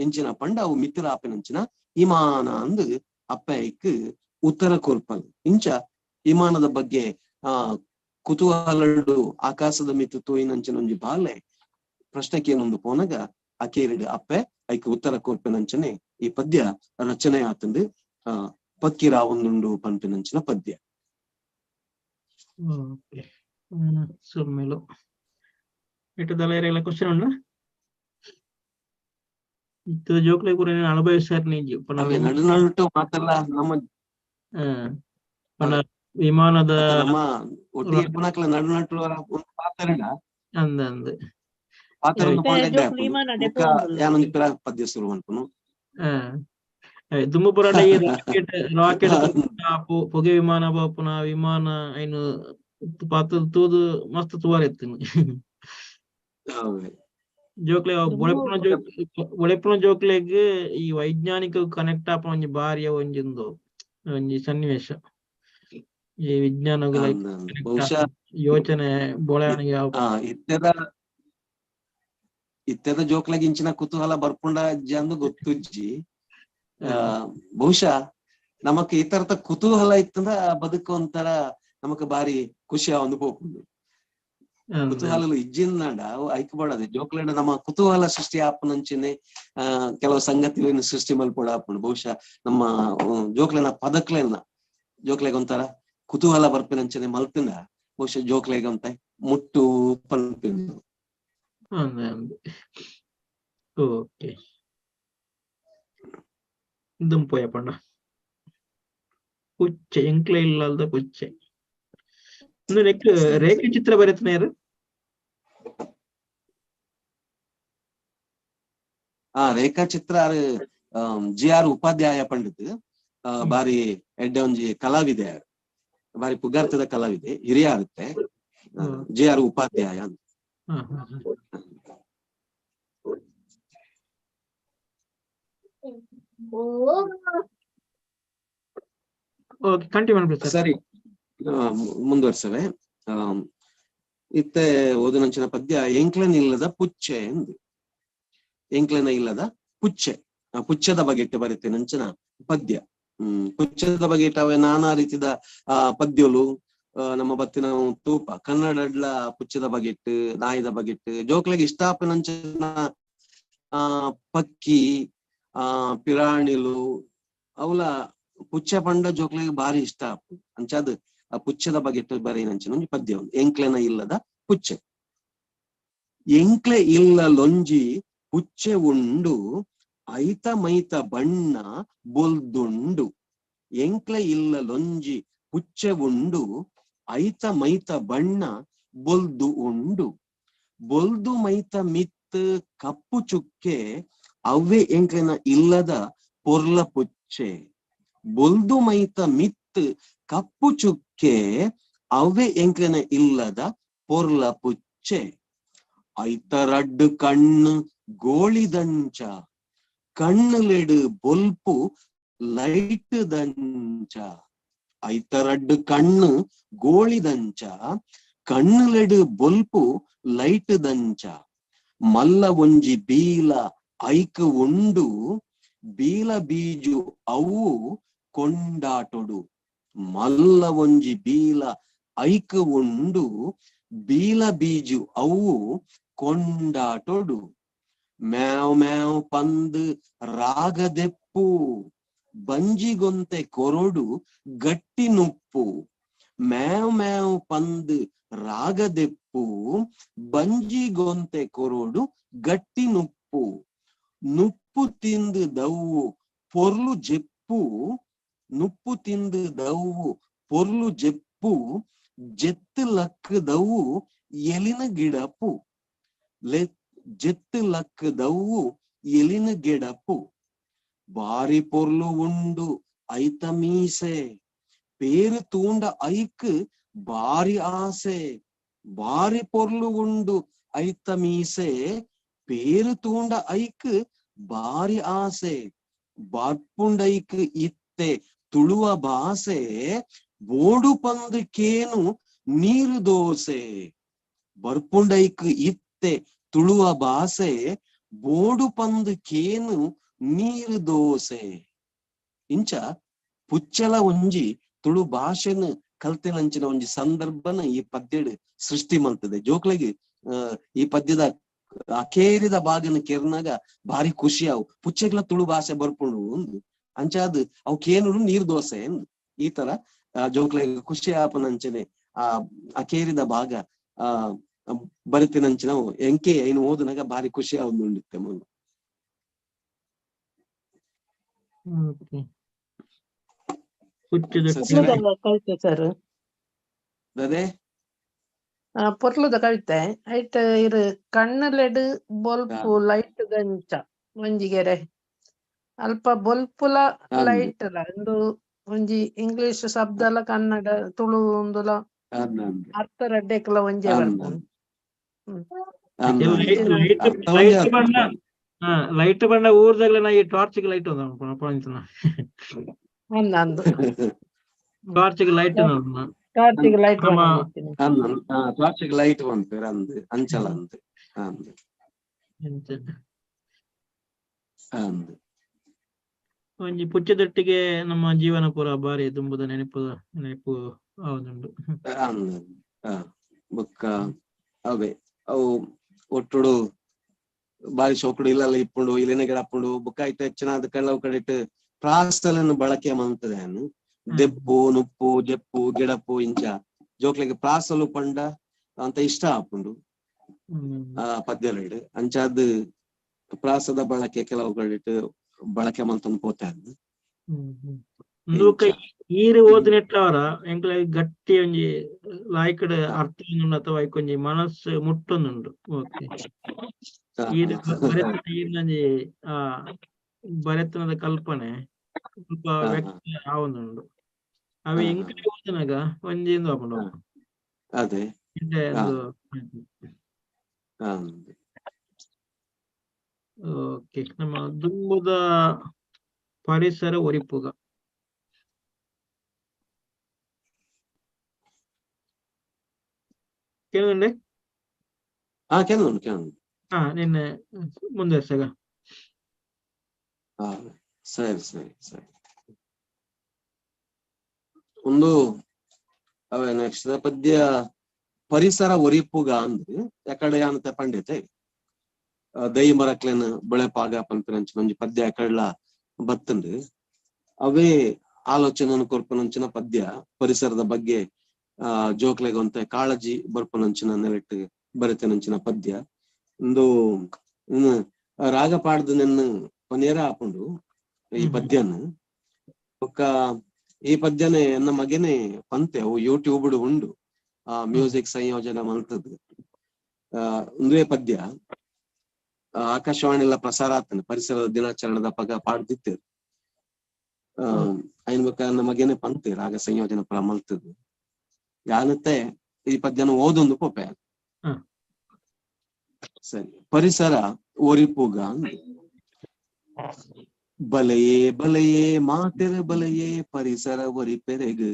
ಇಂಚಿನ ಪಂಡ ಅವು ಮಿತ್ರ ಆಪಿನಂಚಿನ ಇಮಾನ ಅಂದ್ ಅಪ್ಪೆ ಐಕ್ ಉತ್ತರ ಕೊರ್ಪಲ್. ಇಂಚ ಇಮಾನದ ಬಗ್ಗೆ ಆ ಕುತೂಹಲಡು ಆಕಾಶದ ಮಿತ್ತು ತೋಯಿನಂಚಿನ ಒಂಜಿ ಬಾಲೆ ಪ್ರಶ್ನೆ ಕೇನೊಂದು ಪೋನಗ ಅಕೇರಿಡ್ ಅಪ್ಪೆ ಐಕ್ ಉತ್ತರ ಕೊರ್ಪಿನಂಚನೆ ಈ ಪದ್ಯ ರಚನೆ ಆತಂದು ಪಕ್ಕಿರಾವೊಂದುಂಡು ಪನ್ಪಿನಂಚಿನ ಪದ್ಯ. ಸುಮ್ಮೆಲು ಇಟ್ಟದಲ್ಲ ಏರೆಲ್ಲ ಕ್ವಶನ್ ಉಂಡ ಇತ್ತದ ಜೋಕ್ಲೆ ಪೂರ ಅನುಭವಿಸಾರ್ ನಿಜ ನಡು ನಡುಟು ಮಾತಲ್ಲ ನಮ್ಮ ವಿಮಾನದ ನಮ್ಮ ಒಟ್ಟಿಗೆ ಪುನಕ್ಲ ನಡು ನಡು ಪಾತ್ರಡ ಅಂದ ಅಂದ ಪದ್ಯ ಶುರು ಮನ್ಪುನು. ದುಮ್ಮು ಪುರಾಣ ಈ ರಾಕೆಟ್ ರಾಕೆಟ್ ಪೊಗೆ ವಿಮಾನ ಬಾಪುನ ವಿಮಾನ ಐನು ಪಾತ್ರ ತೂದು ಮಸ್ತ್ ತುವಾರ ಇತ್ತು ಜೋಕ್ಲೆ. ಒಳೆಪುನ ಜೋಕ್ಲೆಗ್ ಈ ವೈಜ್ಞಾನಿಕ ಕನೆಕ್ಟ್ ಆಪುನ ಒಂಜಿ ಬಾರಿಯ ಒಂಜೊಂದು ಒಂಜಿ ಸನ್ನಿವೇಶ ಈ ವಿಜ್ಞಾನ ಯೋಚನೆ ಬೋಳಾಣಿಗೆ. ಇತ್ತೆದ ಜೋಕ್ಲೆಗ್ ಇಂಚಿನ ಕುತೂಹಲ ಬರ್ಪುಂಡ ಅಂದು ಗೊತ್ತುಜ್ಜಿ. ಬಹುಶಃ ನಮಕ್ ಈ ತರದ ಕುತೂಹಲ ಇತ್ತಂದ್ರ ಬದುಕು ಒಂಥರ ನಮಕ್ ಬಾರಿ ಖುಷಿ ಒಂದು ಪೋಪುಂಡು. ಕುತೂಹಲ ಇಜ್ಜಿಂದಾಂಡ ಐಕ್ ಬೋಡದೆ ಜೋಕ್ಲೆಡ ನಮ್ಮ ಕುತೂಹಲ ಸೃಷ್ಟಿ ಆಪುನಂಚಿನೆ ಕೆಲವು ಸಂಗತಿಗಳನ್ನು ಸೃಷ್ಟಿ ಮಲ್ಪೊಡ ಆಪುಂಡು. ಬಹುಶಃ ನಮ್ಮ ಜೋಕ್ಲೆನ ಪದಕ್ಲೆನ ಜೋಕ್ಲೆಗ್ ಒಂಥರ ಕುತೂಹಲ ಬರ್ಪಿನಂಚನೆ ಮಲ್ತಿನ ಬಹುಶಃ ಜೋಕ್ಲೆಗ್ ಅಂತ ಮುಟ್ಟು ಪನ್ಪಿನ. ಓಕೆ ದುಂಪೋಯಪಂಡ ಪುಚ್ಚೆ ಎಂಕ್ಲೆ ಇಲ್ಲದ ಪುಚ್ಚೆ ರೇಖೆ ಚಿತ್ರ ಬರೆತನೇರು. ಆ ರೇಖಾಚಿತ್ರ ಜಿ ಆರ್ ಉಪಾಧ್ಯಾಯ ಪಂಡಿತ್ ಬಾರಿ ಎಡ್ಡೆ ಒಂಜಿ ಕಲಾವಿದೆ, ಬಾರಿ ಪುಗಾರ್ತದ ಕಲಾವಿದೆ, ಹಿರಿಯ ಆರುತ್ತೆ ಜಿ ಆರ್ ಉಪಾಧ್ಯಾಯ ಅಂತ. ಸರಿ ಮುಂದುವರ್ಸವೆ. ಇತ್ತೆ ಓದಿನಂಚಿನ ಪದ್ಯ ಎಂಕ್ಲೆನ ಇಲ್ಲದ ಪುಚ್ಚೆ ಎಂದು. ಎಂಕ್ಲೆನ ಇಲ್ಲದ ಪುಚ್ಚೆ, ಪುಚ್ಚದ ಬಗೆಟ್ಟು ಬರೀತೇನಂಚಿನ ಪದ್ಯ. ಪುಚ್ಚದ ಬಗೆಟ್ ಅವೆ ನಾನಾ ರೀತಿದ ಪದ್ಯಲು ನಮ್ಮ ಬತ್ತಿನ ತೂಪ ಕನ್ನಡಡ್ಲ ಪುಚ್ಚದ ಬಗೆಟ್ಟು ನಾಯಿದ ಬಗೆಟ್ಟು ಜೋಕ್ಲೆಗ್ ಇಷ್ಟಾಪನಂಚಿನ ಪಕ್ಕಿ ಪಿರಾಣಿಲು ಅವಲ ಪುಚ್ಚೆ ಪಂಡ ಜೋಕ್ಲೆಗ್ ಬಾರಿ ಇಷ್ಟ ಆಪುಂಡು. ಅಂಚಾದ್ ಆ ಪುಚ್ಚೆದ ಬಗ್ಗೆ ಬರೆಯಿನಂಚಿನ ಒಂಜಿ ಪದ್ಯ ಉಂದು ಎಂಕ್ಲೆನ ಇಲ್ಲದ ಪುಚ್ಚೆ. ಎಂಕ್ಲೆ ಇಲ್ಲಲೊಂಜಿ ಪುಚ್ಚೆ ಉಂಡು ಐತ ಮೈತ ಬಣ್ಣ ಬೊಲ್ದುಂಡು. ಎಂಕ್ಲೆ ಇಲ್ಲಲೊಂಜಿ ಪುಚ್ಚೆ ಉಂಡು ಐತ ಮೈತ ಬಣ್ಣ ಬೊಲ್ದು ಉಂಡು. ಬೊಲ್ದು ಮೈತ ಮಿತ್ ಕಪ್ಪು ಚುಕ್ಕೆ ಅವ್ವೆ ಎಂಕ್ಲೆನ ಇಲ್ಲದ ಪೊರ್ಲ ಪುಚ್ಚೆ. ಬೊಲ್ದು ಮೈತ ಮಿತ್ ಕಪ್ಪು ಚುಕ್ಕೆ ಅವ್ವೆ ಎಂಕ್ಲೆನ ಇಲ್ಲದ ಪೊರ್ಲ ಪುಚ್ಚೆ. ಐತ ರಡ್ಡು ಕಣ್ಣು ಗೋಳಿದಂಚ ಕಣ್ಣುಲೆಡು ಬೊಲ್ಪು ಲೈಟ್ ದಂಚ. ಐತ ರಡ್ಡು ಕಣ್ಣು ಗೋಳಿದಂಚ ಕಣ್ಣುಲೆಡು ಬೊಲ್ಪು ಲೈಟ್ ದಂಚ. ಮಲ್ಲ ಒಂಜಿ ಬೀಲ ಐಕ್ ಉಂಡು ಬೀಲ ಬೀಜು ಅವು ಕೊಂಡಾಟೊಡು. ಮಲ್ಲ ಒಂಜಿ ಬೀಲ ಐಕ್ ಉಂಡು ಬೀಲ ಬೀಜು ಅವು ಕೊಂಡಾಟೊಡು. ಮ್ಯಾವ್ ಮ್ಯಾವ್ ಪಂದ್ ರಾಗದೆಪ್ಪು ಬಂಜಿಗೊಂತೆ ಕೊರೊಡು ಗಟ್ಟಿ ನುಪ್ಪು. ಮ್ಯಾವ್ ಮ್ಯಾವ್ ಪಂದ್ ರಾಗದೆಪ್ಪು ಬಂಜಿಗೊಂತೆ ಕೊರೊಡು ಗಟ್ಟಿ ನುಪ್ಪು. ನುಪ್ಪು ತಿಂದು ದವ್ವು ಪೊರ್ಲು ಜೆಪ್ಪು. ನುಪ್ಪು ತಿಂದು ದವ್ವು ಪೊರ್ಲು ಜೆಪ್ಪು ಜೆತ್ತು ಲಕ್ಕದವು ಎಲಿನ ಗಿಡಪ್ಪು. ಜೆತ್ತು ಲಕ್ಕದವು ಎಲಿನ ಗಿಡಪ್ಪು. ಬಾರಿ ಪೊರ್ಲು ಉಂಡು ಐತ ಮೀಸೆ ಪೇರು ತೂಂಡ ಐಕ್ ಬಾರಿ ಆಸೆ. ಬಾರಿ ಪೊರ್ಲು ಉಂಡು ಐತ ಮೀಸೆ ಪೇರು ತೂಂಡ ಐಕ್ ಬಾರಿ ಆಸೆ. ಬಾರ್ಪುಂಡೈಕ್ ಇತ್ತೆ ತುಳುವ ಭಾಸೆ ಬೋಡು ಪಂದ್ ಕೇನು ನೀರು ದೋಸೆ. ಬರ್ಪುಂಡೈಕ್ ಇತ್ತೆ ತುಳುವ ಭಾಸೆ ಬೋಡು ಪಂದ್ ಕೇನು ನೀರು ದೋಸೆ. ಇಂಚ ಪುಚ್ಚಲ ಒಂಜಿ ತುಳು ಭಾಷೆನ ಕಲ್ತಿನಂಚಿನ ಒಂಜಿ ಸಂದರ್ಭನ ಈ ಪದ್ಯಡ್ ಸೃಷ್ಟಿ ಮಲ್ತದೆ. ಜೋಕ್ಲೆಗ್ ಈ ಪದ್ಯದ ಅಕೇರಿದ ಭಾಗನ ಕೆರ್ನಾಗ ಭಾರಿ ಖುಷಿ ಅವು ಪುಚ್ಚೆಗ್ಲ ತುಳು ಭಾಷೆ ಬರ್ಪುಂಡು ಒಂದು ಅಂಚಾದ್ ಅವು ಕೇನುಡು ನೀರ್ ದೋಸೆ ಎಂದು ಈ ತರ ಜೋಕ್ಲೆಗ್ ಖುಷಿ ಆಪನಂಚನೆ ಆ ಅಕೇರಿದ ಭಾಗ ಆ ಬರಿತಿನಂಚಿನ ಎಂಕೆ ಐನು ಓದುನಾಗ ಭಾರಿ ಖುಷಿ ಆವೊಂದುಂಡಿತ್ತೆ ಮೊನ್ನೆ. ಕವಿತೆ ಸರ್ ಅದೇ ಪೊರ್ಲುದ ಕವಿತೆ ಐಟ್ ಇರು ಕಣ್ಣುಲೆಡ್ ಬೊಲ್ಪು ಲೈಟ್ ದಂಚ ಒಂಜಿಗೆರೆ ಅಲ್ಪ ಬೊಲ್ಪುಲ ಲೈಟ್ ಲ ಉಂದು ಒಂಜಿ ಇಂಗ್ಲಿಷ್ ಶಬ್ದಲ ಕನ್ನಡ ತುಳು ಉಂದುಲ ಅರ್ಥ ರಡ್ಡೆಕ್ಲ ಒಂಜೇ ಬರ್ಪುಂಡು. ಲೈಟ್ ಬಣ್ಣ ಊರ್ದಾಗ್ಲ ನಾ ಈ ಟಾರ್ಚ್ ಲೈಟ್ ಅಂದ್ torch light torch light torch light ಪನ್ಪೆರ್ ಅಂದ್ ಅಂಚಲ ಅಂದ್ ಅಂದ್ ಅಂದ್ ಒಂಜಿ ಪುಚ್ಚದೊಟ್ಟಿಗೆ ನಮ್ಮ ಜೀವನ ಪೂರ ಬಾರಿ ದುಂಬುದ ನೆನಪು ನೆನಪು ಆವೊಂದುಂಡು. ಅಂದ್ ಬೊಕ್ಕ ಅವೇ ಅವು ಒಟ್ಟುಡು ಬಾರಿ ಶೋಕುಡು ಇಲ್ಲಲ್ಲ ಇಪ್ಪುಂಡು ಇಲ್ಲಿನ ಗಿಡಪ್ಪುಂಡು ಬೊಕ್ಕ ಐತ ಹೆಚ್ಚಿನ ಕೆಲವು ಕಡೆಟ್ ಪ್ರಾಸಲನ್ನು ಬಳಕೆ ಮಂತದೆ ದೆಪ್ಪು ನುಪ್ಪು ಜೆಪ್ಪು ಗಿಡಪ್ಪು ಇಂಚ ಜೋಕ್ಲೆಗ್ ಪ್ರಾಸಲು ಪಂಡ ಅಂತ ಇಷ್ಟ ಆಪುಂಡು ಆ ಪದ್ಯಲೆಡ್. ಅಂಚಾದ್ ಪ್ರಾಸದ ಬಳಕೆ ಕೆಲವು ಕಡೆಟ್ ಬಳಕೆ ಮಂತೊಂದು ಪೋತೆ ಈರು ಓದಿನೆಟ್ಲವರ ಎಂಕ್ಲ ಗಟ್ಟಿ ಒಂಜಿ ಲಾಯ್ಕಡ್ ಅರ್ಥ ಉಂಡು ಅಥವಾ ಐಕೊಂಜಿ ಮನಸ್ಸು ಮುಟ್ಟೊಂದುಂಡು. ಓಕೆ ಈರು ಈರ್ನೊಂಜಿ ಆ ಬರೆತನದ ಕಲ್ಪನೆ ಸ್ವಲ್ಪ ವ್ಯಕ್ತ ಆವೊಂದುಂಡು. ಅವೆ ಎಂಕ್ಲೆ ಓದಿನಾಗ ಒಂಜಿ ಇಂದು ಆಪುಂಡು. ಅದೇ ಓಕೆ ನಮ್ಮ ದುಂಬುದ ಪರಿಸರ ಒರಿಪುಗ. ಕೇಳುಂಡೆ? ಕೇಳುಂಡು ಕೇಳುಂಡು. ನಿನ್ನೆ ಮುಂದುವರ್ಸಗ. ಸರಿ ಸರಿ ಸರಿ. ಒಂದು ಅವೇ ನೆಕ್ಸ್ಟ್ ಪದ್ಯ ಪರಿಸರ ಒರಿಪುಗ ಅಂದ್ರೆ ಯಾಕಡೆ ಅಂತ ಪಂಡಿತೆ ದೈ ಮರಕ್ಲೆನ್ ಬೆಳೆಪಾಗ ಪನ್ಪಿನಂಚಿನ ಒಂಜಿ ಪದ್ಯ ಅಕಡ್ಲ ಬತ್ತುಂಡು. ಅವೇ ಆಲೋಚನೆಯನ್ನು ಕೊರ್ಪುನಂಚಿನ ಪದ್ಯ ಪರಿಸರದ ಬಗ್ಗೆ ಜೋಕ್ಲೆಗೊಂತೆ ಕಾಳಜಿ ಬರ್ಪುನಂಚಿನ ನೆಲೆಟ್ ಬರೆತನಂಚಿನ ಪದ್ಯ ಒಂದು ರಾಗ ಪಾಡ್ದು ನೆನ್ನು ಪನೇರ ಆಪುಂಡು ಈ ಪದ್ಯನ. ಬೊಕ್ಕ ಈ ಪದ್ಯನೆ ಎನ್ನ ಮಗನೇ ಪಂತೆ ಅವು ಯೂಟ್ಯೂಬ್ ಉಂಡು ಆ ಮ್ಯೂಸಿಕ್ ಸಂಯೋಜನೆ ಮಲ್ತದ್ದು ಉಂದುವೇ ಪದ್ಯ ಆಕಾಶವಾಣಿ ಎಲ್ಲ ಪ್ರಸಾರ ಆತನ ಪರಿಸರದ ದಿನಾಚರಣೆದ ಪಗ ಪಾಡ್ದಿತ್ತೇರು. ಐನ್ ಬೊಕ್ಕ ನನ್ನ ಮಗನೇ ಪಂತೆ ರಾಗ ಸಂಯೋಜನೆ ಪುರ ಮಲ್ತದ್ದು ಯಾನತ್ತೆ ಈ ಪದ್ಯನ ಓದೊಂದು ಪೋಪೆ. ಸರಿ, ಪರಿಸರ ಒರಿಪುಗ. ಬಲೆಯೇ ಬಲೆಯೇ ಮಾತೆರ ಬಲೆಯೇ ಪರಿಸರ ಒರಿಪೆರೆಗ್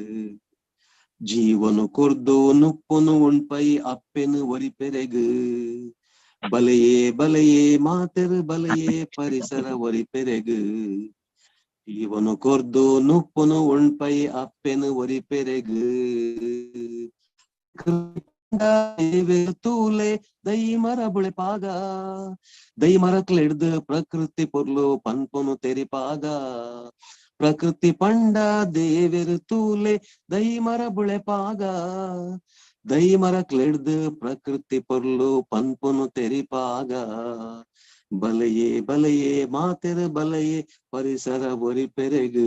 ಜೀವನು ಕೊರ್ದು ನುಪ್ಪುನು ಉಣ್ಪೈ ಅಪ್ಪೆನು ಒರಿಪೆರೆಗ್ ಬಲೆಯೇ ಬಲೆಯೇ ಮಾತೆರ ಬಲೆಯೇ ಪರಿಸರ ಒರಿಪೆರೆಗ್ ಜೀವನು ಕೊರ್ದು ನುಪ್ಪುನು ಉಣ್ಪೈ ಅಪ್ಪೆನು ಒರಿಪೆರೆಗ್ ತೂಲೆ ದೈ ಮರ ಬುಳೆಪಾಗ ದೈ ಮರಕ್ಲೆಡ್ದು ಪ್ರಕೃತಿ ಪೊರ್ಲು ಪನ್ಪುನು ತೆರಿಪಾಗ ಪ್ರಕೃತಿ ಪಂಡ ದೇವೆರು ತೂಲೆ ದೈ ಮರ ಬುಳೆಪಾಗ ದೈ ಮರಕ್ಲೆಡ್ದು ಪ್ರಕೃತಿ ಪೊರ್ಲು ಪನ್ಪುನು ತೆರಿಪಾಗ ಬಲೆಯೇ ಬಲೆಯೇ ಮಾತೆರ ಬಲೆಯೇ ಪರಿಸರ ಒರಿಪೆರೆಗ್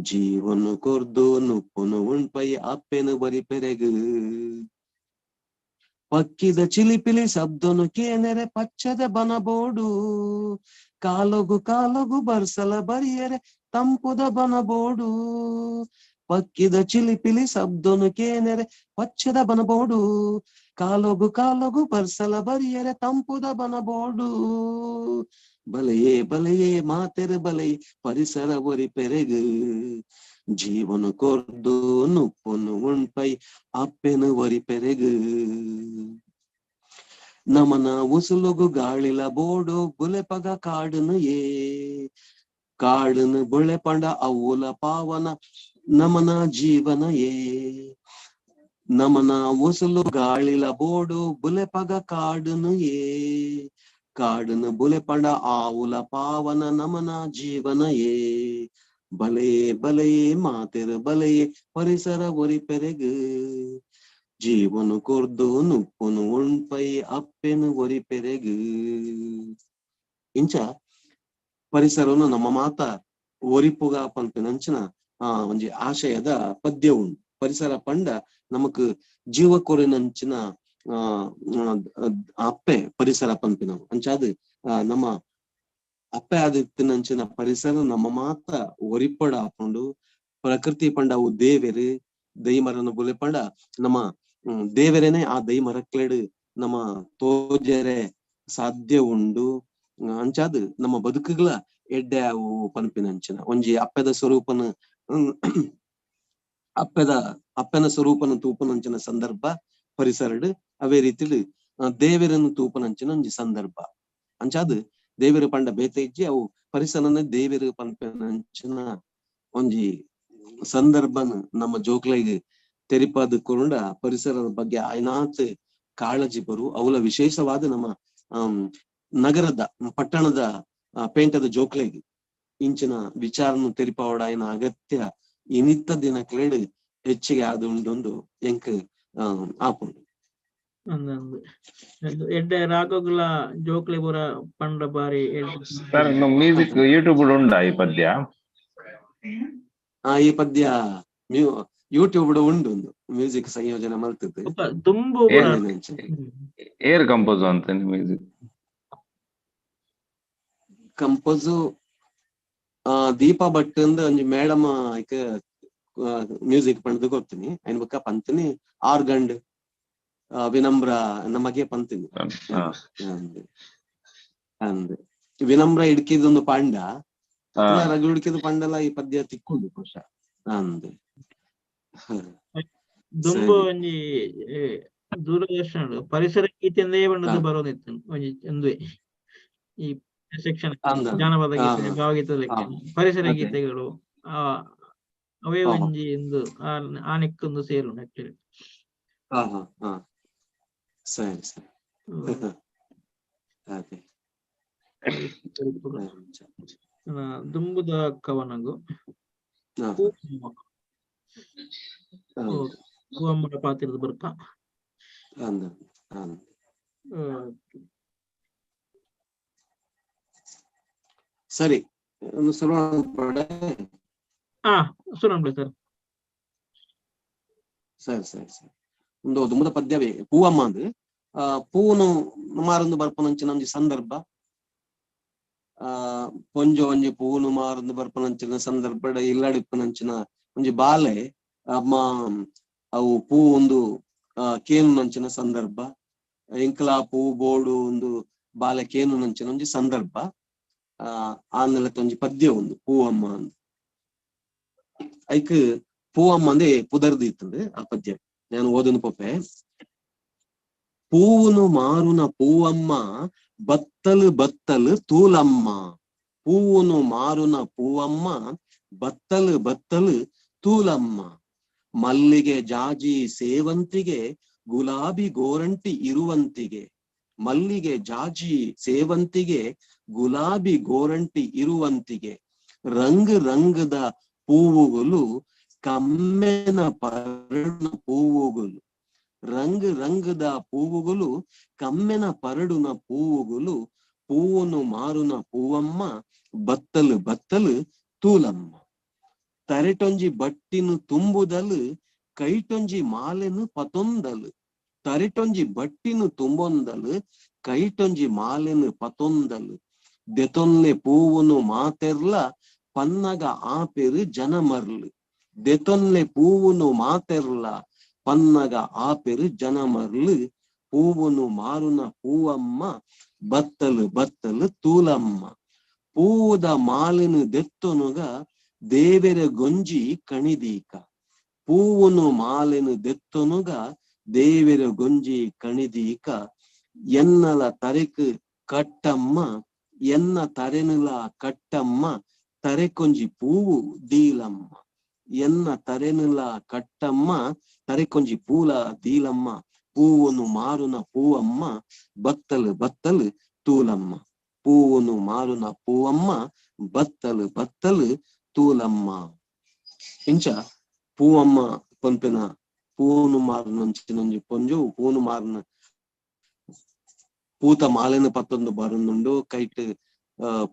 ಜೀವನು ಕೊರ್ದು ನುಪ್ಪುನು ಉಣ್ಪೈ ಅಪ್ಪೆನು ಬರಿಪೆರೆಗ್ ಪಕ್ಕಿದ ಚಿಲಿಪಿಲಿ ಶಬ್ದನು ಕೇನೆರೆ ಪಚ್ಚದ ಬನಬೋಡು ಕಾಲೊಗು ಕಾಲೊಗು ಬರ್ಸಲ ಬರಿಯರೆ ತಂಪುದ ಬನಬೋಡು ಪಕ್ಕಿದ ಚಿಲಿಪಿಲಿ ಶಬ್ದನು ಕೇನೆರೆ ಪಚ್ಚದ ಬನಬೋಡು ಕಾಲೊಗು ಕಾಲೊಗು ಬರ್ಸಲ ಬರಿಯರೆ ತಂಪುದ ಬನಬೋಡು ಬಲೆಯೇ ಬಲೆಯೇ ಮಾತೆರ ಬಲೆಯೇ ಪರಿಸರ ಒರಿಪೆರೆಗ್ ಜೀವನ ಕೊರ್ದು ನುಪ್ಪುನು ಉಣ್ಪೈ ಅಪ್ಪೆನು ಒರಿಪೆರೆಗ್ ನಮನ ಉಸುಲುಗು ಗಾಳಿಲ ಬೋಡು ಬುಲೆಪಗ ಕಾಡುನು ಏ ಕಾಡುನು ಬುಳೆಪಂಡ ಅವುಲ ಪಾವನ ನಮನ ಜೀವನ ಏ ನಮನ ಉಸುಲು ಗಾಳಿಲ ಬೋಡು ಬುಲೆಪಗ ಕಾಡುನು ಏ ಕಾಡುನು ಬುಲೆಪಂಡ ಆವುಲ ಪಾವನ ನಮನ ಜೀವನ ಏ ಬಲೆಯೇ ಬಲೆಯೇ ಮಾತೆರ ಬಲೆಯೇ ಪರಿಸರ ಒರಿಪೆರೆಗ್ ಜೀವನು ಕೊರ್ದು ನುಪ್ಪುನು ಉಣ್ಪೈ ಅಪ್ಪೆನು ಒರಿಪೆರೆಗ್. ಇಂಚ ಪರಿಸರವನ್ನು ನಮ್ಮ ಮಾತ ಒರಿಪುಗ ಪನ್ಪಿನಂಚಿನ ಒಂಜಿ ಆಶಯದ ಪದ್ಯ ಉಂಡು. ಪರಿಸರ ಪಂಡ ನಮಕ್ ಜೀವ ಕೊರಿನಂಚಿನ ಅಪ್ಪೆ ಪರಿಸರ ಪನ್ಪಿನವು. ಅಂಚಾದ್ ನಮ್ಮ ಅಪ್ಪೆ ಆದಿತ್ತಿನಂಚಿನ ಪರಿಸರ ನಮ್ಮ ಮಾತ ಒರಿಪಡ ಆಪುಂಡು. ಪ್ರಕೃತಿ ಪಂಡ ಅವು ದೇವೆರು ದೈ ಮರನ ಬುಲೆ ಪಂಡ ನಮ್ಮ ದೇವರೇನೆ ಆ ದೈ ಮರಕ್ಲೆಡ್ ನಮ್ಮ ತೋಜರೆ ಸಾಧ್ಯ ಉಂಡು. ಅಂಚಾದ್ ನಮ್ಮ ಬದುಕುಗಳ ಎಡ್ಡೆ ಅವು ಪನ್ಪಿನಂಚಿನ ಒಂಜಿ ಅಪ್ಪೆದ ಸ್ವರೂಪನ ಅಪ್ಪೆದ ಅಪ್ಪೆನ ಸ್ವರೂಪನ ತೂಪನಂಚಿನ ಸಂದರ್ಭ ಪರಿಸರಡ್ ಅವೇ ರೀತಿಲಿ ದೇವರನ್ನು ತೂಪನಂಚಿನ ಒಂಜಿ ಸಂದರ್ಭ. ಅಂಚಾದ್ ದೇವರು ಪಂಡ ಬೇತೆ ಇಜ್ಜಿ ಅವು ಪರಿಸರನ ದೇವರು ಪನ್ಪಿನಂಚಿನ ಒಂಜಿ ಸಂದರ್ಭನ ನಮ್ಮ ಜೋಕ್ಲೆಗ್ ತೆರಿಪಾದ ಕೊರುಂಡ ಪರಿಸರದ ಬಗ್ಗೆ ಆಯ್ನಾತ್ ಕಾಳಜಿ ಬರು. ಅವಲ ವಿಶೇಷವಾದ ನಮ್ಮ ನಗರದ ಪಟ್ಟಣದ ಪೇಂಟದ ಜೋಕ್ಲೆಗ್ ಇಂಚಿನ ವಿಚಾರನು ತೆರಿಪಾವಡ ಅಗತ್ಯ ಇನಿತ್ತ ದಿನಕ್ಲೆಡ್ ಹೆಚ್ಚಿಗೆ ಆದ ಉಂಡೊಂದು ಎಂಕ್ ಆಪುಂಡು. ಎಡ್ಡೆ ರಾಗಗುಲ ಜೋಕ್ಲೆ ಪೂರ ಪಂಡ ಬಾರಿ. ಸರ್, ಮ್ಯೂಸಿಕ್ ಯೂಟ್ಯೂಬ್ ಉಂಡಾ ಈ ಪದ್ಯ? ಈ ಪದ್ಯ ಯೂಟ್ಯೂಬ್ ಉಂಡು ಒಂದು ಮ್ಯೂಸಿಕ್ ಸಂಯೋಜನೆ ಮಲ್ತದ್ದು. ದುಂಬು ಏರ್ ಕಂಪೋಸ್ ಅಂತ ಮ್ಯೂಸಿಕ್ ಕಂಪೋಸ್ ದೀಪಾ ಭಟ್ ಅಂದ್ ಒಂಜಿ ಮೇಡಮ್ ಐಕ್ ಮ್ಯೂಸಿಕ್ ಪಂಡ್ದು ಕೊರ್ತೀನಿ. ಐನ್ ಬೊಕ್ಕ ಪಂತೀನಿ ಆರ್ಗಂಡ್ ವಿನಮ್ರ ನಮಗೆ ಪಂತೀನಿ ಅಂದ್ ವಿನಮ್ರ ಇಡ್ಕಿದೊಂದು ಪಾಂಡ ರಘು ಇಡ್ಕಿದ ಪಂಡಲ ಈ ಪದ್ಯ ತಿಕ್ಕೊಂಡು ಬಹುಶಃ ಅಂದ್. ದುಂಬು ಒಂಜಿ ದೂರದರ್ಶನ ಪರಿಸರ ಗೀತೆಂದೇ ಬಣ್ಣದ ಬರೋದಿತ್ತು ಒಂಜಿ ಒಂದುವೆ ಈ ಸೆಕ್ಷನ್ ಜಾನಪದ ಗೀತೆ ಭಾವಗೀತೆ ಪರಿಸರ ಗೀತೆಗಳು ಅವೇ ಒಂಜಿ ಒಂದು ಆ ನಿಕ್ಕೊಂದು ಸೇರುಂಡು ಆಕ್ಚುಲಿ. ಸರಿ ಸರಿ ದುಂಬುದ ಕವನಗು. ಪೂವಮ್ಮ. ಪೂವಮ್ಮನ ಪಾತ್ರದ ಬರ್ಪ. ಅಂದ್ ಅಂದ್. ಸರಿ, ಒಂದು ಶುರು ಪಡೆ. ಆ ಸುರಂಬ್ಲೆ ಸರ್. ಸರಿ ಸರಿ ಸರಿ. ಒಂದು ದುಮ್ಮದ ಪದ್ಯವೇ ಪೂವಮ್ಮ ಅಂದ್. ಪೂನು ಮಾರೊಂದು ಬರ್ಪನಂಚಿನ ಒಂಜಿ ಸಂದರ್ಭ. ಪೊಂಜೊ ಒಂಜಿ ಪೂನು ಮಾರೊಂದು ಬರ್ಪನಂಚಿನ ಸಂದರ್ಭ ಇಲ್ಲಡಿಪ್ಪನಂಚಿನ ಒಂಜಿ ಬಾಲೆ ಅಮ್ಮ ಅವು ಪೂ ಒಂದು ಕೇನುನಂಚಿನ ಸಂದರ್ಭ. ಎಂಕಲ ಪೂ ಬೋಡು ಒಂದು ಬಾಲೆ ಕೇನುನಂಚಿನ ಒಂಜಿ ಸಂದರ್ಭ. ಆ ನೆಲತ ಒಂಜಿ ಪದ್ಯ ಒಂದು ಪೂವಮ್ಮ ಅಂದ್. ಐಕ್ ಪೂವಮ್ಮ ಅಂದೇ ಪುದರ್ದು ಇತ್ತಂದು ಆ ಪದ್ಯ. ನಾನು ಓದನು ಪೊಪ್ಪೆ. ಪೂವುನು ಮಾರುನ ಪೂವಮ್ಮ ಬತ್ತಲು ಬತ್ತಲು ತೂಲಮ್ಮ. ಪೂವುನು ಮಾರುನ ಪೂವಮ್ಮ ಬತ್ತಲು ಬತ್ತಲು ತೂಲಮ್ಮ. ಮಲ್ಲಿಗೆ ಜಾಜಿ ಸೇವಂತಿಗೆ ಗುಲಾಬಿ ಗೋರಂಟಿ ಇರುವಂತಿಗೆ. ಮಲ್ಲಿಗೆ ಜಾಜಿ ಸೇವಂತಿಗೆ ಗುಲಾಬಿ ಗೋರಂಟಿ ಇರುವಂತಿಗೆ. ರಂಗ್ ರಂಗದ ಪೂವುಗಳು ಕಮ್ಮೆನ ಪರಡುನ ಪೂವುಗಳು. ರಂಗ್ ರಂಗದ ಪೂವುಗಳು ಕಮ್ಮೆನ ಪರಡುನ ಪೂವುಗಳು. ಪೂವನ್ನು ಮಾರುನ ಪೂವಮ್ಮ ಬತ್ತಲು ಬತ್ತಲು ತೂಲಮ್ಮ. ತರೆಟೊಂಜಿ ಬಟ್ಟಿನು ತುಂಬುದಲು ಕೈಟೊಂಜಿ ಮಾಲೆನು ಪತೊಂದಲು. ತರೆಟೊಂಜಿ ಬಟ್ಟಿನು ತುಂಬೊಂದಲು ಕೈಟೊಂಜಿ ಮಾಲೆನು ಪತೊಂದಲು. ದೆತೊನ್ಲೆ ಪೂವುನು ಮಾತೆರ್ಲ ಪನ್ನಗ ಆಪೆರು ಜನಮರ್ಲು. ದೆತೊನ್ಲೆ ಪೂವುನು ಮಾತೆರ್ಲ ಪನ್ನಗ ಆಪೆರು ಜನಮರ್ಲು. ಪೂವುನು ಮಾರುನ ಪೂವಮ್ಮ ಬತ್ತಲು ಬತ್ತಲು ತೂಲಮ್ಮ. ಪೂವುದ ಮಾಲೆನು ದೆತ್ತೊನುಗ ದೇವೆರ ಗೊಂಜಿ ಕಣಿದೀಕ. ಪೂವುನು ಮಾಲೆನು ದೆತ್ತೊನುಗ ದೇವೆರ ಗೊಂಜಿ ಕಣಿದೀಕ. ಎನ್ನಲ ತರೆಕ್ ಕಟ್ಟಮ್ಮ ಎನ್ನ ತರೆನುಲ ಕಟ್ಟಮ್ಮ ತರೆಕೊಂಜಿ ಪೂವು ದೀಲಮ್ಮ. ಎನ್ನ ತರೆನುಲ ಕಟ್ಟಮ್ಮ ತರೆಕೊಂಜಿ ಪೂಲ ದೀಲಮ್ಮ. ಪೂವುನು ಮಾರುನ ಪೂವಮ್ಮ ಬತ್ತಲು ಬತ್ತಲು ತೂಲಮ್ಮ. ಪೂವುನು ಮಾರುನ ಪೂವಮ್ಮ ಬತ್ತಲು ಬತ್ತಲು ತೂಲಮ್ಮ. ಇಂಚ ಪೂವಮ್ಮ ಪನ್ಪಿನ ಪೂನು ಮಾರುನಂಚಿನೊಂಜಿ ಪೊಂಜು ಪೂನು ಮಾರುನ ಪೂತ ಮಾಲೆನ ಪತ್ತೊಂದು ಬರೊಂದುಂಡು. ಕೈಟ್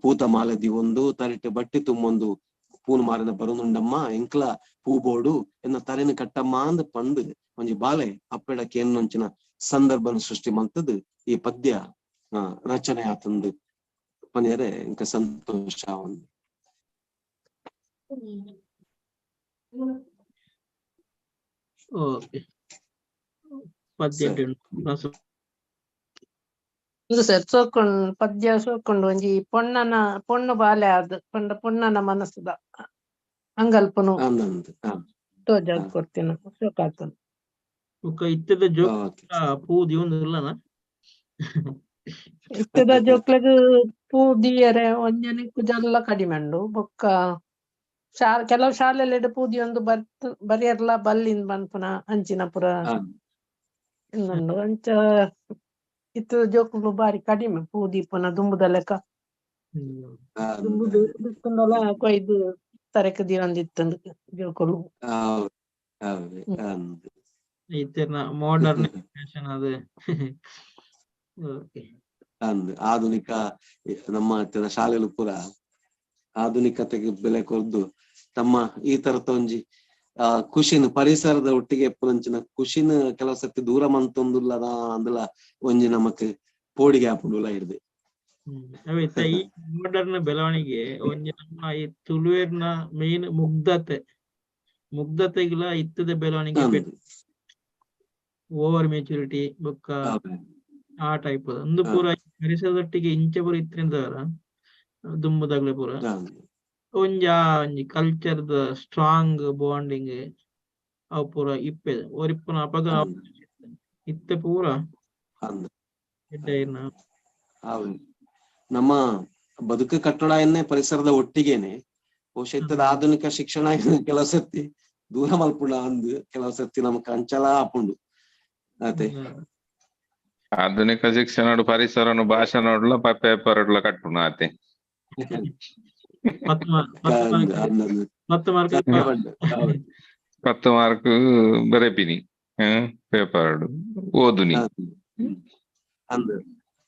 ಪೂತ ಮಾಲೆ ದಿವೊಂದು ತರೆಟ್ ಬಟ್ಟಿ ತುಂಬೊಂದು ಪೂನು ಮಾರಿನ ಬರೊಂದುಂಡಮ್ಮ ಎಂಕ್ಲ ಪೂ ಬೋಡು ಎನ್ನ ತರೆನ ಕಟ್ಟಮ್ಮ ಅಂದ್ ಪಂದ್ ಒಂಜಿ ಬಾಲೆ ಅಪ್ಪೆಡ ಕೇನುನಂಚಿನ ಸಂದರ್ಭನ ಸೃಷ್ಟಿ ಮಂತದ್ ಈ ಪದ್ಯ ರಚನೆ ಆತಂದು ಪನಿಯರೆ ಎಂಕ ಸಂತೋಷ. ಓಕೆ, ಪದ್ಯ ಸರ್. ಸೋಕೊಂಡ್ ಪದ್ಯ ಸೋಕೊಂಡು ಒಂಜಿ ಪೊಣ್ಣನ ಪೊಣ್ಣು ಬಾಲೆ ಆದ್ ಪಂಡ ಪೊಣ್ಣನ ಮನಸ್ಸುದ ಅಂಗಲ್ಪನು ತೋಜಾದ್ ಕೊಡ್ತೀನಿ ಸೋಕಾತನ್. ಬೊಕ್ಕ ಇತ್ತೆದ ಜೋಕ್ ಪೂ ದಿವೊಂದುಲ್ಲನ ಇತ್ತೆದ ಜೋಕ್ಲೆಗ್ ಪೂ ದೀಯರೆ ಒಂಜನೆ ಕುಜಲ್ಲ ಕಡಿಮೆ ಉಂಡು. ಬೊಕ್ಕ ಕೆಲವು ಶಾಲೆಲೆಡ್ ಪೂ ದಿಯೊಂದು ಬರ್ತ್ ಬರಿಯರ್ಲ ಬಲ್ಲಿಂದ್ ಪನ್ಪುನ ಅಂಚಿನ ಪುರ ಉಂಡು. ಅಂಚ ಇತ್ತೆದ ಜೋಕುಲು ಬಾರಿ ಕಡಿಮೆ ಪೂ ದೀಪುನ ದುಂಬುದ ಲೆಕ್ಕ. ದುಂಬುದು ದಿಕ್ಕುಂಡಲ ಕೊಯ್ದು ತರೆಕ್ ದೀವೊಂದಿತ್ತಂದು ಜೋಕುಲು. ಇತ್ತೆರ್ನ ಮಾಡರ್ನ್ ಫ್ಯಾಷನ್ ಅದು. ಓಕೆ, ಆಧುನಿಕ ನಮ್ಮ ಶಾಲೆಲು ಪೂರ ಆಧುನಿಕತೆಗೆ ಬೆಲೆ ಕೊರ್ದು ತಮ್ಮ ಈ ತರದ ಒಂಜಿ ಖುಷಿನ ಪರಿಸರದ ಒಟ್ಟಿಗೆ ಎಪ್ಪುನಂಚಿನ ಖುಷಿನ ಕೆಲವು ಸರ್ತಿ ದೂರ ಮಂತೊಂದುಲ್ಲದ ಅಂದಲ ಒಂಜಿ ನಮಕ್ ಪೋಡಿಗೆ ಆಪುಂಡುಲ ಹಿಡ್ದು. ಈ ಮಾಡರ್ನ್ ಬೆಳವಣಿಗೆ ಒಂಜಿ ನಮ್ಮ ಈ ತುಳುವೆರ್ನ ಮೇನ್ ಮುಗ್ಧತೆ ಮುಗ್ಧತೆಗಿಲ ಇತ್ತದ ಬೆಳವಣಿಗೆ ಓವರ್ ಮೆಚುರಿಟಿ ಬೊಕ್ಕ ಆ ಟೈಪ್ ಒಂದು ಪೂರ ಪರಿಸರದೊಟ್ಟಿಗೆ ಇಂಚ ಪೂರ ಇತ್ರಿಂದ ದುಂಬುದಾಗ್ಲೆ ಪೂರ ಒಂಜಿ ಆ ಒಂಜಿ ಕಲ್ಚರ್ ದ ಸ್ಟ್ರಾಂಗ್ ಬಾಂಡಿಂಗ್ ಅವು ಪೂರ ಇಪ್ಪೆ ಒರಿಪ್ಪುನ ಅಪಗ ಇತ್ತೆ ಪೂರ ನಮ್ಮ ಬದುಕು ಕಟ್ಟಡ ಎನ್ನೇ ಪರಿಸರದ ಒಟ್ಟಿಗೆನೆ ಬಹುಶಃ ಇತ್ತದ ಆಧುನಿಕ ಶಿಕ್ಷಣ ಕೆಲವು ಸರ್ತಿ ದೂರ ಮಲ್ಪುಂಡ ಅಂದ್ ಕೆಲವು ಸರ್ತಿ ನಮಕ್ ಅಂಚಲ ಆಪುಂಡು. ಅತೆ ಆಧುನಿಕ ಶಿಕ್ಷಣ ಪರಿಸರನು ಭಾಷೆ ನೋಡ್ಲ ಪೇಪರ್ ಕಟ್ಟುನ ಆತೆ. ಪತ್ತು ಮಾರ್ಕ್. ಸತ್ಯ ಪಂಡ. ಹೌದು. 10 ಮಾರ್ಕ್ ಬರೆಪಿನಿ ಪೇಪರ್ ಓದುನಿ. ಅಂದ್,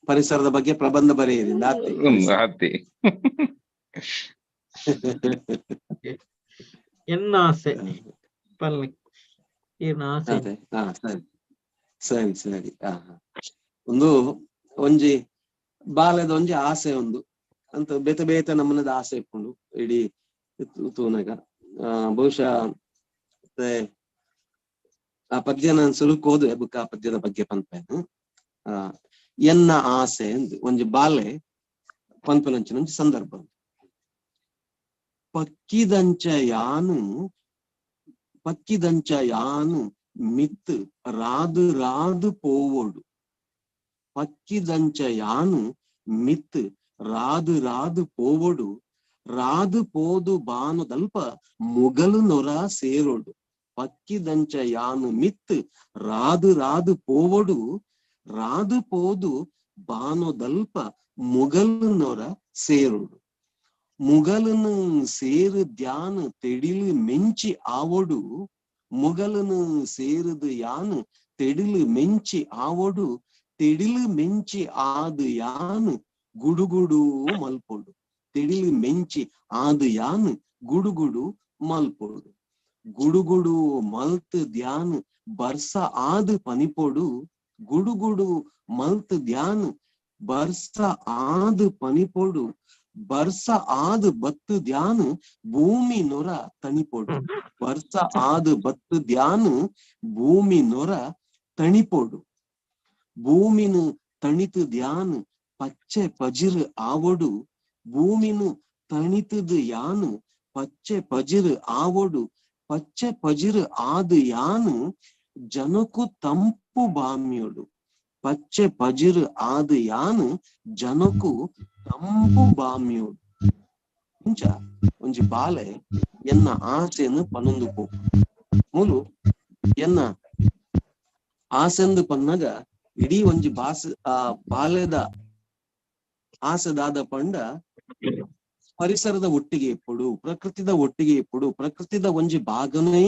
ಪರಿಸರದ ಬಗ್ಗೆ ಪ್ರಬಂಧ ಬರೆಯಿರಿ ಆತೆ. ಹತ್ತಿ. ಎನ್ನ ಆಸೆ ಪಲ್ಲೆ ಈರ್ನ ಆಸೆ. ಅದೇ, ಸರಿ ಸರಿ ಸರಿ. ಒಂದು ಒಂಜಿ ಬಾಲ್ಯದ ಒಂಜಿ ಆಸೆ ಒಂದು ಅಂತ ಬೇತೆ ಬೇತೆ ನಮ್ಮನದ ಆಸೆ ಇಟ್ಕೊಂಡು ಇಡೀ ತೂನಗ ಬಹುಶಃ ಮತ್ತೆ ಆ ಪದ್ಯ ನಾನು ಸುರುಕ್ ಓದುವೆ ಬುಕ್ಕ ಆ ಪದ್ಯದ ಬಗ್ಗೆ ಪನ್ಪೇನು. ಎನ್ನ ಆಸೆ ಎಂದು ಒಂಜಿ ಬಾಲೆ ಪನ್ಪನಂಚಿನ ಒಂಜಿ ಸಂದರ್ಭ. ಪಕ್ಕಿದಂಚ ಯಾನು ಪಕ್ಕಿದಂಚ ಯಾನು ಮಿತ್ ರಾದು ರಾದು ಪೋವೋಡು, ಪಕ್ಕಿದಂಚ ಯಾನು ಮಿತ್ ರಾದು ರಾದು ಪೋವೋಡು, ರಾದು ಪೋದು ಬಾನುದಲ್ಪ ಮುಗಲು ನೊರ ಸೇರೋಡು. ಪಕ್ಕಿದಂಚ ಯಾನು ಮಿತ್ ರಾದು ರಾದು ಪೋವೋಡು, ರಾದು ಪೋದು ಬಾನುದಲ್ಪ ಮುಗಲು ನೊರ ಸೇರೋಡು. ಮುಗಲನು ಸೇರು ಧ್ಯಾನ ತೆಡಿಲು ಮೆಂಚಿ ಆವೋಡು, ಮುಗಲನು ಸೇರುದು ಯಾನು ತೆಡಿಲು ಮೆಂಚಿ ಆವೋಡು, ತೆಡಿಲು ಮೆಂಚಿ ಆದು ಯಾನು ಗುಡುಗುಡು ಮಲ್ಪೋಡು, ತೆಡಿಲು ಮೆಂಚಿ ಆದು ಯಾನು ಗುಡುಗುಡು ಮಲ್ಪೋಡು. ಗುಡುಗುಡು ಮಲ್ತ್ ಧ್ಯಾನ ಬರ್ಸ ಆದು ಪನಿಪೋಡು, ಗುಡುಗುಡು ಮಲ್ತ್ ಧ್ಯಾನ ಬರ್ಸ ಆದು ಪನಿಪೋಡು, ಬರ್ಸ ಆದು ಬತ್ತು ಧ್ಯಾನ ಭೂಮಿ ನೊರ ತಣಿಪೋಡು, ಬರ್ಸ ಆದು ಬತ್ತು ಧ್ಯಾನ ಭೂಮಿ ನೊರ ತಣಿಪೋಡು. ಭೂಮಿನು ತಣಿತು ಧ್ಯಾನ ಪಚ್ಚೆ ಪಜಿರು ಆವೋಡು, ಭೂಮಿನು ತಣಿತದು ಯಾನು ಪಚ್ಚೆ ಪಜಿರು ಆವೋಡು, ಪಚ್ಚೆ ಪಜಿರು ಆದು ಯಾನು ಜನಕು ತಂಪು ಬಾಮ್ಯೋಡು, ಪಚ್ಚೆ ಪಜಿರು ಆದು ಯಾನು ಜನಕು ತಂಪು ಬಾಮ್ಯೋಡು. ಇಂಚ ಒಂಜಿ ಬಾಲೆ ಎನ್ನ ಆಸೆಯನ್ನು ಪನೊಂದು ಪೋ ಮೂಲು ಎನ್ನ ಆಸೆಂದು ಪನ್ನಗ ಇಡೀ ಒಂಜಿ ಬಾಸ ಆ ಬಾಲೆದ ಆಸೆದಾದ ಪಂಡ ಪರಿಸರದ ಒಟ್ಟಿಗೆ ಇಪ್ಪುಡು, ಪ್ರಕೃತಿದ ಒಟ್ಟಿಗೆ ಇಪ್ಪುಡು, ಪ್ರಕೃತಿದ ಒಂಜಿ ಭಾಗನೇ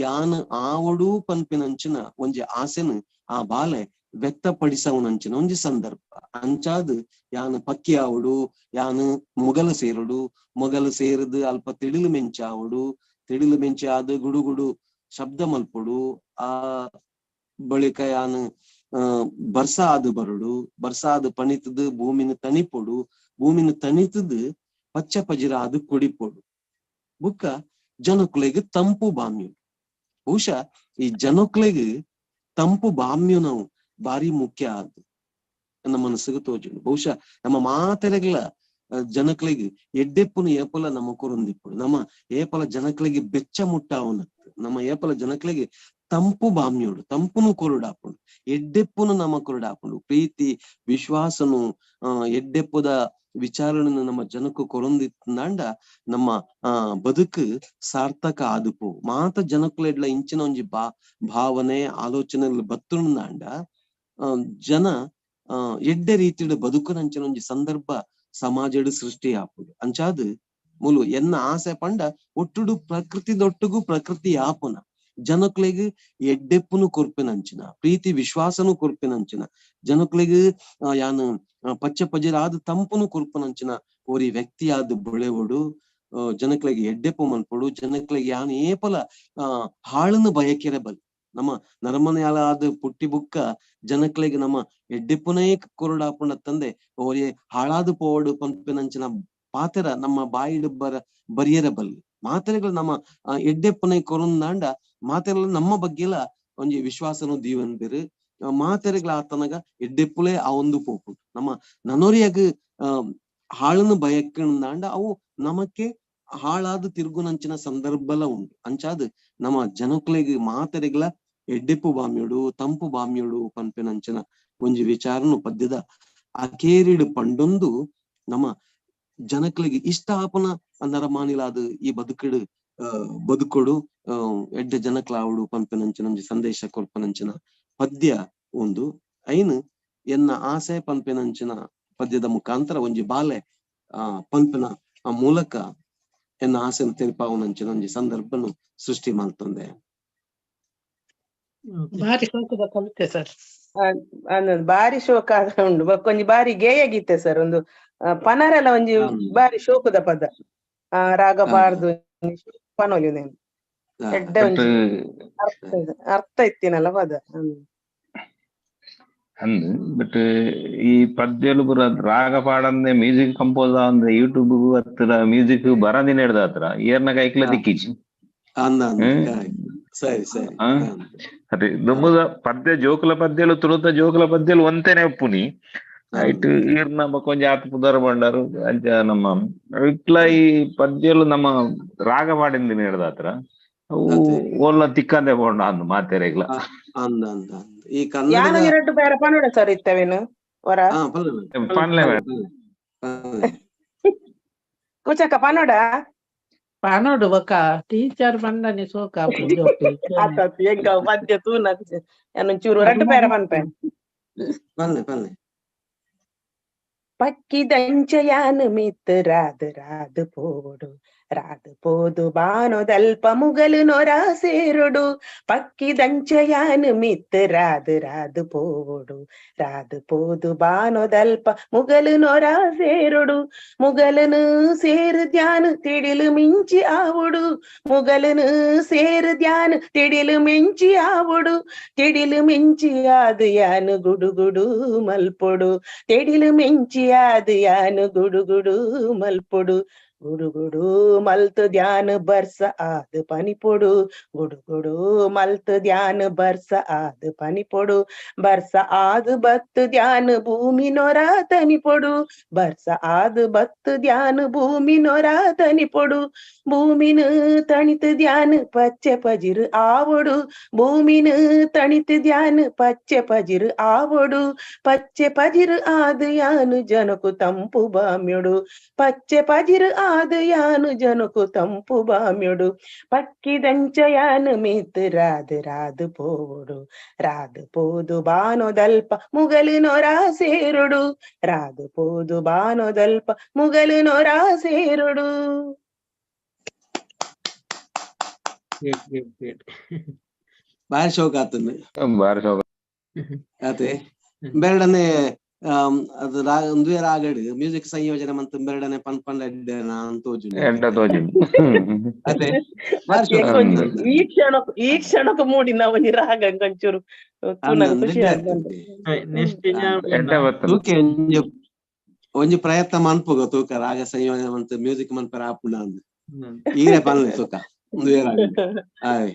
ಯಾನ್ ಆವಡು ಪನ್ಪಿನಂಚಿನ ಒಂಜಿ ಆಸೆನು ಆ ಬಾಲೆ ವ್ಯಕ್ತಪಡಿಸವನಂಚಿನ ಒಂಜಿ ಸಂದರ್ಭ. ಅಂಚಾದ್ ಯಾನ್ ಪಕ್ಕಿ ಆವಡು, ಯಾನ್ ಮೊಗಲ ಸೇರುಡು, ಮೊಗಲು ಸೇರುದು ಅಲ್ಪ ತಿಳಿಲು ಮೆಂಚಾವಡು, ತಿಳಿಲು ಮೆಂಚಾದ ಗುಡುಗುಡು ಶಬ್ದ ಮಲ್ಪೊಡು, ಆ ಬಳಿಕ ಯಾನ್ ಬರ್ಸ ಆದು ಬರುಡು, ಬರ್ಸ ಆದು ಪಣಿತದು ಭೂಮಿನ ತಣಿಪೊಡು, ಭೂಮಿನ ತಣಿತದು ಪಚ್ಚ ಪಜಿರ ಅದು ಕೊಡಿಪೊಡು, ಬುಕ್ಕ ಜನಕುಲೆಗ್ ತಂಪು ಬಾಮ್ಯು. ಬಹುಶಃ ಈ ಜನಕುಲೆಗ್ ತಂಪು ಬಾಮ್ಯು ನಾವು ಭಾರಿ ಮುಖ್ಯ ಆದ್ ನನ್ನ ಮನಸ್ಸಿಗೆ ತೋಜುಂಡು. ಬಹುಶಃ ನಮ್ಮ ಮಾತೆರೆಗ್ಲ ಜನಕ್ಲೆಗ್ ಎಡ್ಡೆಪ್ಪುನು ಏಪಲ ನಮ್ಮ ಕೊರೊಂದಿಪ್ಪುಡು, ನಮ್ಮ ಏಪಲ ಜನಕ್ಲೆಗ್ ಬೆಚ್ಚ ಮುಟ್ಟಾವನ, ನಮ್ಮ ಏಪಲ ಜನಕ್ಲೆಗ್ ತಂಪು ಬಾಮ್ಯೋಡು, ತಂಪುನು ಕೊರುಡಾಪುಂಡು, ಎಡ್ಡೆಪ್ಪುನು ನಮ್ಮ ಕೊರುಡಾಪುಂಡು, ಪ್ರೀತಿ ವಿಶ್ವಾಸನು ಎಡ್ಡೆಪ್ಪುದ ವಿಚಾರಣೆನು ನಮ್ಮ ಜನಕ್ಕು ಕೊರೊಂದಿತ್ತಂಡ ನಮ್ಮ ಬದುಕು ಸಾರ್ಥಕ ಆದುಪು. ಮಾತ ಜನಕ್ಲೆಡ್ಲ ಇಂಚಿನ ಒಂಜಿ ಭಾವನೆ ಆಲೋಚನೆ ಬತ್ತುಂಡ ಜನ ಎಡ್ಡೆ ರೀತಿಡ್ ಬದುಕುನಂಚಿನ ಒಂಜಿ ಸಂದರ್ಭ ಸಮಾಜಡ್ ಸೃಷ್ಟಿ ಆಪುಂಡು. ಅಂಚಾದ್ ಮೂಲು ಎನ್ನ ಆಸೆ ಪಂಡ ಒಟ್ಟುಡು ಪ್ರಕೃತಿದೊಟ್ಟುಗು ಪ್ರಕೃತಿ ಆಪುನ ಜನಕ್ಲೆಗ್ ಎಡ್ಡೆಪ್ಪುನು ಕೊರ್ಪಿನಂಚಿನ ಪ್ರೀತಿ ವಿಶ್ವಾಸನು ಕೊರ್ಪಿನಂಚಿನ ಜನಕ್ಲೆಗ್ ಯಾನ್ ಪಚ್ಚ ಪಜಿರಾದ ತಂಪುನು ಕೊರ್ಪಿನಂಚಿನ ಒರಿ ವ್ಯಕ್ತಿಯಾದ ಬುಳೆವೊಡು, ಜನಕ್ಲೆಗ್ ಎಡ್ಡೆಪ್ಪು ಮನ್ಪೊಡು, ಜನಕ್ಲೆಗ್ ಯಾನ್ ಏಪಲ ಹಾಳನ್ನು ಬಯಕೆರೆ ಬಲ್. ನಮ್ಮ ನರಮನೆಯಾದ ಪುಟ್ಟಿ ಬುಕ್ಕ ಜನಕ್ಲೆಗ್ ನಮ್ಮ ಎಡ್ಡೆಪ್ಪುನೇ ಕೊರಡಾಪುಂಡ ತಂದೆ ಓರಿ ಹಾಳಾದ ಪೋವಡು ಪನ್ಪಿನಂಚಿನ ಪಾತೆರ ನಮ್ಮ ಬಾಯಿಡ್ ಬರಿಯರ ಬಲ್ಲಿ. ಮಾತೆರೆಗಳು ನಮ್ಮ ಎಡ್ಡೆಪ್ಪುನೇ ಕೊರುಂದಾಂಡ ಮಾತೆರೆಲ್ಲ ನಮ್ಮ ಬಗ್ಗೆಲ ಒಂಜಿ ವಿಶ್ವಾಸನು ದೀವನ್ಬಿರು, ಮಾತೆರೆಗಳ ಆತನಗ ಎಡ್ಡೆಪ್ಪುಲೇ ಆ ಒಂದು ಪೋಪು. ನಮ್ಮ ನನೊರಿಯಾಗ ಹಾಳನ್ನು ಬಯಕ್ಕಂದಾಂಡ ಅವು ನಮಕ್ಕೆ ಹಾಳಾದ ತಿರುಗುನಂಚಿನ ಸಂದರ್ಭಲ ಉಂಟು. ಅಂಚಾದ್ ನಮ್ಮ ಜನಕ್ಲೆಗ್ ಮಾತೆರೆಗ್ಲ ಎಡ್ಡೆಪ್ಪು ಬಾಮ್ಯೋಡು ತಂಪು ಬಾಮ್ಯೋಡು ಪನ್ಪಿನಂಚಿನ ಒಂಜಿ ವಿಚಾರನು ಪದ್ಯದ ಅಕೇರಿಡು ಪಂಡೊಂದು ನಮ್ಮ ಜನಕ್ಲೆಗ್ ಇಷ್ಟ ಆಪನ ನರಮಾನಿಲಾದ ಈ ಬದುಕಡು ಬದುಕೊಡು ಎಡ್ಡೆ ಜನಕ್ಲಾವಡು ಪನ್ಪಿನಂಚಿನ ಒಂಜಿ ಸಂದೇಶ ಕೊರ್ಪನಂಚಿನ ಪದ್ಯ ಒಂದು. ಐನು ಎನ್ನ ಆಸೆ ಪನ್ಪಿನಂಚಿನ ಪದ್ಯದ ಮುಖಾಂತರ ಒಂಜಿ ಬಾಲೆ ಪನ್ಪಿನ ಮೂಲಕ ಎನ್ನ ಆಸೆನ್ ತೆರಿಪಾವುನಂಚಿನ ಒಂಜಿ ಸಂದರ್ಭನು ಸೃಷ್ಟಿ ಮಲ್ತೊಂದೆ. ಬಾರಿ ಶೋಕದ ಕವಿತೆ ಸರ್. ಅಂದ್ ಬಾರಿ ಶೋಕ ಉಂಡು. ಬೊಕ್ಕೊಂಜಿ ಬಾರಿ ಗೇಯ ಗೀತೆ ಸರ್. ಒಂದು ಪನರೆಲ ಒಂಜಿ ಬಾರಿ ಶೋಕದ ಪದ. ಆ ರಾಗ ಪಾಡ್ದು ಪನೊಲಿ ಉಂದೆನ್. ಎಡ್ಡೆ ಒಂಜಿ ಅರ್ಥ ಅರ್ಥ ಇತ್ತಿನಲ್ಲ ಪದ. ಅಂದ್ ಬಟ್ ಈ ಪದ್ಯಲು ಪೂರ ರಾಗ ಪಾಡಂದೆ ಮ್ಯೂಸಿಕ್ ಕಂಪೋಸ್ ಆವಂದೆ ಯೂಟ್ಯೂಬ್ ಹತ್ತಿರ ಮ್ಯೂಸಿಕ್ ಬರಂದಿನ ಹಿಡ್ದ ಹತ್ರ ಏರ್ನ ಕೈಕ್ಲ ತಿಕ್ಕಿಜಿ. ಅಂದ ಸರಿ ಸರಿ. ಅದೇ ದುಂಬುದ ಪದ್ಯ ಜೋಕುಲ ಪದ್ಯಲು ತುಳುತ ಜೋಕುಲ ಪದ್ಯಲು ಒಂತೆನೆ ಉಪ್ಪುನಿ ಐಟ್ ಈರ್ನ ಬೊಕ್ಕ ಒಂಜಿ ಆತ್ ಪುದರ್ ಬಂಡಾರು ಅಂಚ ನಮ್ಮ ಇಟ್ಲ ಈ ಪದ್ಯಲು ನಮ್ಮ ರಾಗ ಪಾಡಿಂದಿನ ಹಿಡ್ದ ಹತ್ರ ಅವು ಓಲ್ಲ ತಿಕ್ಕಂದೆ ಪೋಂಡ ಅಂದ್ ಮಾತೆರೆಗ್ಲ. ಅಂದ ಅಂದ ಈ ಕನ್ನಡ ಯಾನ ಎರಡು ಬೇರೆ ಪನೋಡ ಸರ್ ಇತ್ತವೇನು ವರ ಪನ್ಲೆ ಕುಚಕ ಪನೋಡ ಪನೋಡು ಬೊಕ್ಕ ಟೀಚರ್ ಬಂದನೆ ಸೋಕ ಎಂಕ ಪದ್ಯ ತೂನ ಚೂರು ರಡ್ಡು ಬೇರೆ ಪನ್ಪೆ. ಪನ್ಲೆ ಪನ್ಲೆ. ಪಕ್ಕಿದಂಚಯಾನು ಮಿತ್ತು ರಾದು ರಾದು ಪೋಡು ರಾದು ಪೋದು ಬಾನೊದಲ್ಪ ಮುಗಲು ನೊರ ಸೇರುಡು. ಪಕ್ಕಿದಂಚಯಾನು ಮಿತ್ತು ರಾದು ರಾದು ಪೋಡು ರಾದು ಪೋದು ಬಾನೊದಲ್ಪ ಮುಗಲು ನೊರ ಸೇರುಡು. ಮುಗಲನು ಸೇರು ಧ್ಯಾನ ತಿಡಿಲು ಮಿಂಚಿ ಆವುಡು. ಮುಗಲನು ಸೇರು ಧ್ಯಾನ ತಿಡಿಲು ಮಿಂಚಿ ಆವುಡು. ತಿಡಿಲು ಮಿಂಚಿ ಆದು ಯಾನು ಗುಡುಗುಡು ಮಲ್ಪೊಡು. ತಿಡಿಲು ಮಿಂಚಿ ಆದು ಯಾನು ಗುಡುಗುಡು ಮಲ್ಪೊಡು. ಗುಡುಗುಡು ಮಲ್ತು ಧ್ಯಾನ ಬರ್ಸ ಆದು ಪನಿಪೊಡು. ಗುಡುಗುಡು ಮಲ್ತು ಧ್ಯಾನ ಬರ್ಸ ಆದು ಪನಿಪೊಡು. ಬರ್ಸ ಆದು ಬತ್ತು ಧ್ಯಾನ ಭೂಮಿ ನೊರ ತನಿಪೊಡು. ಬರ್ಸ ಆದು ಬತ್ತು ಧ್ಯಾನ ಭೂಮಿ ನೊರ ತನಿಪೊಡು. ಭೂಮಿನು ತಣಿತು ಧ್ಯಾನ ಪಚ್ಚೆ ಪಜಿರು ಆವೊಡು. ಭೂಮಿನು ತಣಿತು ಧ್ಯಾನ ಪಚ್ಚೆ ಪಜಿರು ಆವೊಡು. ಪಚ್ಚೆ ಪಜಿರು ಆದು ಯಾನು ಜನಕು ತಂಪು ಬಾಮ್ಯೊಡು. ಪಚ್ಚೆ ಪಜಿರು ಆದು ಯಾನು ಜನಕು ತಂಪು ಬಾಮ್ಯೊಡು. ಪಕ್ಕಿದಂಚ ಯಾನು ಮಿತ್ತು ರಾದು ರಾದು ಪೋಡು ರಾದು ಪೋದು ಬಾನೊದಲ್ಪ ಮುಗಲು ನೊರ ಸೇರುಡು. ರಾದು ಪೋದು ಬಾನೊದಲ್ಪ ಮುಗಲು ನೊರ ಸೇರುಡು. ಬಾರಿ ಶೋಕ ಆತಂದು. ಬಾರಿ ಶೋಕ ಅದೇ ಬೇರಡನೆ ಅದು ಒಂದುವೆ ರಾಗಡ್ ಮ್ಯೂಸಿಕ್ ಸಂಯೋಜನೆ ಮಂತ್ ಬೇರಡನೆ ಪನ್ ಪಂಡ ತೋಜು ಎಡ್ಡ ತೋಜು. ಅದೇ ಬಾರಿ ಶೋಕ ಆತಂದು. ಈ ಕ್ಷಣಕ್ಕೂ ಈ ಕ್ಷಣಕ್ಕೂ ಮೂಡಿನ ಒಂಜಿ ರಾಗ ಒಂಚೂರು ತೂನಗ ಖುಷಿ ಆತಂದು. ನೆಕ್ಸ್ಟ್ ಎಡ್ಡ ಬರ್ತದೆ. ತೂಕೆ ಒಂಜಿ ಪ್ರಯತ್ನ ಮನ್ಪುಗ ತೂಕ ರಾಗ ಸಂಯೋಜನೆ ಮಂತ್ ಮ್ಯೂಸಿಕ್ ಮನ್ಪರ ಆಪುಂಡ ಅಂದ್ ಈರೆ ಪನ್ಲೆ ತೂಕ ಒಂದುವೆ ರಾಗ. ಆಯ್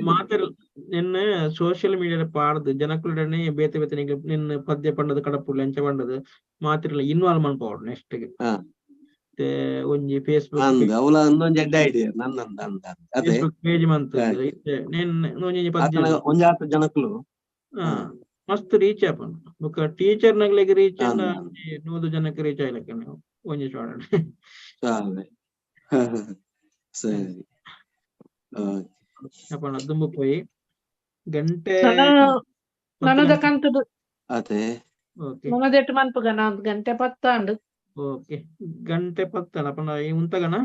ಮಾತರ್ ನಿನ್ನ ಸೋಷಿಯಲ್ ಮೀಡಿಯಾ ಪಾಡ್ದು ಜನಕುಲೆಡನೆ ಬೇತೆ ಬೇತೆ ನಿನ್ನ ಪದ್ಯ ಪಂಡದ ಕಡಪುಡ್ಲೆ ಅಂಚ ಪಂಡದು ಮಾತಿರ್ಲ ಇನ್ವಾಲ್ವ್ ಮನ್ಪವಡು ನೆಕ್ಸ್ಟ್ ಒಂಜಿ ಫೇಸ್ಬುಕ್ ಅಂದ್ ಅವಲ ಒಂದೊಂಜಿ ಎಡ್ಡೆ ಐಡಿಯಾ ನನ್ನಂದ ಅಂದ ಅದೇ ಫೇಸ್ಬುಕ್ ಪೇಜ್ ಮಂತ್ ನಿನ್ನ ಒಂಜಿ ಪದ್ಯ ಒಂಜಿ ಆತ ಜನಕುಲು ಮಸ್ತ್ ರೀಚ್ ಆಪುಂಡು. ಬೊಕ್ಕ ಟೀಚರ್ ನಗ್ಲೆಗ್ ರೀಚ್ 100 ಜನಕ್ಕೆ ರೀಚ್ ಆಯ್ಲಕ್ಕ ನೀವು ಒಂಜಿ ಶಾರ್ಟ್. ಸರಿ ಅಪ್ಪಣ ದುಂಬು ಪೋಯಿ ಗಂಟೆ ನನದ ಕಂತುಡು ಅದೇ ಓಕೆ ನನದೆಟ್ಟು ಮನ್ಪುಗ ನಾನ್ ಗಂಟೆ ಪತ್ತಾಂಡು. ಓಕೆ ಗಂಟೆ ಪತ್ತನ ಅಪ್ಪಣ ಈ ಉಂತಗನ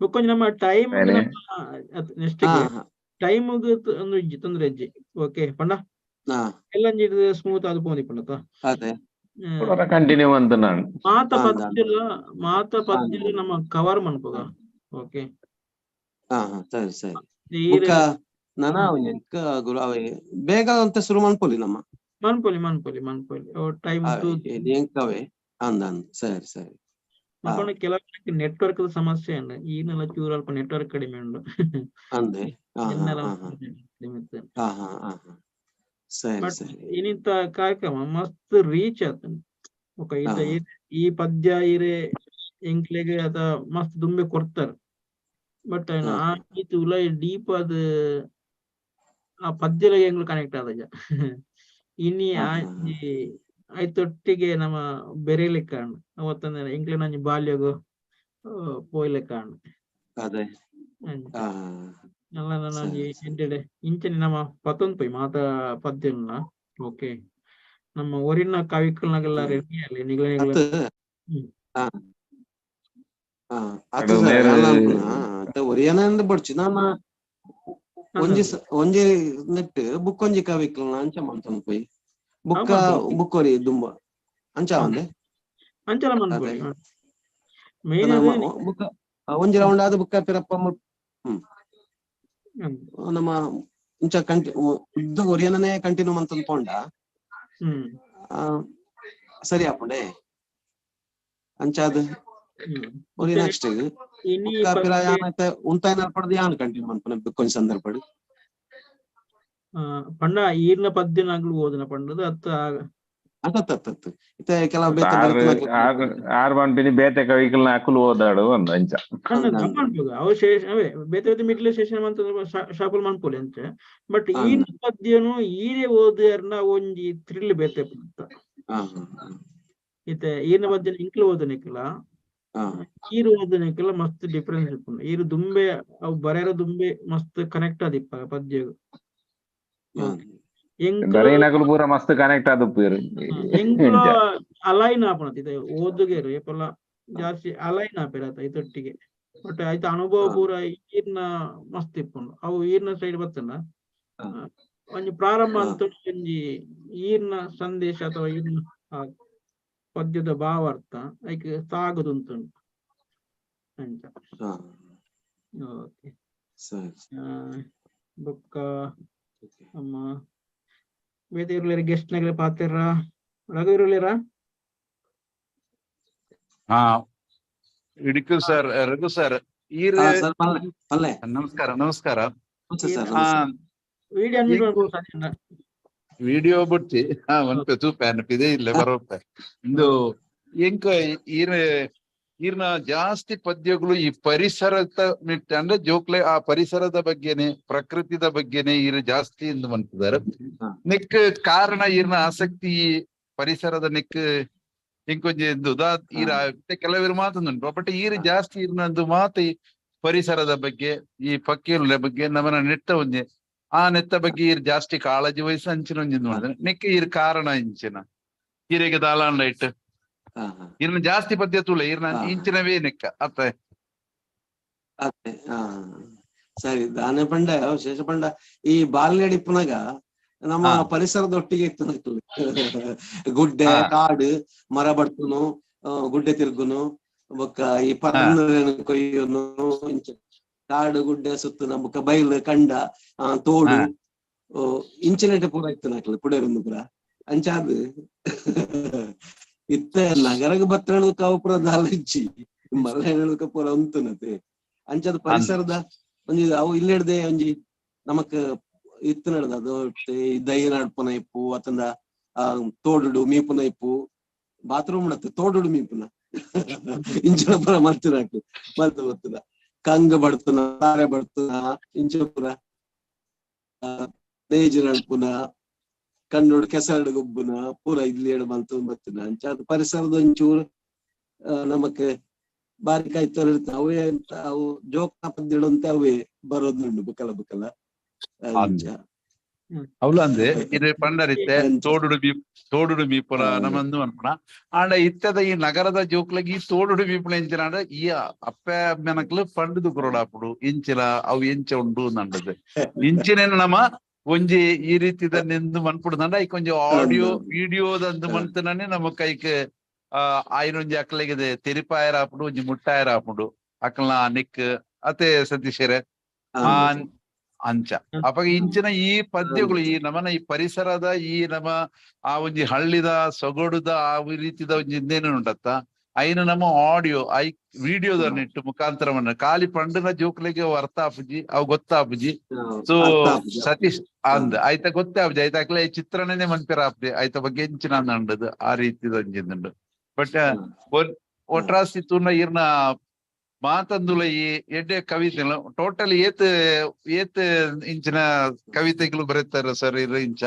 ಬೊಕ್ಕೊಂಜಿ ನಮ್ಮ ಟೈಮ್ ನೆಕ್ಸ್ಟ್ ಟೈಮ್ ಒಂದು ಇಜ್ಜಿ ತೊಂದ್ರೆ ಇಜ್ಜಿ. ಓಕೆ ಪಂಡ ಎಲ್ಲ ಸ್ಮೂತ್ ಆದ್ ಪೋಂದಿ ಪಂಡತ. ಅದೇ ಕಂಟಿನ್ಯೂ ಅಂತ ನಾನು ಮಾತ ಪದ್ಯಲ ಮಾತ ಪದ್ಯಲ ನಮ್ಮ ಕವರ್ ಮನ್ಪುಗ. ಓಕೆ ಸರಿ ಸರಿ. ನನ ಗುರು ಅವೆ ಬೇಗ ಅಂತ ಶುರು ಮನ್ಪೊಲಿ ನಮ್ಮ ಮನ್ಪೊಲಿ ಮನ್ಪೊಲಿ ಮನ್ಪೊಲಿ ಟೈಮ್ ಎಂಕವೆ ಅಂದ ಅಂದ ಸರಿ ಸರಿ. ಕೆಲವು ನೆಟ್ವರ್ಕ್ ಸಮಸ್ಯೆ ಉಂಡು ಈನೆಲ್ಲ ಚೂರು ಅಲ್ಪ ನೆಟ್ವರ್ಕ್ ಕಡಿಮೆ ಉಂಡು. ಅಂದೆ ಸರಿ ಸರಿ. ಇನಿಂತ ಕಾರ್ಯಕ್ರಮ ಮಸ್ತ್ ರೀಚ್ ಆತಂಡು. ಓಕೆ ಈ ಪದ್ಯ ಇರೆ ಎಂಕ್ಲೆಗ್ ಅದ ಮಸ್ತ್ ದುಂಬೆ ಕೊಡ್ತಾರೆ. ಬಟ್ ಆ ಈತ್ ಉಲಾಯಿ ಡೀಪ್ ಆದ್ ಆ ಪದ್ಯಲೆಗ್ ಎಂಕ್ಲು ಕನೆಕ್ಟ್ ಆದಜ. ಇನಿ ಐತೊಟ್ಟಿಗೆ ನಮ್ಮ ಬೆರೆಲಿಕ್ಕೆ ಆಂಡ್ ಅವತ್ತಂದ್ರೆ ಎಂಕ್ಲೆನ ಒಂಜಿ ಬಾಲ್ಯಗು ಪೋಯ್ಲೆಕ್ಕ ಆಂಡ್. ಅದೇ ಅಲ್ಲ ನನ್ನ ಒಂಜಿ ಎಡ್ಡೆಡೆ ಇಂಚನೆ ನಮ್ಮ ಪತ್ತೊಂದು ಪೋಯಿ ಮಾತ ಪದ್ಯಲ್ನ. ಓಕೆ ನಮ್ಮ ಒರಿನ ಕವಿಕಲ್ನಾಗೆಲ್ಲ ರೆಡಿ ಅಲ್ಲಿ ನಿಗ್ಲ ನಿಗ್ಲ. ಅತ್ತು ಸರ್ ಯಾನ್ ಅನ್ಪುನ ಅತ್ತ ಒರಿಯನ ಬೊಡ್ಚಿ ನಾನ ಒಂಜಿ ಒಂಜಿ ನೆಟ್ ಬುಕ್ ಒಂಜಿ ಕವಿಕ್ಲನ ಅಂಚ ಮಂತೊಂದು ಪೋಯಿ ಬುಕ್ಕ ಬುಕ್ ಒರಿ ದುಂಬ ಅಂಚ ಒಂದೆ ಅಂಚಲ ಮನ್ಪೊಲಿ ಮೇನ್ ಬುಕ್ಕ ಒಂಜಿ ರೌಂಡ್ ಆದ್ ಬುಕ್ಕ ಪಿರಪ್ಪ ನಮ್ಮ ಇಂಚ ಕಂಟಿ ಉದ್ದ ಒರಿಯನನೇ ಕಂಟಿನ್ಯೂ ಮಂತೊಂದು ಪೋಂಡ ಸರಿ ಆಪುಂಡೆ ಅಂಚಾದ್ ಒರಿ ನೆಕ್ಸ್ಟ್ ಬುಕ್ಕ ಪಿರ ಯಾನ್ ಉಂತಾಯಿನ ಪಡ್ದು ಯಾನ್ ಕಂಟಿನ್ಯೂ ಮನ್ಪುನ ಬುಕ್ ಒಂಜಿ ಸಂದರ್ಭಡ್ ಪಂಡ ಈರ್ನ ಪದ್ಯನಾಗ್ಲು ಓದನ ಪಂಡದು ಅತ್ತ ಅತ್ತತ್ತತ್ತು ಇತ್ತೆ ಕೆಲವು ಬೇತೆ ಆರ್ ಪನ್ಪಿನಿ ಬೇತೆ ಕವಿಕಲ್ನ ಅಕುಲು ಓದಾಡು ಅಂದ್ ಅಂಚ ಅವು ಶೇಷ ಅವೇ ಬೇತೆ ಬೇತೆ ಮಿಡ್ಲ್ ಶೇಷನ್ ಮಂತ ಶಾಪುಲ್ ಮನ್ಪೊಲಿ ಅಂಚ ಬಟ್ ಈರ್ನ ಪದ್ಯನು ಈರೇ ಓದಿಯರ್ನ ಒಂಜಿ ಥ್ರಿಲ್ ಬೇತೆ ಅಂತ ಇತ್ತೆ ಈರ್ನ ಪದ್ಯನ ಇಂಕ್ಲು ಓದನಿಕ್ಲ ಈರು ಓದನಿಕ್ಲ ಮಸ್ತ್ ಡಿಫರೆನ್ಸ್ ಇಪ್ಪುಂಡು. ಈರು ದುಂಬೆ ಅವು ಬರೆಯರ ದುಂಬೆ ಮಸ್ತ್ ಕನೆಕ್ಟ್ ಆದಿಪ್ಪ ಪದ್ಯಗ್. ಬರೆಯಿನಕುಲು ಪೂರ ಮಸ್ತ್ ಕನೆಕ್ಟ್ ಆದುಪ್ಪುವೆರ್. ಎಂಕ್ಲ ಅಲೈನ್ ಆಪುನತ ಇತ್ತೆ ಓದುಗೆರ್ ಏಪಲ ಜಾಸ್ತಿ ಅಲೈನ್ ಆಪೆರ್ ಆತ ಐತೊಟ್ಟಿಗೆ. ಬಟ್ ಐತ ಅನುಭವ ಪೂರ ಈರ್ನ ಮಸ್ತ್ ಇಪ್ಪುಂಡು. ಅವು ಈರ್ನ ಸೈಡ್ ಬತ್ತುಂಡ ಒಂಜಿ ಪ್ರಾರಂಭ ಅಂತ ಒಂಜಿ ಈರ್ನ ಸಂದೇಶ ಅಥವಾ ಈರ್ನ ಪದ್ಯದ ಭಾವಾರ್ಥ ಐಕ್ ಸಾಗುದುಂತುಂಡು ಅಂಚ. ಓಕೆ ಬೊಕ್ಕ ಅಮ್ಮ ಬೇತೆ ಇರುಲೇರ ಗೆಸ್ಟ್ ನಗಲೆ ಪಾತೆರ ರಘು ಇರುಲೇರಾ? ಹಾ ಇಡಿಕು ಸರ್, ರಘು ಸರ್ ನಮಸ್ಕಾರ. ನಮಸ್ಕಾರ. ವಿಡಿಯೋ ಬುಡ್ಚಿ ಮನ್ಪೆ ತೂಪೆ ಅನ್ಪಿದೆ ಇಲ್ಲ ಬರೋಪೆ ಇಂದು ಎಂಕ ಈರ್ ಈರ್ನ ಜಾಸ್ತಿ ಪದ್ಯಗಳು ಈ ಪರಿಸರದ ಮಿಟ್ ಅಂದ್ರೆ ಜೋಕ್ಲೆ ಆ ಪರಿಸರದ ಬಗ್ಗೆನೆ ಪ್ರಕೃತಿದ ಬಗ್ಗೆನೆ ಈರ್ ಜಾಸ್ತಿ ಎಂದು ಮನ್ಪಿದಾರೆ. ನೆಕ್ ಕಾರಣ ಈರ್ನ ಆಸಕ್ತಿ ಪರಿಸರದ ನೆಕ್ ಇಂಕೊಂಜಿ ಉದಾ ಈರ ಕೆಲವರು ಮಾತೊಂದುಂಟು ಬಟ್ ಈರ್ ಜಾಸ್ತಿ ಈರ್ನಂದು ಮಾತು ಪರಿಸರದ ಬಗ್ಗೆ ಈ ಪಕ್ಕಿಗಳ ಬಗ್ಗೆ ನಮನ ನೆಟ್ಟ ಒಂಜಿ ಆ ನೆತ್ತ ಬಗ್ಗೆ ಈರ್ ಜಾಸ್ತಿ ಕಾಳಜಿ ವಹಿಸಿ ಅಂಚಿನ ಒಂಜಿ ಮಾಡಿದ್ರೆ ನೆಕ್ ಈರ್ ಕಾರಣ ಇಂಚಿನ ಈರೆಗೆ ದಾಲಾಂಡ ಇಟ್ಟು ಈರ್ನ ಜಾಸ್ತಿ ಪದ್ಯ ತುಳ ಈರ್ನ ಇಂಚಿನವೇ ನೆಕ್ಕ ಅತ್ತ ಅದೇ. ಸರಿ ದಾನೆ ಪಂಡ ಶೇಷ ಪಂಡ ಈ ಬಾಲ್ಯಡ್ ಇಪ್ಪುನಗ ನಮ್ಮ ಪರಿಸರದೊಟ್ಟಿಗೆ ಇತ್ತು. ಗುಡ್ಡೆ ಕಾಡು ಮರ ಬಡ್ತುನು ಗುಡ್ಡೆ ತಿರುಗುನು ಬೊಕ್ಕ ಈ ಪರಂದಲೆನ್ ಕೊಯ್ಯುನು ಇಂಚ ಕಾಡು ಗುಡ್ಡೆ ಸುತ್ತುನ ಬೊಕ್ಕ ಬೈಲು ಕಂಡ ತೋಡು ಇಂಚಿನೆಟ್ ಪೂರ ಇತ್ತು ನಕ್ಲು ಪುಡೇರುಂದು ಪೂರ ಅಂಚಾದ್ ಇತ್ತ ನಗರಗ್ ಬತ್ತಣಕ ಅವು ಪೂರ ದಾಲ ಇಜ್ಜಿ ಮಲ್ಲ ಹೇಳುಕ ಪೂರ ಉಂತುನತೆ ಅಂಚಾದ್ ಪರಿಸರದ ಒಂಜಿ ಅವು ಇಲ್ಲೆಡ್ದೆ ಒಂಜಿ ನಮಕ್ ಇತ್ತು ನಡ್ದ ಅದು ದೈ ನಡ್ಪುನ ಇಪ್ಪು ಅತ್ತಂದ ಆ ತೋಡುಡು ಮೀಪುನ ಇಪ್ಪು ಬಾತ್ರೂಮ್ ನತ್ತೆ ತೋಡುಡು ಮೀಪುನ ಇಂಚಿನ ಪೂರ ಮಲ್ತಿನಕ್ಲು ಮಲ್ತು ಬತ್ತುನ ಕಂಗ್ ಬಡ್ತುನ ತಾರೆ ಬಡ್ತುನ ಇಂಚಿನ ಪೂರ ನೇಜಿ ನಡ್ಪುನ ಕಣ್ಣುಡು ಕೆಸರಡು ಗೊಬ್ಬುನ ಪೂರ ಇಲ್ಲಿ ಎಡು ಮಲ್ತು ಬತ್ತುನ ಅಂಚ ಅದು ಪರಿಸರದ ಒಂಚೂರು ನಮಕ್ ಬಾರಿ ಕಾಯ್ತು ಅವೇ ಅವು ಜೋಕ ಪದ್ಯಡುಂತೆ ಅವೇ ಬರೋದುಂಡು ಬುಕಲ ಬುಕಲ ಅಂಚ. ಅವ್ಲು ಅಂದೆ ಇದು ಪಂಡರಿತ್ತೆ ತೋಡುಡು ಬೀ ತೋಡುಡು ಮೀಪುನ ನಮಂದು ಅನ್ಪುನ ಆಂಡ ಇತ್ತದ ಈ ನಗರದ ಜೋಕ್ಲಗಿ ಈ ತೋಡುಡು ಮೀಪುನ ಎಂಚಿನ ಆಂಡ ಈ ಅಪ್ಪೆ ಅಮ್ಮೆನಕ್ಲು ಪಂಡುದು ಕೊರಡಾಪುಡು ಇಂಚಿನ ಅವು ಎಂಚ ಉಂಡು ನಂಡದು ಇಂಚಿನ ನಮ ಒಂಜಿ ಈ ರೀತಿದ ನಿಂದು ಮನ್ಪುಡುದಂಡ ಐಕ್ ಒಂಜಿ ಆಡಿಯೋ ವಿಡಿಯೋದಂದು ಮನ್ತನೇ ನಮ್ಮ ಕೈಕ್ ಆಯ್ನೊಂಜಿ ಅಕ್ಲೆಗಿದೆ ತೆರಿಪಾಯರ ಆಪುಂಡು ಒಂಜಿ ಮುಟ್ಟಾಯರ ಆಪುಂಡು ಅಕ್ಲ್ನ ನಿಕ್ ಅತೆ ಸತೀಶರೇ ಆ ಅಂಚ ಅಪಗ ಇಂಚಿನ ಈ ಪದ್ಯಗಳು ಈ ನಮನ ಈ ಪರಿಸರದ ಈ ನಮ್ಮ ಆ ಒಂಜಿ ಹಳ್ಳಿದ ಸೊಗಡುದ ಆ ರೀತಿದ ಒಂಜಿ ಇಂದೇನು ಉಂಟತ್ತ ಐನ ನಮ್ಮ ಆಡಿಯೋ I ವಿಡಿಯೋದ ನೆಟ್ಟು ಮುಖಾಂತರವನ್ನ ಖಾಲಿ ಪಂಡನ ಜೋಕ್ಲಿಗೆ ಅರ್ಥ ಆಪುಜಿ ಅವು ಗೊತ್ತಾಪುಜಿ. ಸೊ ಸತೀಶ್ ಅಂದ್ ಆಯ್ತ ಗೊತ್ತೇ ಆಪುಜಿ ಆಯ್ತ ಅಕ್ಲೆ ಚಿತ್ರಣನೇ ಮನ್ಪಿರ ಆಪುಜಿ ಆಯ್ತ ಬಗ್ಗೆ ಎಂಚಿನ ಅಂಡದು ಆ ರೀತಿದ ಒಂಜಿಂದುಂಡು. ಬಟ್ ಒಟ್ರಾಸಿ ತೂನ ಈರ್ನ ಮಾತಂದುಲ ಈ ಎಡ್ಡೆ ಕವಿತೆ ಟೋಟಲ್ ಏತ್ ಏತ್ ಇಂಚಿನ ಕವಿತೆಗಳು ಬರೀತಾರೆ ಸರ್ ಇರ್ ಇಂಚ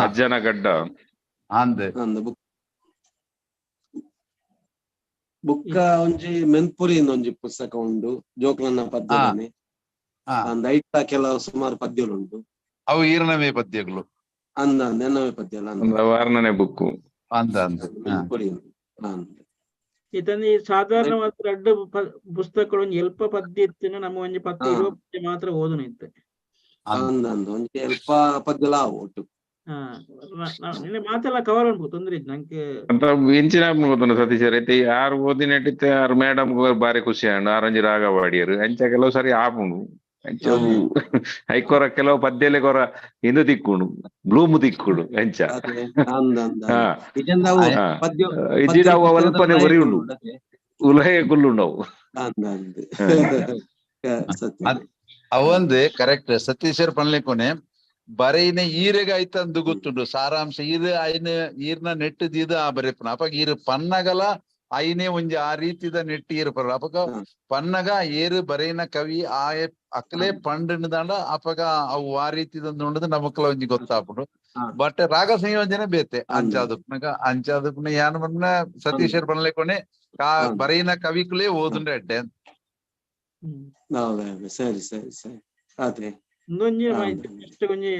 ಅಜ್ಜನ ಗಡ್ಡ ಬುಕ್ಕ ಒಂಜಿ ಮೆನ್ಪುರಿ ಒಂಜಿ ಪುಸ್ತಕ ಉಂಡು ಜೋಕ್ಲನ್ನ ಪದ್ಯನೆ. ಅಂದ್ ಐತ ಕೆಲವು ಸುಮಾರು ಪದ್ಯಗಳು ಉಂಟು. ಅವು ಈರ್ನವೇ ಪದ್ಯಗಳು. ಅಂದ ಅಂದ ಎನ್ನವೇ ಪದ್ಯಗಳು ಅಂದ. ವಾರ್ನನೆ ಬುಕ್ಕು. ಅಂದ ಅಂದ. ಕೊಡಿ ಅಂದ. ಇತಂದು ಈ ಸಾಧಾರಣವಾದ ರಡ್ಡ್ ಪುಸ್ತಕಗಳು ಒಂಜಿ ಎಲ್ಪ ಪದ್ಯ ಇತ್ತಿನ ನಮ್ಮ ಒಂಜಿ 10 20 ಪದ್ಯ ಮಾತ್ರ ಓದುನ ಇತ್ತೆ. ಅಂದ ಅಂದ ಒಂಜಿ ಎಲ್ಪ ಪದ್ಯಲ ಆವು ಒಟ್ಟು. ನಿನ್ನೆ ಮಾತೆಲ್ಲ ಕವರ್ ಅನ್ಬೋದು ತೊಂದ್ರೆ ಇಜ್ಜಿ ನಂಗೆ. ಅಂತ ಎಂಚಿನ ಗೊತ್ತುಂಡು ಸತೀಶ್ ಐತೆ ಆರು ಓದಿನೆಟ್ಟಿತ್ತೆ ಆರು ಮೇಡಮ್ ಬಾರಿ ಖುಷಿ ಆಂಡ್ ಆರೊಂಜಿ ರಾಗ ವಾಡಿಯರು ಅಂಚ ಕೆಲವು ಸರಿ ಆಪುಂಡು ಅಂಚ ಐಕೊರ ಕೆಲವು ಪದ್ಯಲೆ ಕೊರ ಇಂದು ತಿಕ್ಕುಂಡು ಬ್ಲೂಮ್ ತಿಕ್ಕುಂಡು ಅಂಚ. ಅಂದ ಅಂದ. ಪದ್ಯ ಇಜ್ಜಿಡ ಅವು ಅಲ್ಪನೆ ಒರಿ ಉಂಡು ಉಲಯ ಗುಲ್ಲುಂಡವು. ಅಂದ ಅಂದ. ಸತ್ಯ. ಅವೊಂದು ಕರೆಕ್ಟ್ ಸತೀಶರ್ ಪನ್ಲಿಕ್ಕೊನೆ ಬರೆಯಿನ ಈರೆಗ ಐತಂದು ಗೊತ್ತುಂಡು ಸಾರಾಂಶ ಈರ್ ಐನ ಈರ್ನ ನೆಟ್ಟದೀದ ಆ ಬರೆಪುನ ಅಪಗ ಈರ್ ಪನ್ನಗಲ ಐನೇ ಒಂಜಿ ಆ ರೀತಿದ ನೆಟ್ಟಿ ಈರ್ ಪರ ಅಪಗ ಪನ್ನಗ ಏರು ಬರೆಯಿನ ಕವಿ ಆ ಅಕ್ಲೆ ಪಂಡುದಾಂಡ ಅಪಗ ಅವು ಆ ರೀತಿದಂದು ಉಂಡದು ನಮಕ್ಲ ಒಂಜಿ ಗೊತ್ತಾಪುಂಡು. ಬಟ್ ರಾಗ ಸಂಯೋಜನೆ ಬೇತೆ ಅಂಚಾದುಪ್ನಗ ಅಂಚಾದುಪ್ನ ಯಾನ್ ಪನ್ಪುನ ಸತೀಶರ್ ಪನ್ಲೆಕೊನೆ ಬರೆಯಿನ ಕವಿಕುಲೇ ಓದುಂಡೆ ಅಡ್ಡೆ. ಸರಿ ಸರಿ ಸರಿ ಅದೇ. ಒಂದೊಂಜಿ ಜಸ್ಟ್ ಒಂಜಿ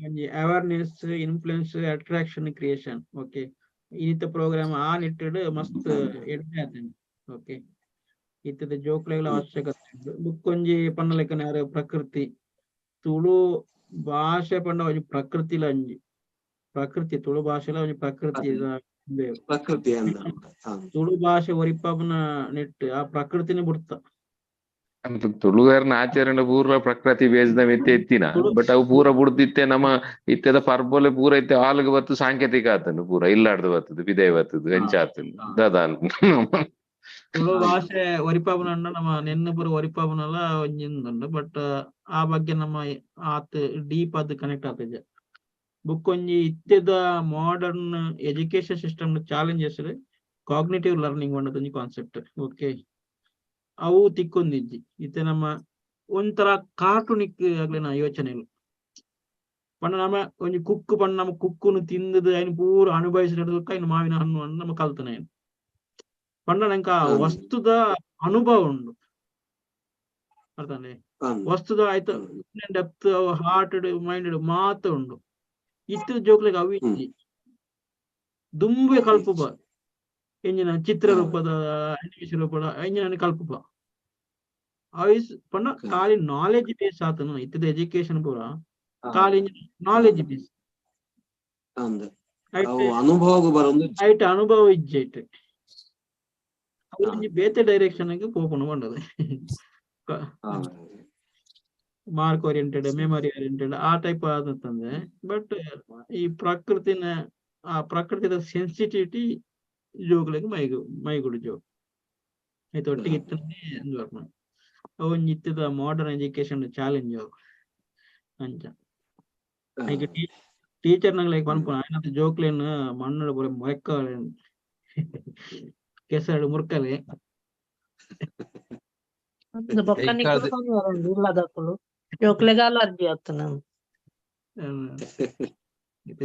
ಒಂಜಿ awareness influence attraction creation okay ಇನಿತ program ಆ ನಿಟ್ಟೆಡ್ ಮಸ್ತ್ ಎಡ್ಡೆ ಆತಂಡ್ ಓಕೆ ಇತ್ತದ ಜೋಕ್ಲೆಗಳ ಅವಶ್ಯಕತೆ ಉಂಡು. ಬುಕ್ಕೊಂಜಿ ಪನ್ನಲೆಕ್ಕನೆ ಯಾರು ಪ್ರಕೃತಿ ತುಳು ಭಾಷೆ ಪಂಡ ಒಂಜಿ ಪ್ರಕೃತಿಲ ಒಂಜಿ ಪ್ರಕೃತಿ ತುಳು ಭಾಷೆಲ ಒಂಜಿ ಪ್ರಕೃತಿ ಪ್ರಕೃತಿ ಅಂದ ತುಳು ಭಾಷೆ ಒರಿಪಾಪುನ ನೆಟ್ ಆ ಪ್ರಕೃತಿನೇ ಬುಡ್ತ. ತುಳುಗಾರನ ಆಚರಣೆ ಪೂರ ಪ್ರಕೃತಿ ಬೇಸ್ದ ಮಿತ್ತೆ ಎತ್ತಿನ ಬಟ್ ಅವು ಪೂರ ಬುಡ್ದಿತ್ತೆ ನಮ್ಮ ಇತ್ತೆದ ಪರ್ಬೊಲೆ ಪೂರ ಇತ್ತೆ ಆಲ್ಗ್ ಬತ್ತು ಸಾಂಕೇತಿಕ ಆತನು ಪೂರ ಇಲ್ಲಾಡ್ದು ಬತ್ತದು ಬಿದೈ ಬತ್ತದು ಎಂಚ ಆತನು ದಾದ. ತುಳು ಭಾಷೆ ಒರಿಪಾಪುನ ನಮ್ಮ ನೆನ್ನ ಪೂರ ಒರಿಪಾಪುನಲ ಒಂಜಿ ಉಂಡು ಬಟ್ ಆ ಬಗ್ಗೆ ನಮ್ಮ ಆತ್ ಡೀಪ್ ಆದ್ ಕನೆಕ್ಟ್ ಆತಜ. ಬುಕ್ ಒಂಜಿ ಇತ್ತೆದ modern education system challenges cognitive learning ಒಂಜಿ ಕಾನ್ಸೆಪ್ಟ್ ಓಕೆ ಅವು ತಿಕ್ಕೊಂದಿಜ್ಜಿ ಇತ್ತೆ ನಮ್ಮ ಒಂಥರ ಕಾರ್ಟೂನಿಕ್ ಆಗ್ಲಿನ ಯೋಚನೆ ಪಂಡ ನಮ್ಮ ಒಂಜಿ ಕುಕ್ಕು ಪಂಡ ನಮ್ಮ ಕುಕ್ಕುನು ತಿಂದದು ಐನ್ ಪೂರ ಅನುಭವಿಸಿದ ಐನ್ ಮಾವಿನ ಹಣ್ಣು ಅನ್ನು ನಮ್ಮ ಕಲ್ತನ ಪಂಡ ನಂಕ ವಸ್ತುದ ಅನುಭವ ಉಂಡು ಅರ್ಥನೆ ವಸ್ತುದ ಆಯ್ತು ಡೆಪ್ತ್ ಹಾರ್ಟ್ ಮೈಂಡ್ ಮಾತ ಉಂಡು. ಇತ್ತು ಜೋಕ್ಲೆಗ್ ಅವು ಇಜ್ಜಿ ದುಂಬೆ ಕಲ್ಪುಪ ಎಂಜಿನ ಚಿತ್ರ ರೂಪದ ಅನಿಮೇಷನ್ ರೂಪದ ಎಂಜಿನ ಕಲ್ಪುಪ ಅವಿಸ್ ಪಂಡ ಖಾಲಿ ನಾಲೆಜ್ ಬೇಸ್ ಆತನು ಇತ್ತದ ಎಜುಕೇಶನ್ ಪೂರ ಖಾಲಿ ನಾಲೆಜ್ ಬೇಸ್ ಅನುಭವ ಐಟ್ ಅನುಭವ ಇಜ್ಜಿ ಐಟ್ ಅವು ಒಂಜಿ ಬೇತೆ ಡೈರೆಕ್ಷನ್ ಪೋಪುನು ಪಂಡದು ಮಾರ್ಕ್ ಓರಿಯೆಂಟೆಡ್ ಮೆಮೊರಿ ಓರಿಯೆಂಟೆಡ್ ಆ ಟೈಪ್ ಆದಂತಂದ್ರೆ ಬಟ್ ಈ ಪ್ರಕೃತಿನ ಆ ಪ್ರಕೃತಿದ ಸೆನ್ಸಿಟಿವಿಟಿ ಜೋಕ್ಲೆಗ್ ಮೈಗುಡು ಜೋಕ್ ಆಯ್ತು ಒಟ್ಟಿಗೆ ಇತ್ತನೆ ಅವು ಇತ್ತದ ಮಾಡರ್ನ್ ಎಜುಕೇಶನ್ ಚಾಲೆಂಜ್ ಅವು ಅಂಚ. ಈಗ ಟೀಚರ್ ನಂಗೆ ಲೈಕ್ ಪನ್ಪುನ ಆಯ್ನಂತ ಜೋಕ್ಲೆನ್ ಮಣ್ಣು ಪೂರ ಮೊರೆಕ್ಕಲೆ ಕೆಸರು ಮುರ್ಕಲೆ ಜೋಕ್ಲೆಗ್ ಅಲರ್ಜಿ ಆತನ.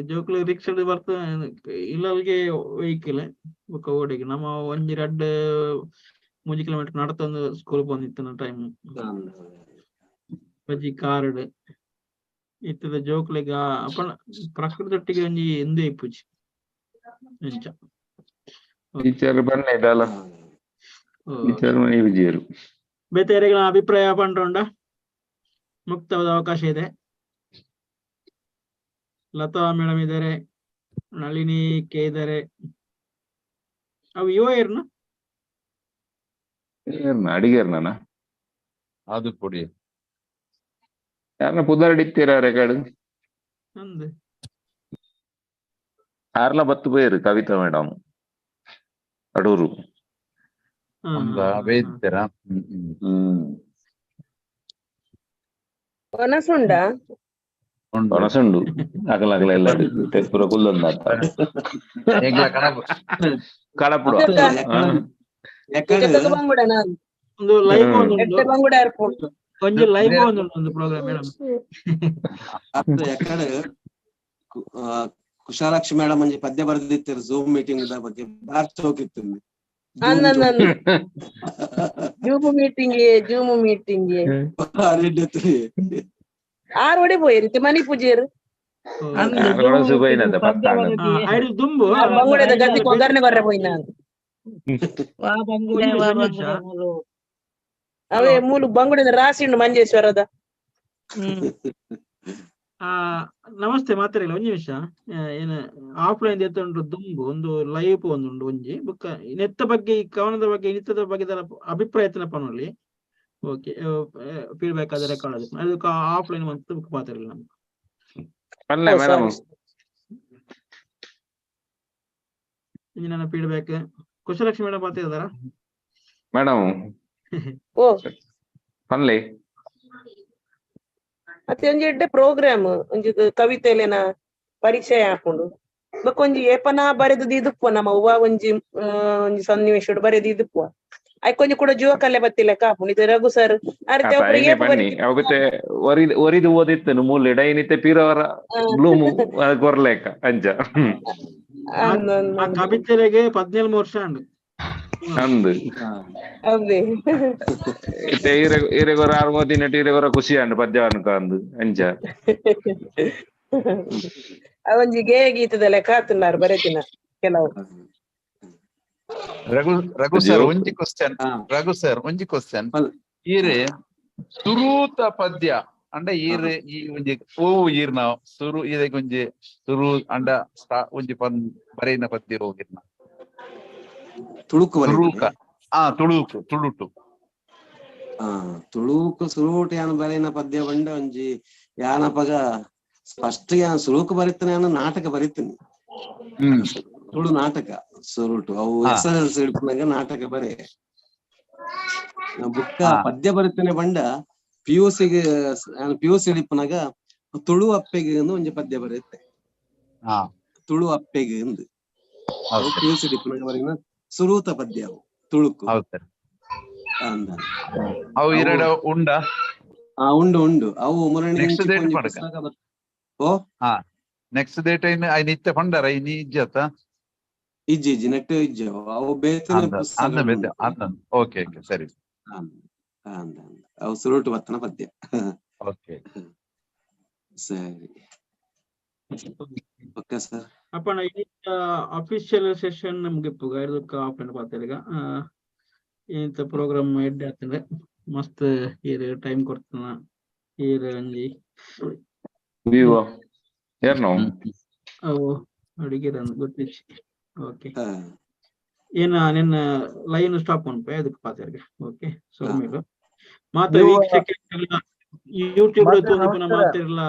ಜೋಕ್ಲು ರಿಕ್ಷಾಡ್ ಬರ್ತ ಇಲ್ಲಲ್ಗೆ ವೆಹಿಕಲ್ ಬೊಕ್ಕ ಓಡೆಗ್ ನಮ್ಮ ಒಂಜಿ ರಡ್ಡ್ 3 ಕಿಲೋಮೀಟರ್ ನಡತೊಂದು ಸ್ಕೂಲ್ ಪೋವೊಂದಿತ್ತಿನ ಟೈಮ್ ಬಜಿ ಕಾರ್ಡ್ ಇತ್ತದ ಜೋಕ್ಲೆಗ್ ಅಪನ ಪ್ರಕೃತಿಯೊಟ್ಟಿಗೆ ಒಂಜಿ ಇಂದು ಇಪ್ಪುಜಿ ಅಂಚ. ಟೀಚರ್ ಬನ್ನೆ ದಾಲ ಟೀಚರ್ ಮನೆ ಬೇತೆ ಯಾರಿಗಳ ಅಭಿಪ್ರಾಯ ಪಂಡ್ರೋಂಡ ಮುಕ್ತವಾದ ಅವಕಾಶ ಇದೆ. ಲತಾ ಮೇಡಮ್ ಇದ್ದಾರೆ, ನಳಿನಿ ಕೆ ಇದ್ದಾರೆ. ಅವು ಯುವ ಏರ್ನ ಅಡಿಗೇರ್ನ ಅದು ಪೊಡಿ ಯಾರನ್ನ ಪುದರ್ಡಿತ್ತೀರ ರೆಕಾರ್ಡ್ ಅಂದ್ ಆರ್ಲ ಬತ್ತು ಪೋಯರು ಕವಿತಾ ಮೇಡಮ್ ಅಡೂರು ವೇದಿತರ. ಒನಸುಂಡ ಒಣಸುಂಡು ಅಗಲ ಅಗಲ ಎಲ್ಲ ಪೂರ ಕುಲ್ಲೊಂದ ಕಡಪುಡು ಒಂದು ಲೈವ್ ಒಂಜಿ ಲೈವ್ ಒಂದು ಪ್ರೋಗ್ರಾಮ್ ಮೇಡಮ್. ಎಕಡೆ ಕುಶಾಲಾಕ್ಷಿ ಮೇಡಮ್ ಒಂಜಿ ಪದ್ಯ ಬರೆದಿತ್ತಾರೆ ಝೂಮ್ ಮೀಟಿಂಗ್ ಬಗ್ಗೆ ಬಾರ್ ಚೌಕ್ ಇತ್ತು. Zoom meeting, Zoom meeting. ಆರ್ ಒಡೆ ಪೋಯೆರ್ ಮನಿ ಪೂಜೆರ್. ಅಂದ್ ಆರ್ ಕೂಡ ಜೂಮ್ ಸುಖ ಮೀಟಿಂಗ್ ಏನದ ಪದ್ಯ ಪತ್ತಾಂಡ. ಬರೆದಿ. ಐದು ದುಂಬು ಆರ್ ಬಂಗುಡೆದ ಗತಿ ಕೊಗರ್ನೆ ಕೊರ್ರೆ ಪೋಯಿನ. ವಾ ಬಂಗುಡೆ ಒಂಜಿ ವಾ ನಿಮಿಷ, ಒಂಜಿ ನಿಮಿಷ. ಬಂಗುಡೆ ಮೂಲು. ಅವೇ ಮೂಲು ಬಂಗುಡೆದ ರಾಶಿ ಉಂಡು ಮಂಜೇಶ್ವರದ. ಆ ನಮಸ್ತೆ ಮಾತಾಡಿಲ್ಲ, ಒಂಜಿ ನಿಮಿಷ. ಏನ ಆಫ್ಲೈನ್ ಎತ್ತುಂಡು ದುಂಬು ಒಂದು ಲೈವ್ ಒಂದುಂಡು ಒಂಜಿ ಬೊಕ್ಕ ನೆತ್ತ ಬಗ್ಗೆ, ಈ ಕವನದ ಬಗ್ಗೆ, ನಿತ್ಯದ ಬಗ್ಗೆ ಅಭಿಪ್ರಾಯ ಎತ್ತನ ಪನೊಲಿ. ಓಕೆ, ಫೀಡ್ಬ್ಯಾಕ್ ಆದ ರೆಕಾರ್ಡ್ ಅದು ಅದಕ್ಕೆ ಆಫ್ಲೈನ್ ಮಂತ್ ಬುಕ್ ಪಾತಿರಲಿಲ್ಲ ನಮ್ಗೆ. ಪನ್ಲೆ ಓ, ಮೇಡಮ್. ಸಾರಿ. ಇಂಜಿನ ಫೀಡ್ಬ್ಯಾಕ್ ಕುಶಲಕ್ಷ್ಮಿ ಮೇಡಮ್ ಪಾತಿದಾರ. ಮೇಡಮ್. ಓ. ಪನ್ಲೆ. ಮತ್ತೆ ಒಂಜಿ ಎಡ್ಡೆ ಪ್ರೋಗ್ರಾಮ್, ಒಂಜಿ ಕವಿತೆಲೆನ ಪರಿಚಯ ಆಪುಂಡು. ಬೊಕ್ಕ ಒಂಜಿ ಏಪನ ಬರೆದು ದೀದುಪ್ಪುವ ನಮ್ಮ ಅವ್ವ ಒಂಜಿ ಒಂಜಿ ಸನ್ನಿವೇಶಡ್ ಬರೆದು ಇದುಪ್ಪುವ ಐಕೊಂಜಿ ಕೂಡ ಜೀವಕಲೆ ಬತ್ತಿಲೆಕ್ಕ ಆಪುಂಡು. ಇದು ರಘು ಸರ್ ಅರ್ತೆ ಒಬ್ರು ಐನೆ ಏಪ ಬನ್ನಿ ಬರೆದು ಅವು ಬಿತ್ತೆ ಒರಿದು ಒರಿದು ಓದಿತ್ತನು ಮೂಲೆ ಡೈನಿತ್ತೆ ಪೀರವರ ಬ್ಲೂಮು ಕೊರ್ಲೇಕ ಅಂಚ. ಅಂದ್ ಅಂದ್ ಆ ಅಂದ್. ಕವಿತೆಲೆಗೆ 17 ವರ್ಷ ಉಂಡು. ಅಂದ್. ಅವ್ವೆ. ಇತ್ತೆ ಈರೆ ಈರೆಗೊರ ಆರು ಮೋದಿನಟ್ ಈರೆಗೊರ ಖುಷಿ ಅಂಡ್ ಪದ್ಯ ಅನ್ಕ ಅಂದ್ ಅಂಚ. ಅವೊಂಜಿ ಗೇಯ ಗೀತದ ಲೆಕ್ಕ ಆತುಂಡಾರ್ ಬರೆತಿನ ಕೆಲವು. ರಘು ರಘು ಸರ್ ಜೋ- ಒಂಜಿ ಕ್ವಶನ್. ರಘು ಸರ್ ಒಂಜಿ ಕ್ವಶನ್. ಪಲ್. ಈರೆ ಸುರೂತ ಪದ್ಯ ಅಂಡ ಈರ್ ಈ ಒಂಜಿ ಓ ಈರ್ನ ಸುರು ಇದಕ್ಕೆ ಒಂಜಿ ಸುರು ಅಂಡ ಒಂಜಿ ಪನ್ ಬರೆಯಿನ ಪದ್ಯ ಹೋಗಿರ್ನ? ತುಳುಕು. ಸುರೂಕ ಆ ತುಳುಕು ತುಳುಟು. ಆ ತುಳುಕು ಸುರೂಟ್ ಯಾನ್ ಬರೆಯಿನ ಪದ್ಯ ಪಂಡ ಒಂಜಿ ಯಾನಪಗ ಫಸ್ಟ್ ಯಾನ್ ಸುರುಕು ಬರಿತೇನೆ, ಯಾನ್ ನಾಟಕ ಬರಿತೀನಿ. ತುಳು ನಾಟಕ ಸುರುಟು ಅವು. ಎಸ್ ಎಲ್ ಎಲ್ ಸಿ ಹಿಡ್ಕೊಂಡಾಗ ನಾಟಕ ಬರೆ ಬುಕ್ಕ. ಪದ್ಯ ಬರಿತೇನೆ ಪಂಡ ಪಿ ಯು ಸಿಗೆ, ಪಿ ಯು ಸಿ ಹಿಡಿಪನಾಗ ತುಳು ಅಪ್ಪೆಗೆ ಅಂದು ಒಂಜಿ ಪದ್ಯ ಬರೆಯುತ್ತೆ. ತುಳು ಅಪ್ಪೆಗೆ ಅಂದು. ಹೌದು. ಪಿ ಯು ಸಿ ಹಿಡಿಪನಾಗ ಬರೆಯಿನ ಸುರೂತ ಪದ್ಯ ಅವು ತುಳುಕು. ಹೌದು ಸರ್. ಅಂದ. ಅವು ಎರಡು ಉಂಡ? ಆ ಉಂಡು ಉಂಡು ಅವು ಮುರಣಿ. Next date ಪಡ್ಕ. ಪುಸ್ತಕ ಓ. ನೆಕ್ಸ್ಟ್ ಡೇಟ್ ಐನ್ ಐನ್ ಇತ್ತೆ ಪಂಡರ ಐನ್ ಇಜ್ಜತ? ಇಜ್ಜಿ ಇಜ್ಜಿ, ನೆಟ್ ಇಜ್ಜಿ ಅವು, ಅವು ಬೇತನೆ ಅಂದ ಅಂದ ಪುಸ್ತಕ. ಬೇತೆ ಅಂದ. ಓಕೆ ಓಕೆ, ಸರಿ. ಅಂದ ಅಂದ ಅಂದ. ಅವು ಸುರುಟು ಬತ್ತನ ಪದ್ಯ. ಓಕೆ. ಸರಿ, ಓಕೆ ಸರ್. ಅಪ್ಪಣ ಈ ಅಫಿಷಿಯಲ್ ಸೆಷನ್ ಮುಗಿಪುಗ ಇದಕ್ಕ ಆಫ್ಲೈನ್ ಪಾತೆರ್ಗ. ಇಂತ ಪ್ರೋಗ್ರಾಮ್ ಎಡ್ಡೆ ಆತಂದ್ರೆ ಮಸ್ತ್ ಈರ್ ಟೈಮ್ ಕೊಡ್ತಾನ ಈರ್ ಒಂಜಿ. ವಿವೋ ಏರ್ನೋ. ಅವು ಅಡಿಗೆ ಗೊತ್ತಿಚ್ಚಿ. ಓಕೆ. ಏನ ನಿನ್ನ ಲೈನ್ ಸ್ಟಾಪ್ ಮನ್ಪೆ, ಅದಕ್ಕೆ ಪಾತೆರ್ಗ. ಓಕೆ, ಸೊಲ್ಮೆಲು ಮಾತ ವೀಕ್ಷಕರಿಗೆಲ್ಲ, ಯೂಟ್ಯೂಬ್ ಮಾತೆ ತೂಂದಿಪ್ಪುನ ನಮಸ್ಕಾರ. ಮಾತೆರ್ಲ.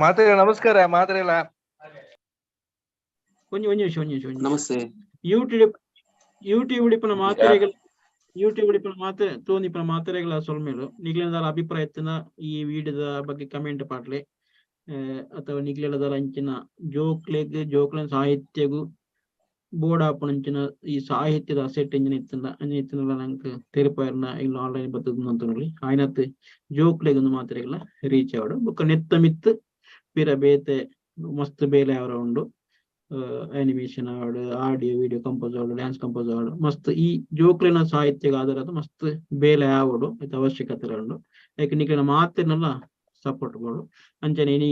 ಮಾತ್ರೆ ನಮಸ್ಕಾರ ಮಾತ್ರೆಲ್ಲ. ಒಂಜಿ ಒಂಜಿ ನಿಮಿಷ, ಒಂಜಿ ನಿಮಿಷ, ಒಂಜಿ ನಿಮಿಷ. ನಮಸ್ತೆ. ಯೂಟ್ಯೂಬ್ ಯೂಟ್ಯೂಬ್ ಇಪ್ಪುನ ಮಾತೆರೆಗಳ, ಯೂಟ್ಯೂಬ್ ಇಪ್ಪುನ ಮಾತೆ ತೂಂದಿಪ್ಪುನ ಮಾತೆರೆಗಳ ಸೊಲ್ಮೆಲು. ನಿಗ್ಲೆನದಾಲ ಅಭಿಪ್ರಾಯ ಇತ್ತಿನ ಈ ವಿಡಿಯೋದ ಬಗ್ಗೆ ಕಮೆಂಟ್ ಪಾಡ್ಲೆ. ಅಥವಾ ನಿಗ್ಲೆಲದಾಲ ಅಂಚಿನ ಜೋಕ್ಲೆಗ್, ಜೋಕ್ಲೆನ ಸಾಹಿತ್ಯಗು ಬೋರ್ಡ್ ಆಪುನಂಚಿನ ಈ ಸಾಹಿತ್ಯದ ಅಸೆಟ್ ಇಂಜಿನ ಇತ್ತಂಡ ಅಂಚಿನ ಇತ್ತಿನಲ ನಂಕ್ ತೆರಿಪಾಯರ್ನ ಇಲ್ಲ ಆನ್ಲೈನ್ ಬತ್ತದ ಅಂತೊಲಿ. ಆಯ್ನತ್ ಜೋಕ್ಲೆಗ್ ಒಂದು ಮಾತೆರೆಗ್ಲ ರೀಚ್ ಆವಡ್. ಬೊಕ್ಕ ನೆತ್ತ ಮಿತ್ತ್ ಪಿರ ಬೇತೆ ಮಸ್ತ್ ಬೇಲೆ ಅವರ ಉಂಡು. ಅನಿಮೇಷನ್ ಆವಡ್, ಆಡಿಯೋ ವಿಡಿಯೋ ಕಂಪೋಸ್ ಆವಡ್, ಡ್ಯಾನ್ಸ್ ಕಂಪೋಸ್ ಆವಡ್, ಮಸ್ತ್ ಈ ಜೋಕ್ಲೆನ ಸಾಹಿತ್ಯಗ ಆಧಾರದ ಮಸ್ತ್ ಬೇಲೆ ಆವಡು. ಐತ ಅವಶ್ಯಕತೆ ಉಂಡು. ಯಾಕೆ ನಿಕ್ಲೆನ ಮಾತೆರ್ನಲ ಸಪೋರ್ಟ್ ಬೋಡು. ಅಂಚನೆ ಇನಿ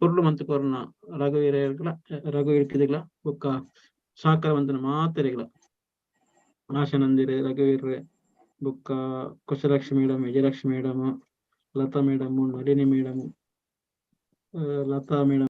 ಪೊರ್ಲು ಮಂತ್ ಕೊರ್ನ ರಘುವೀರೆಗ್ಲ, ರಘುವೀರ್ ಬೊಕ್ಕ ಸಹಕಾರ ಮಾತೆರೆಗ್ಲ, ಆಶಾನಂದಿರ್, ರಘುವೀರ್ ಬೊಕ್ಕ Kushalakshmi madam, Vijayalakshmi madam, Latha madam, Nalini madam, Latha madam.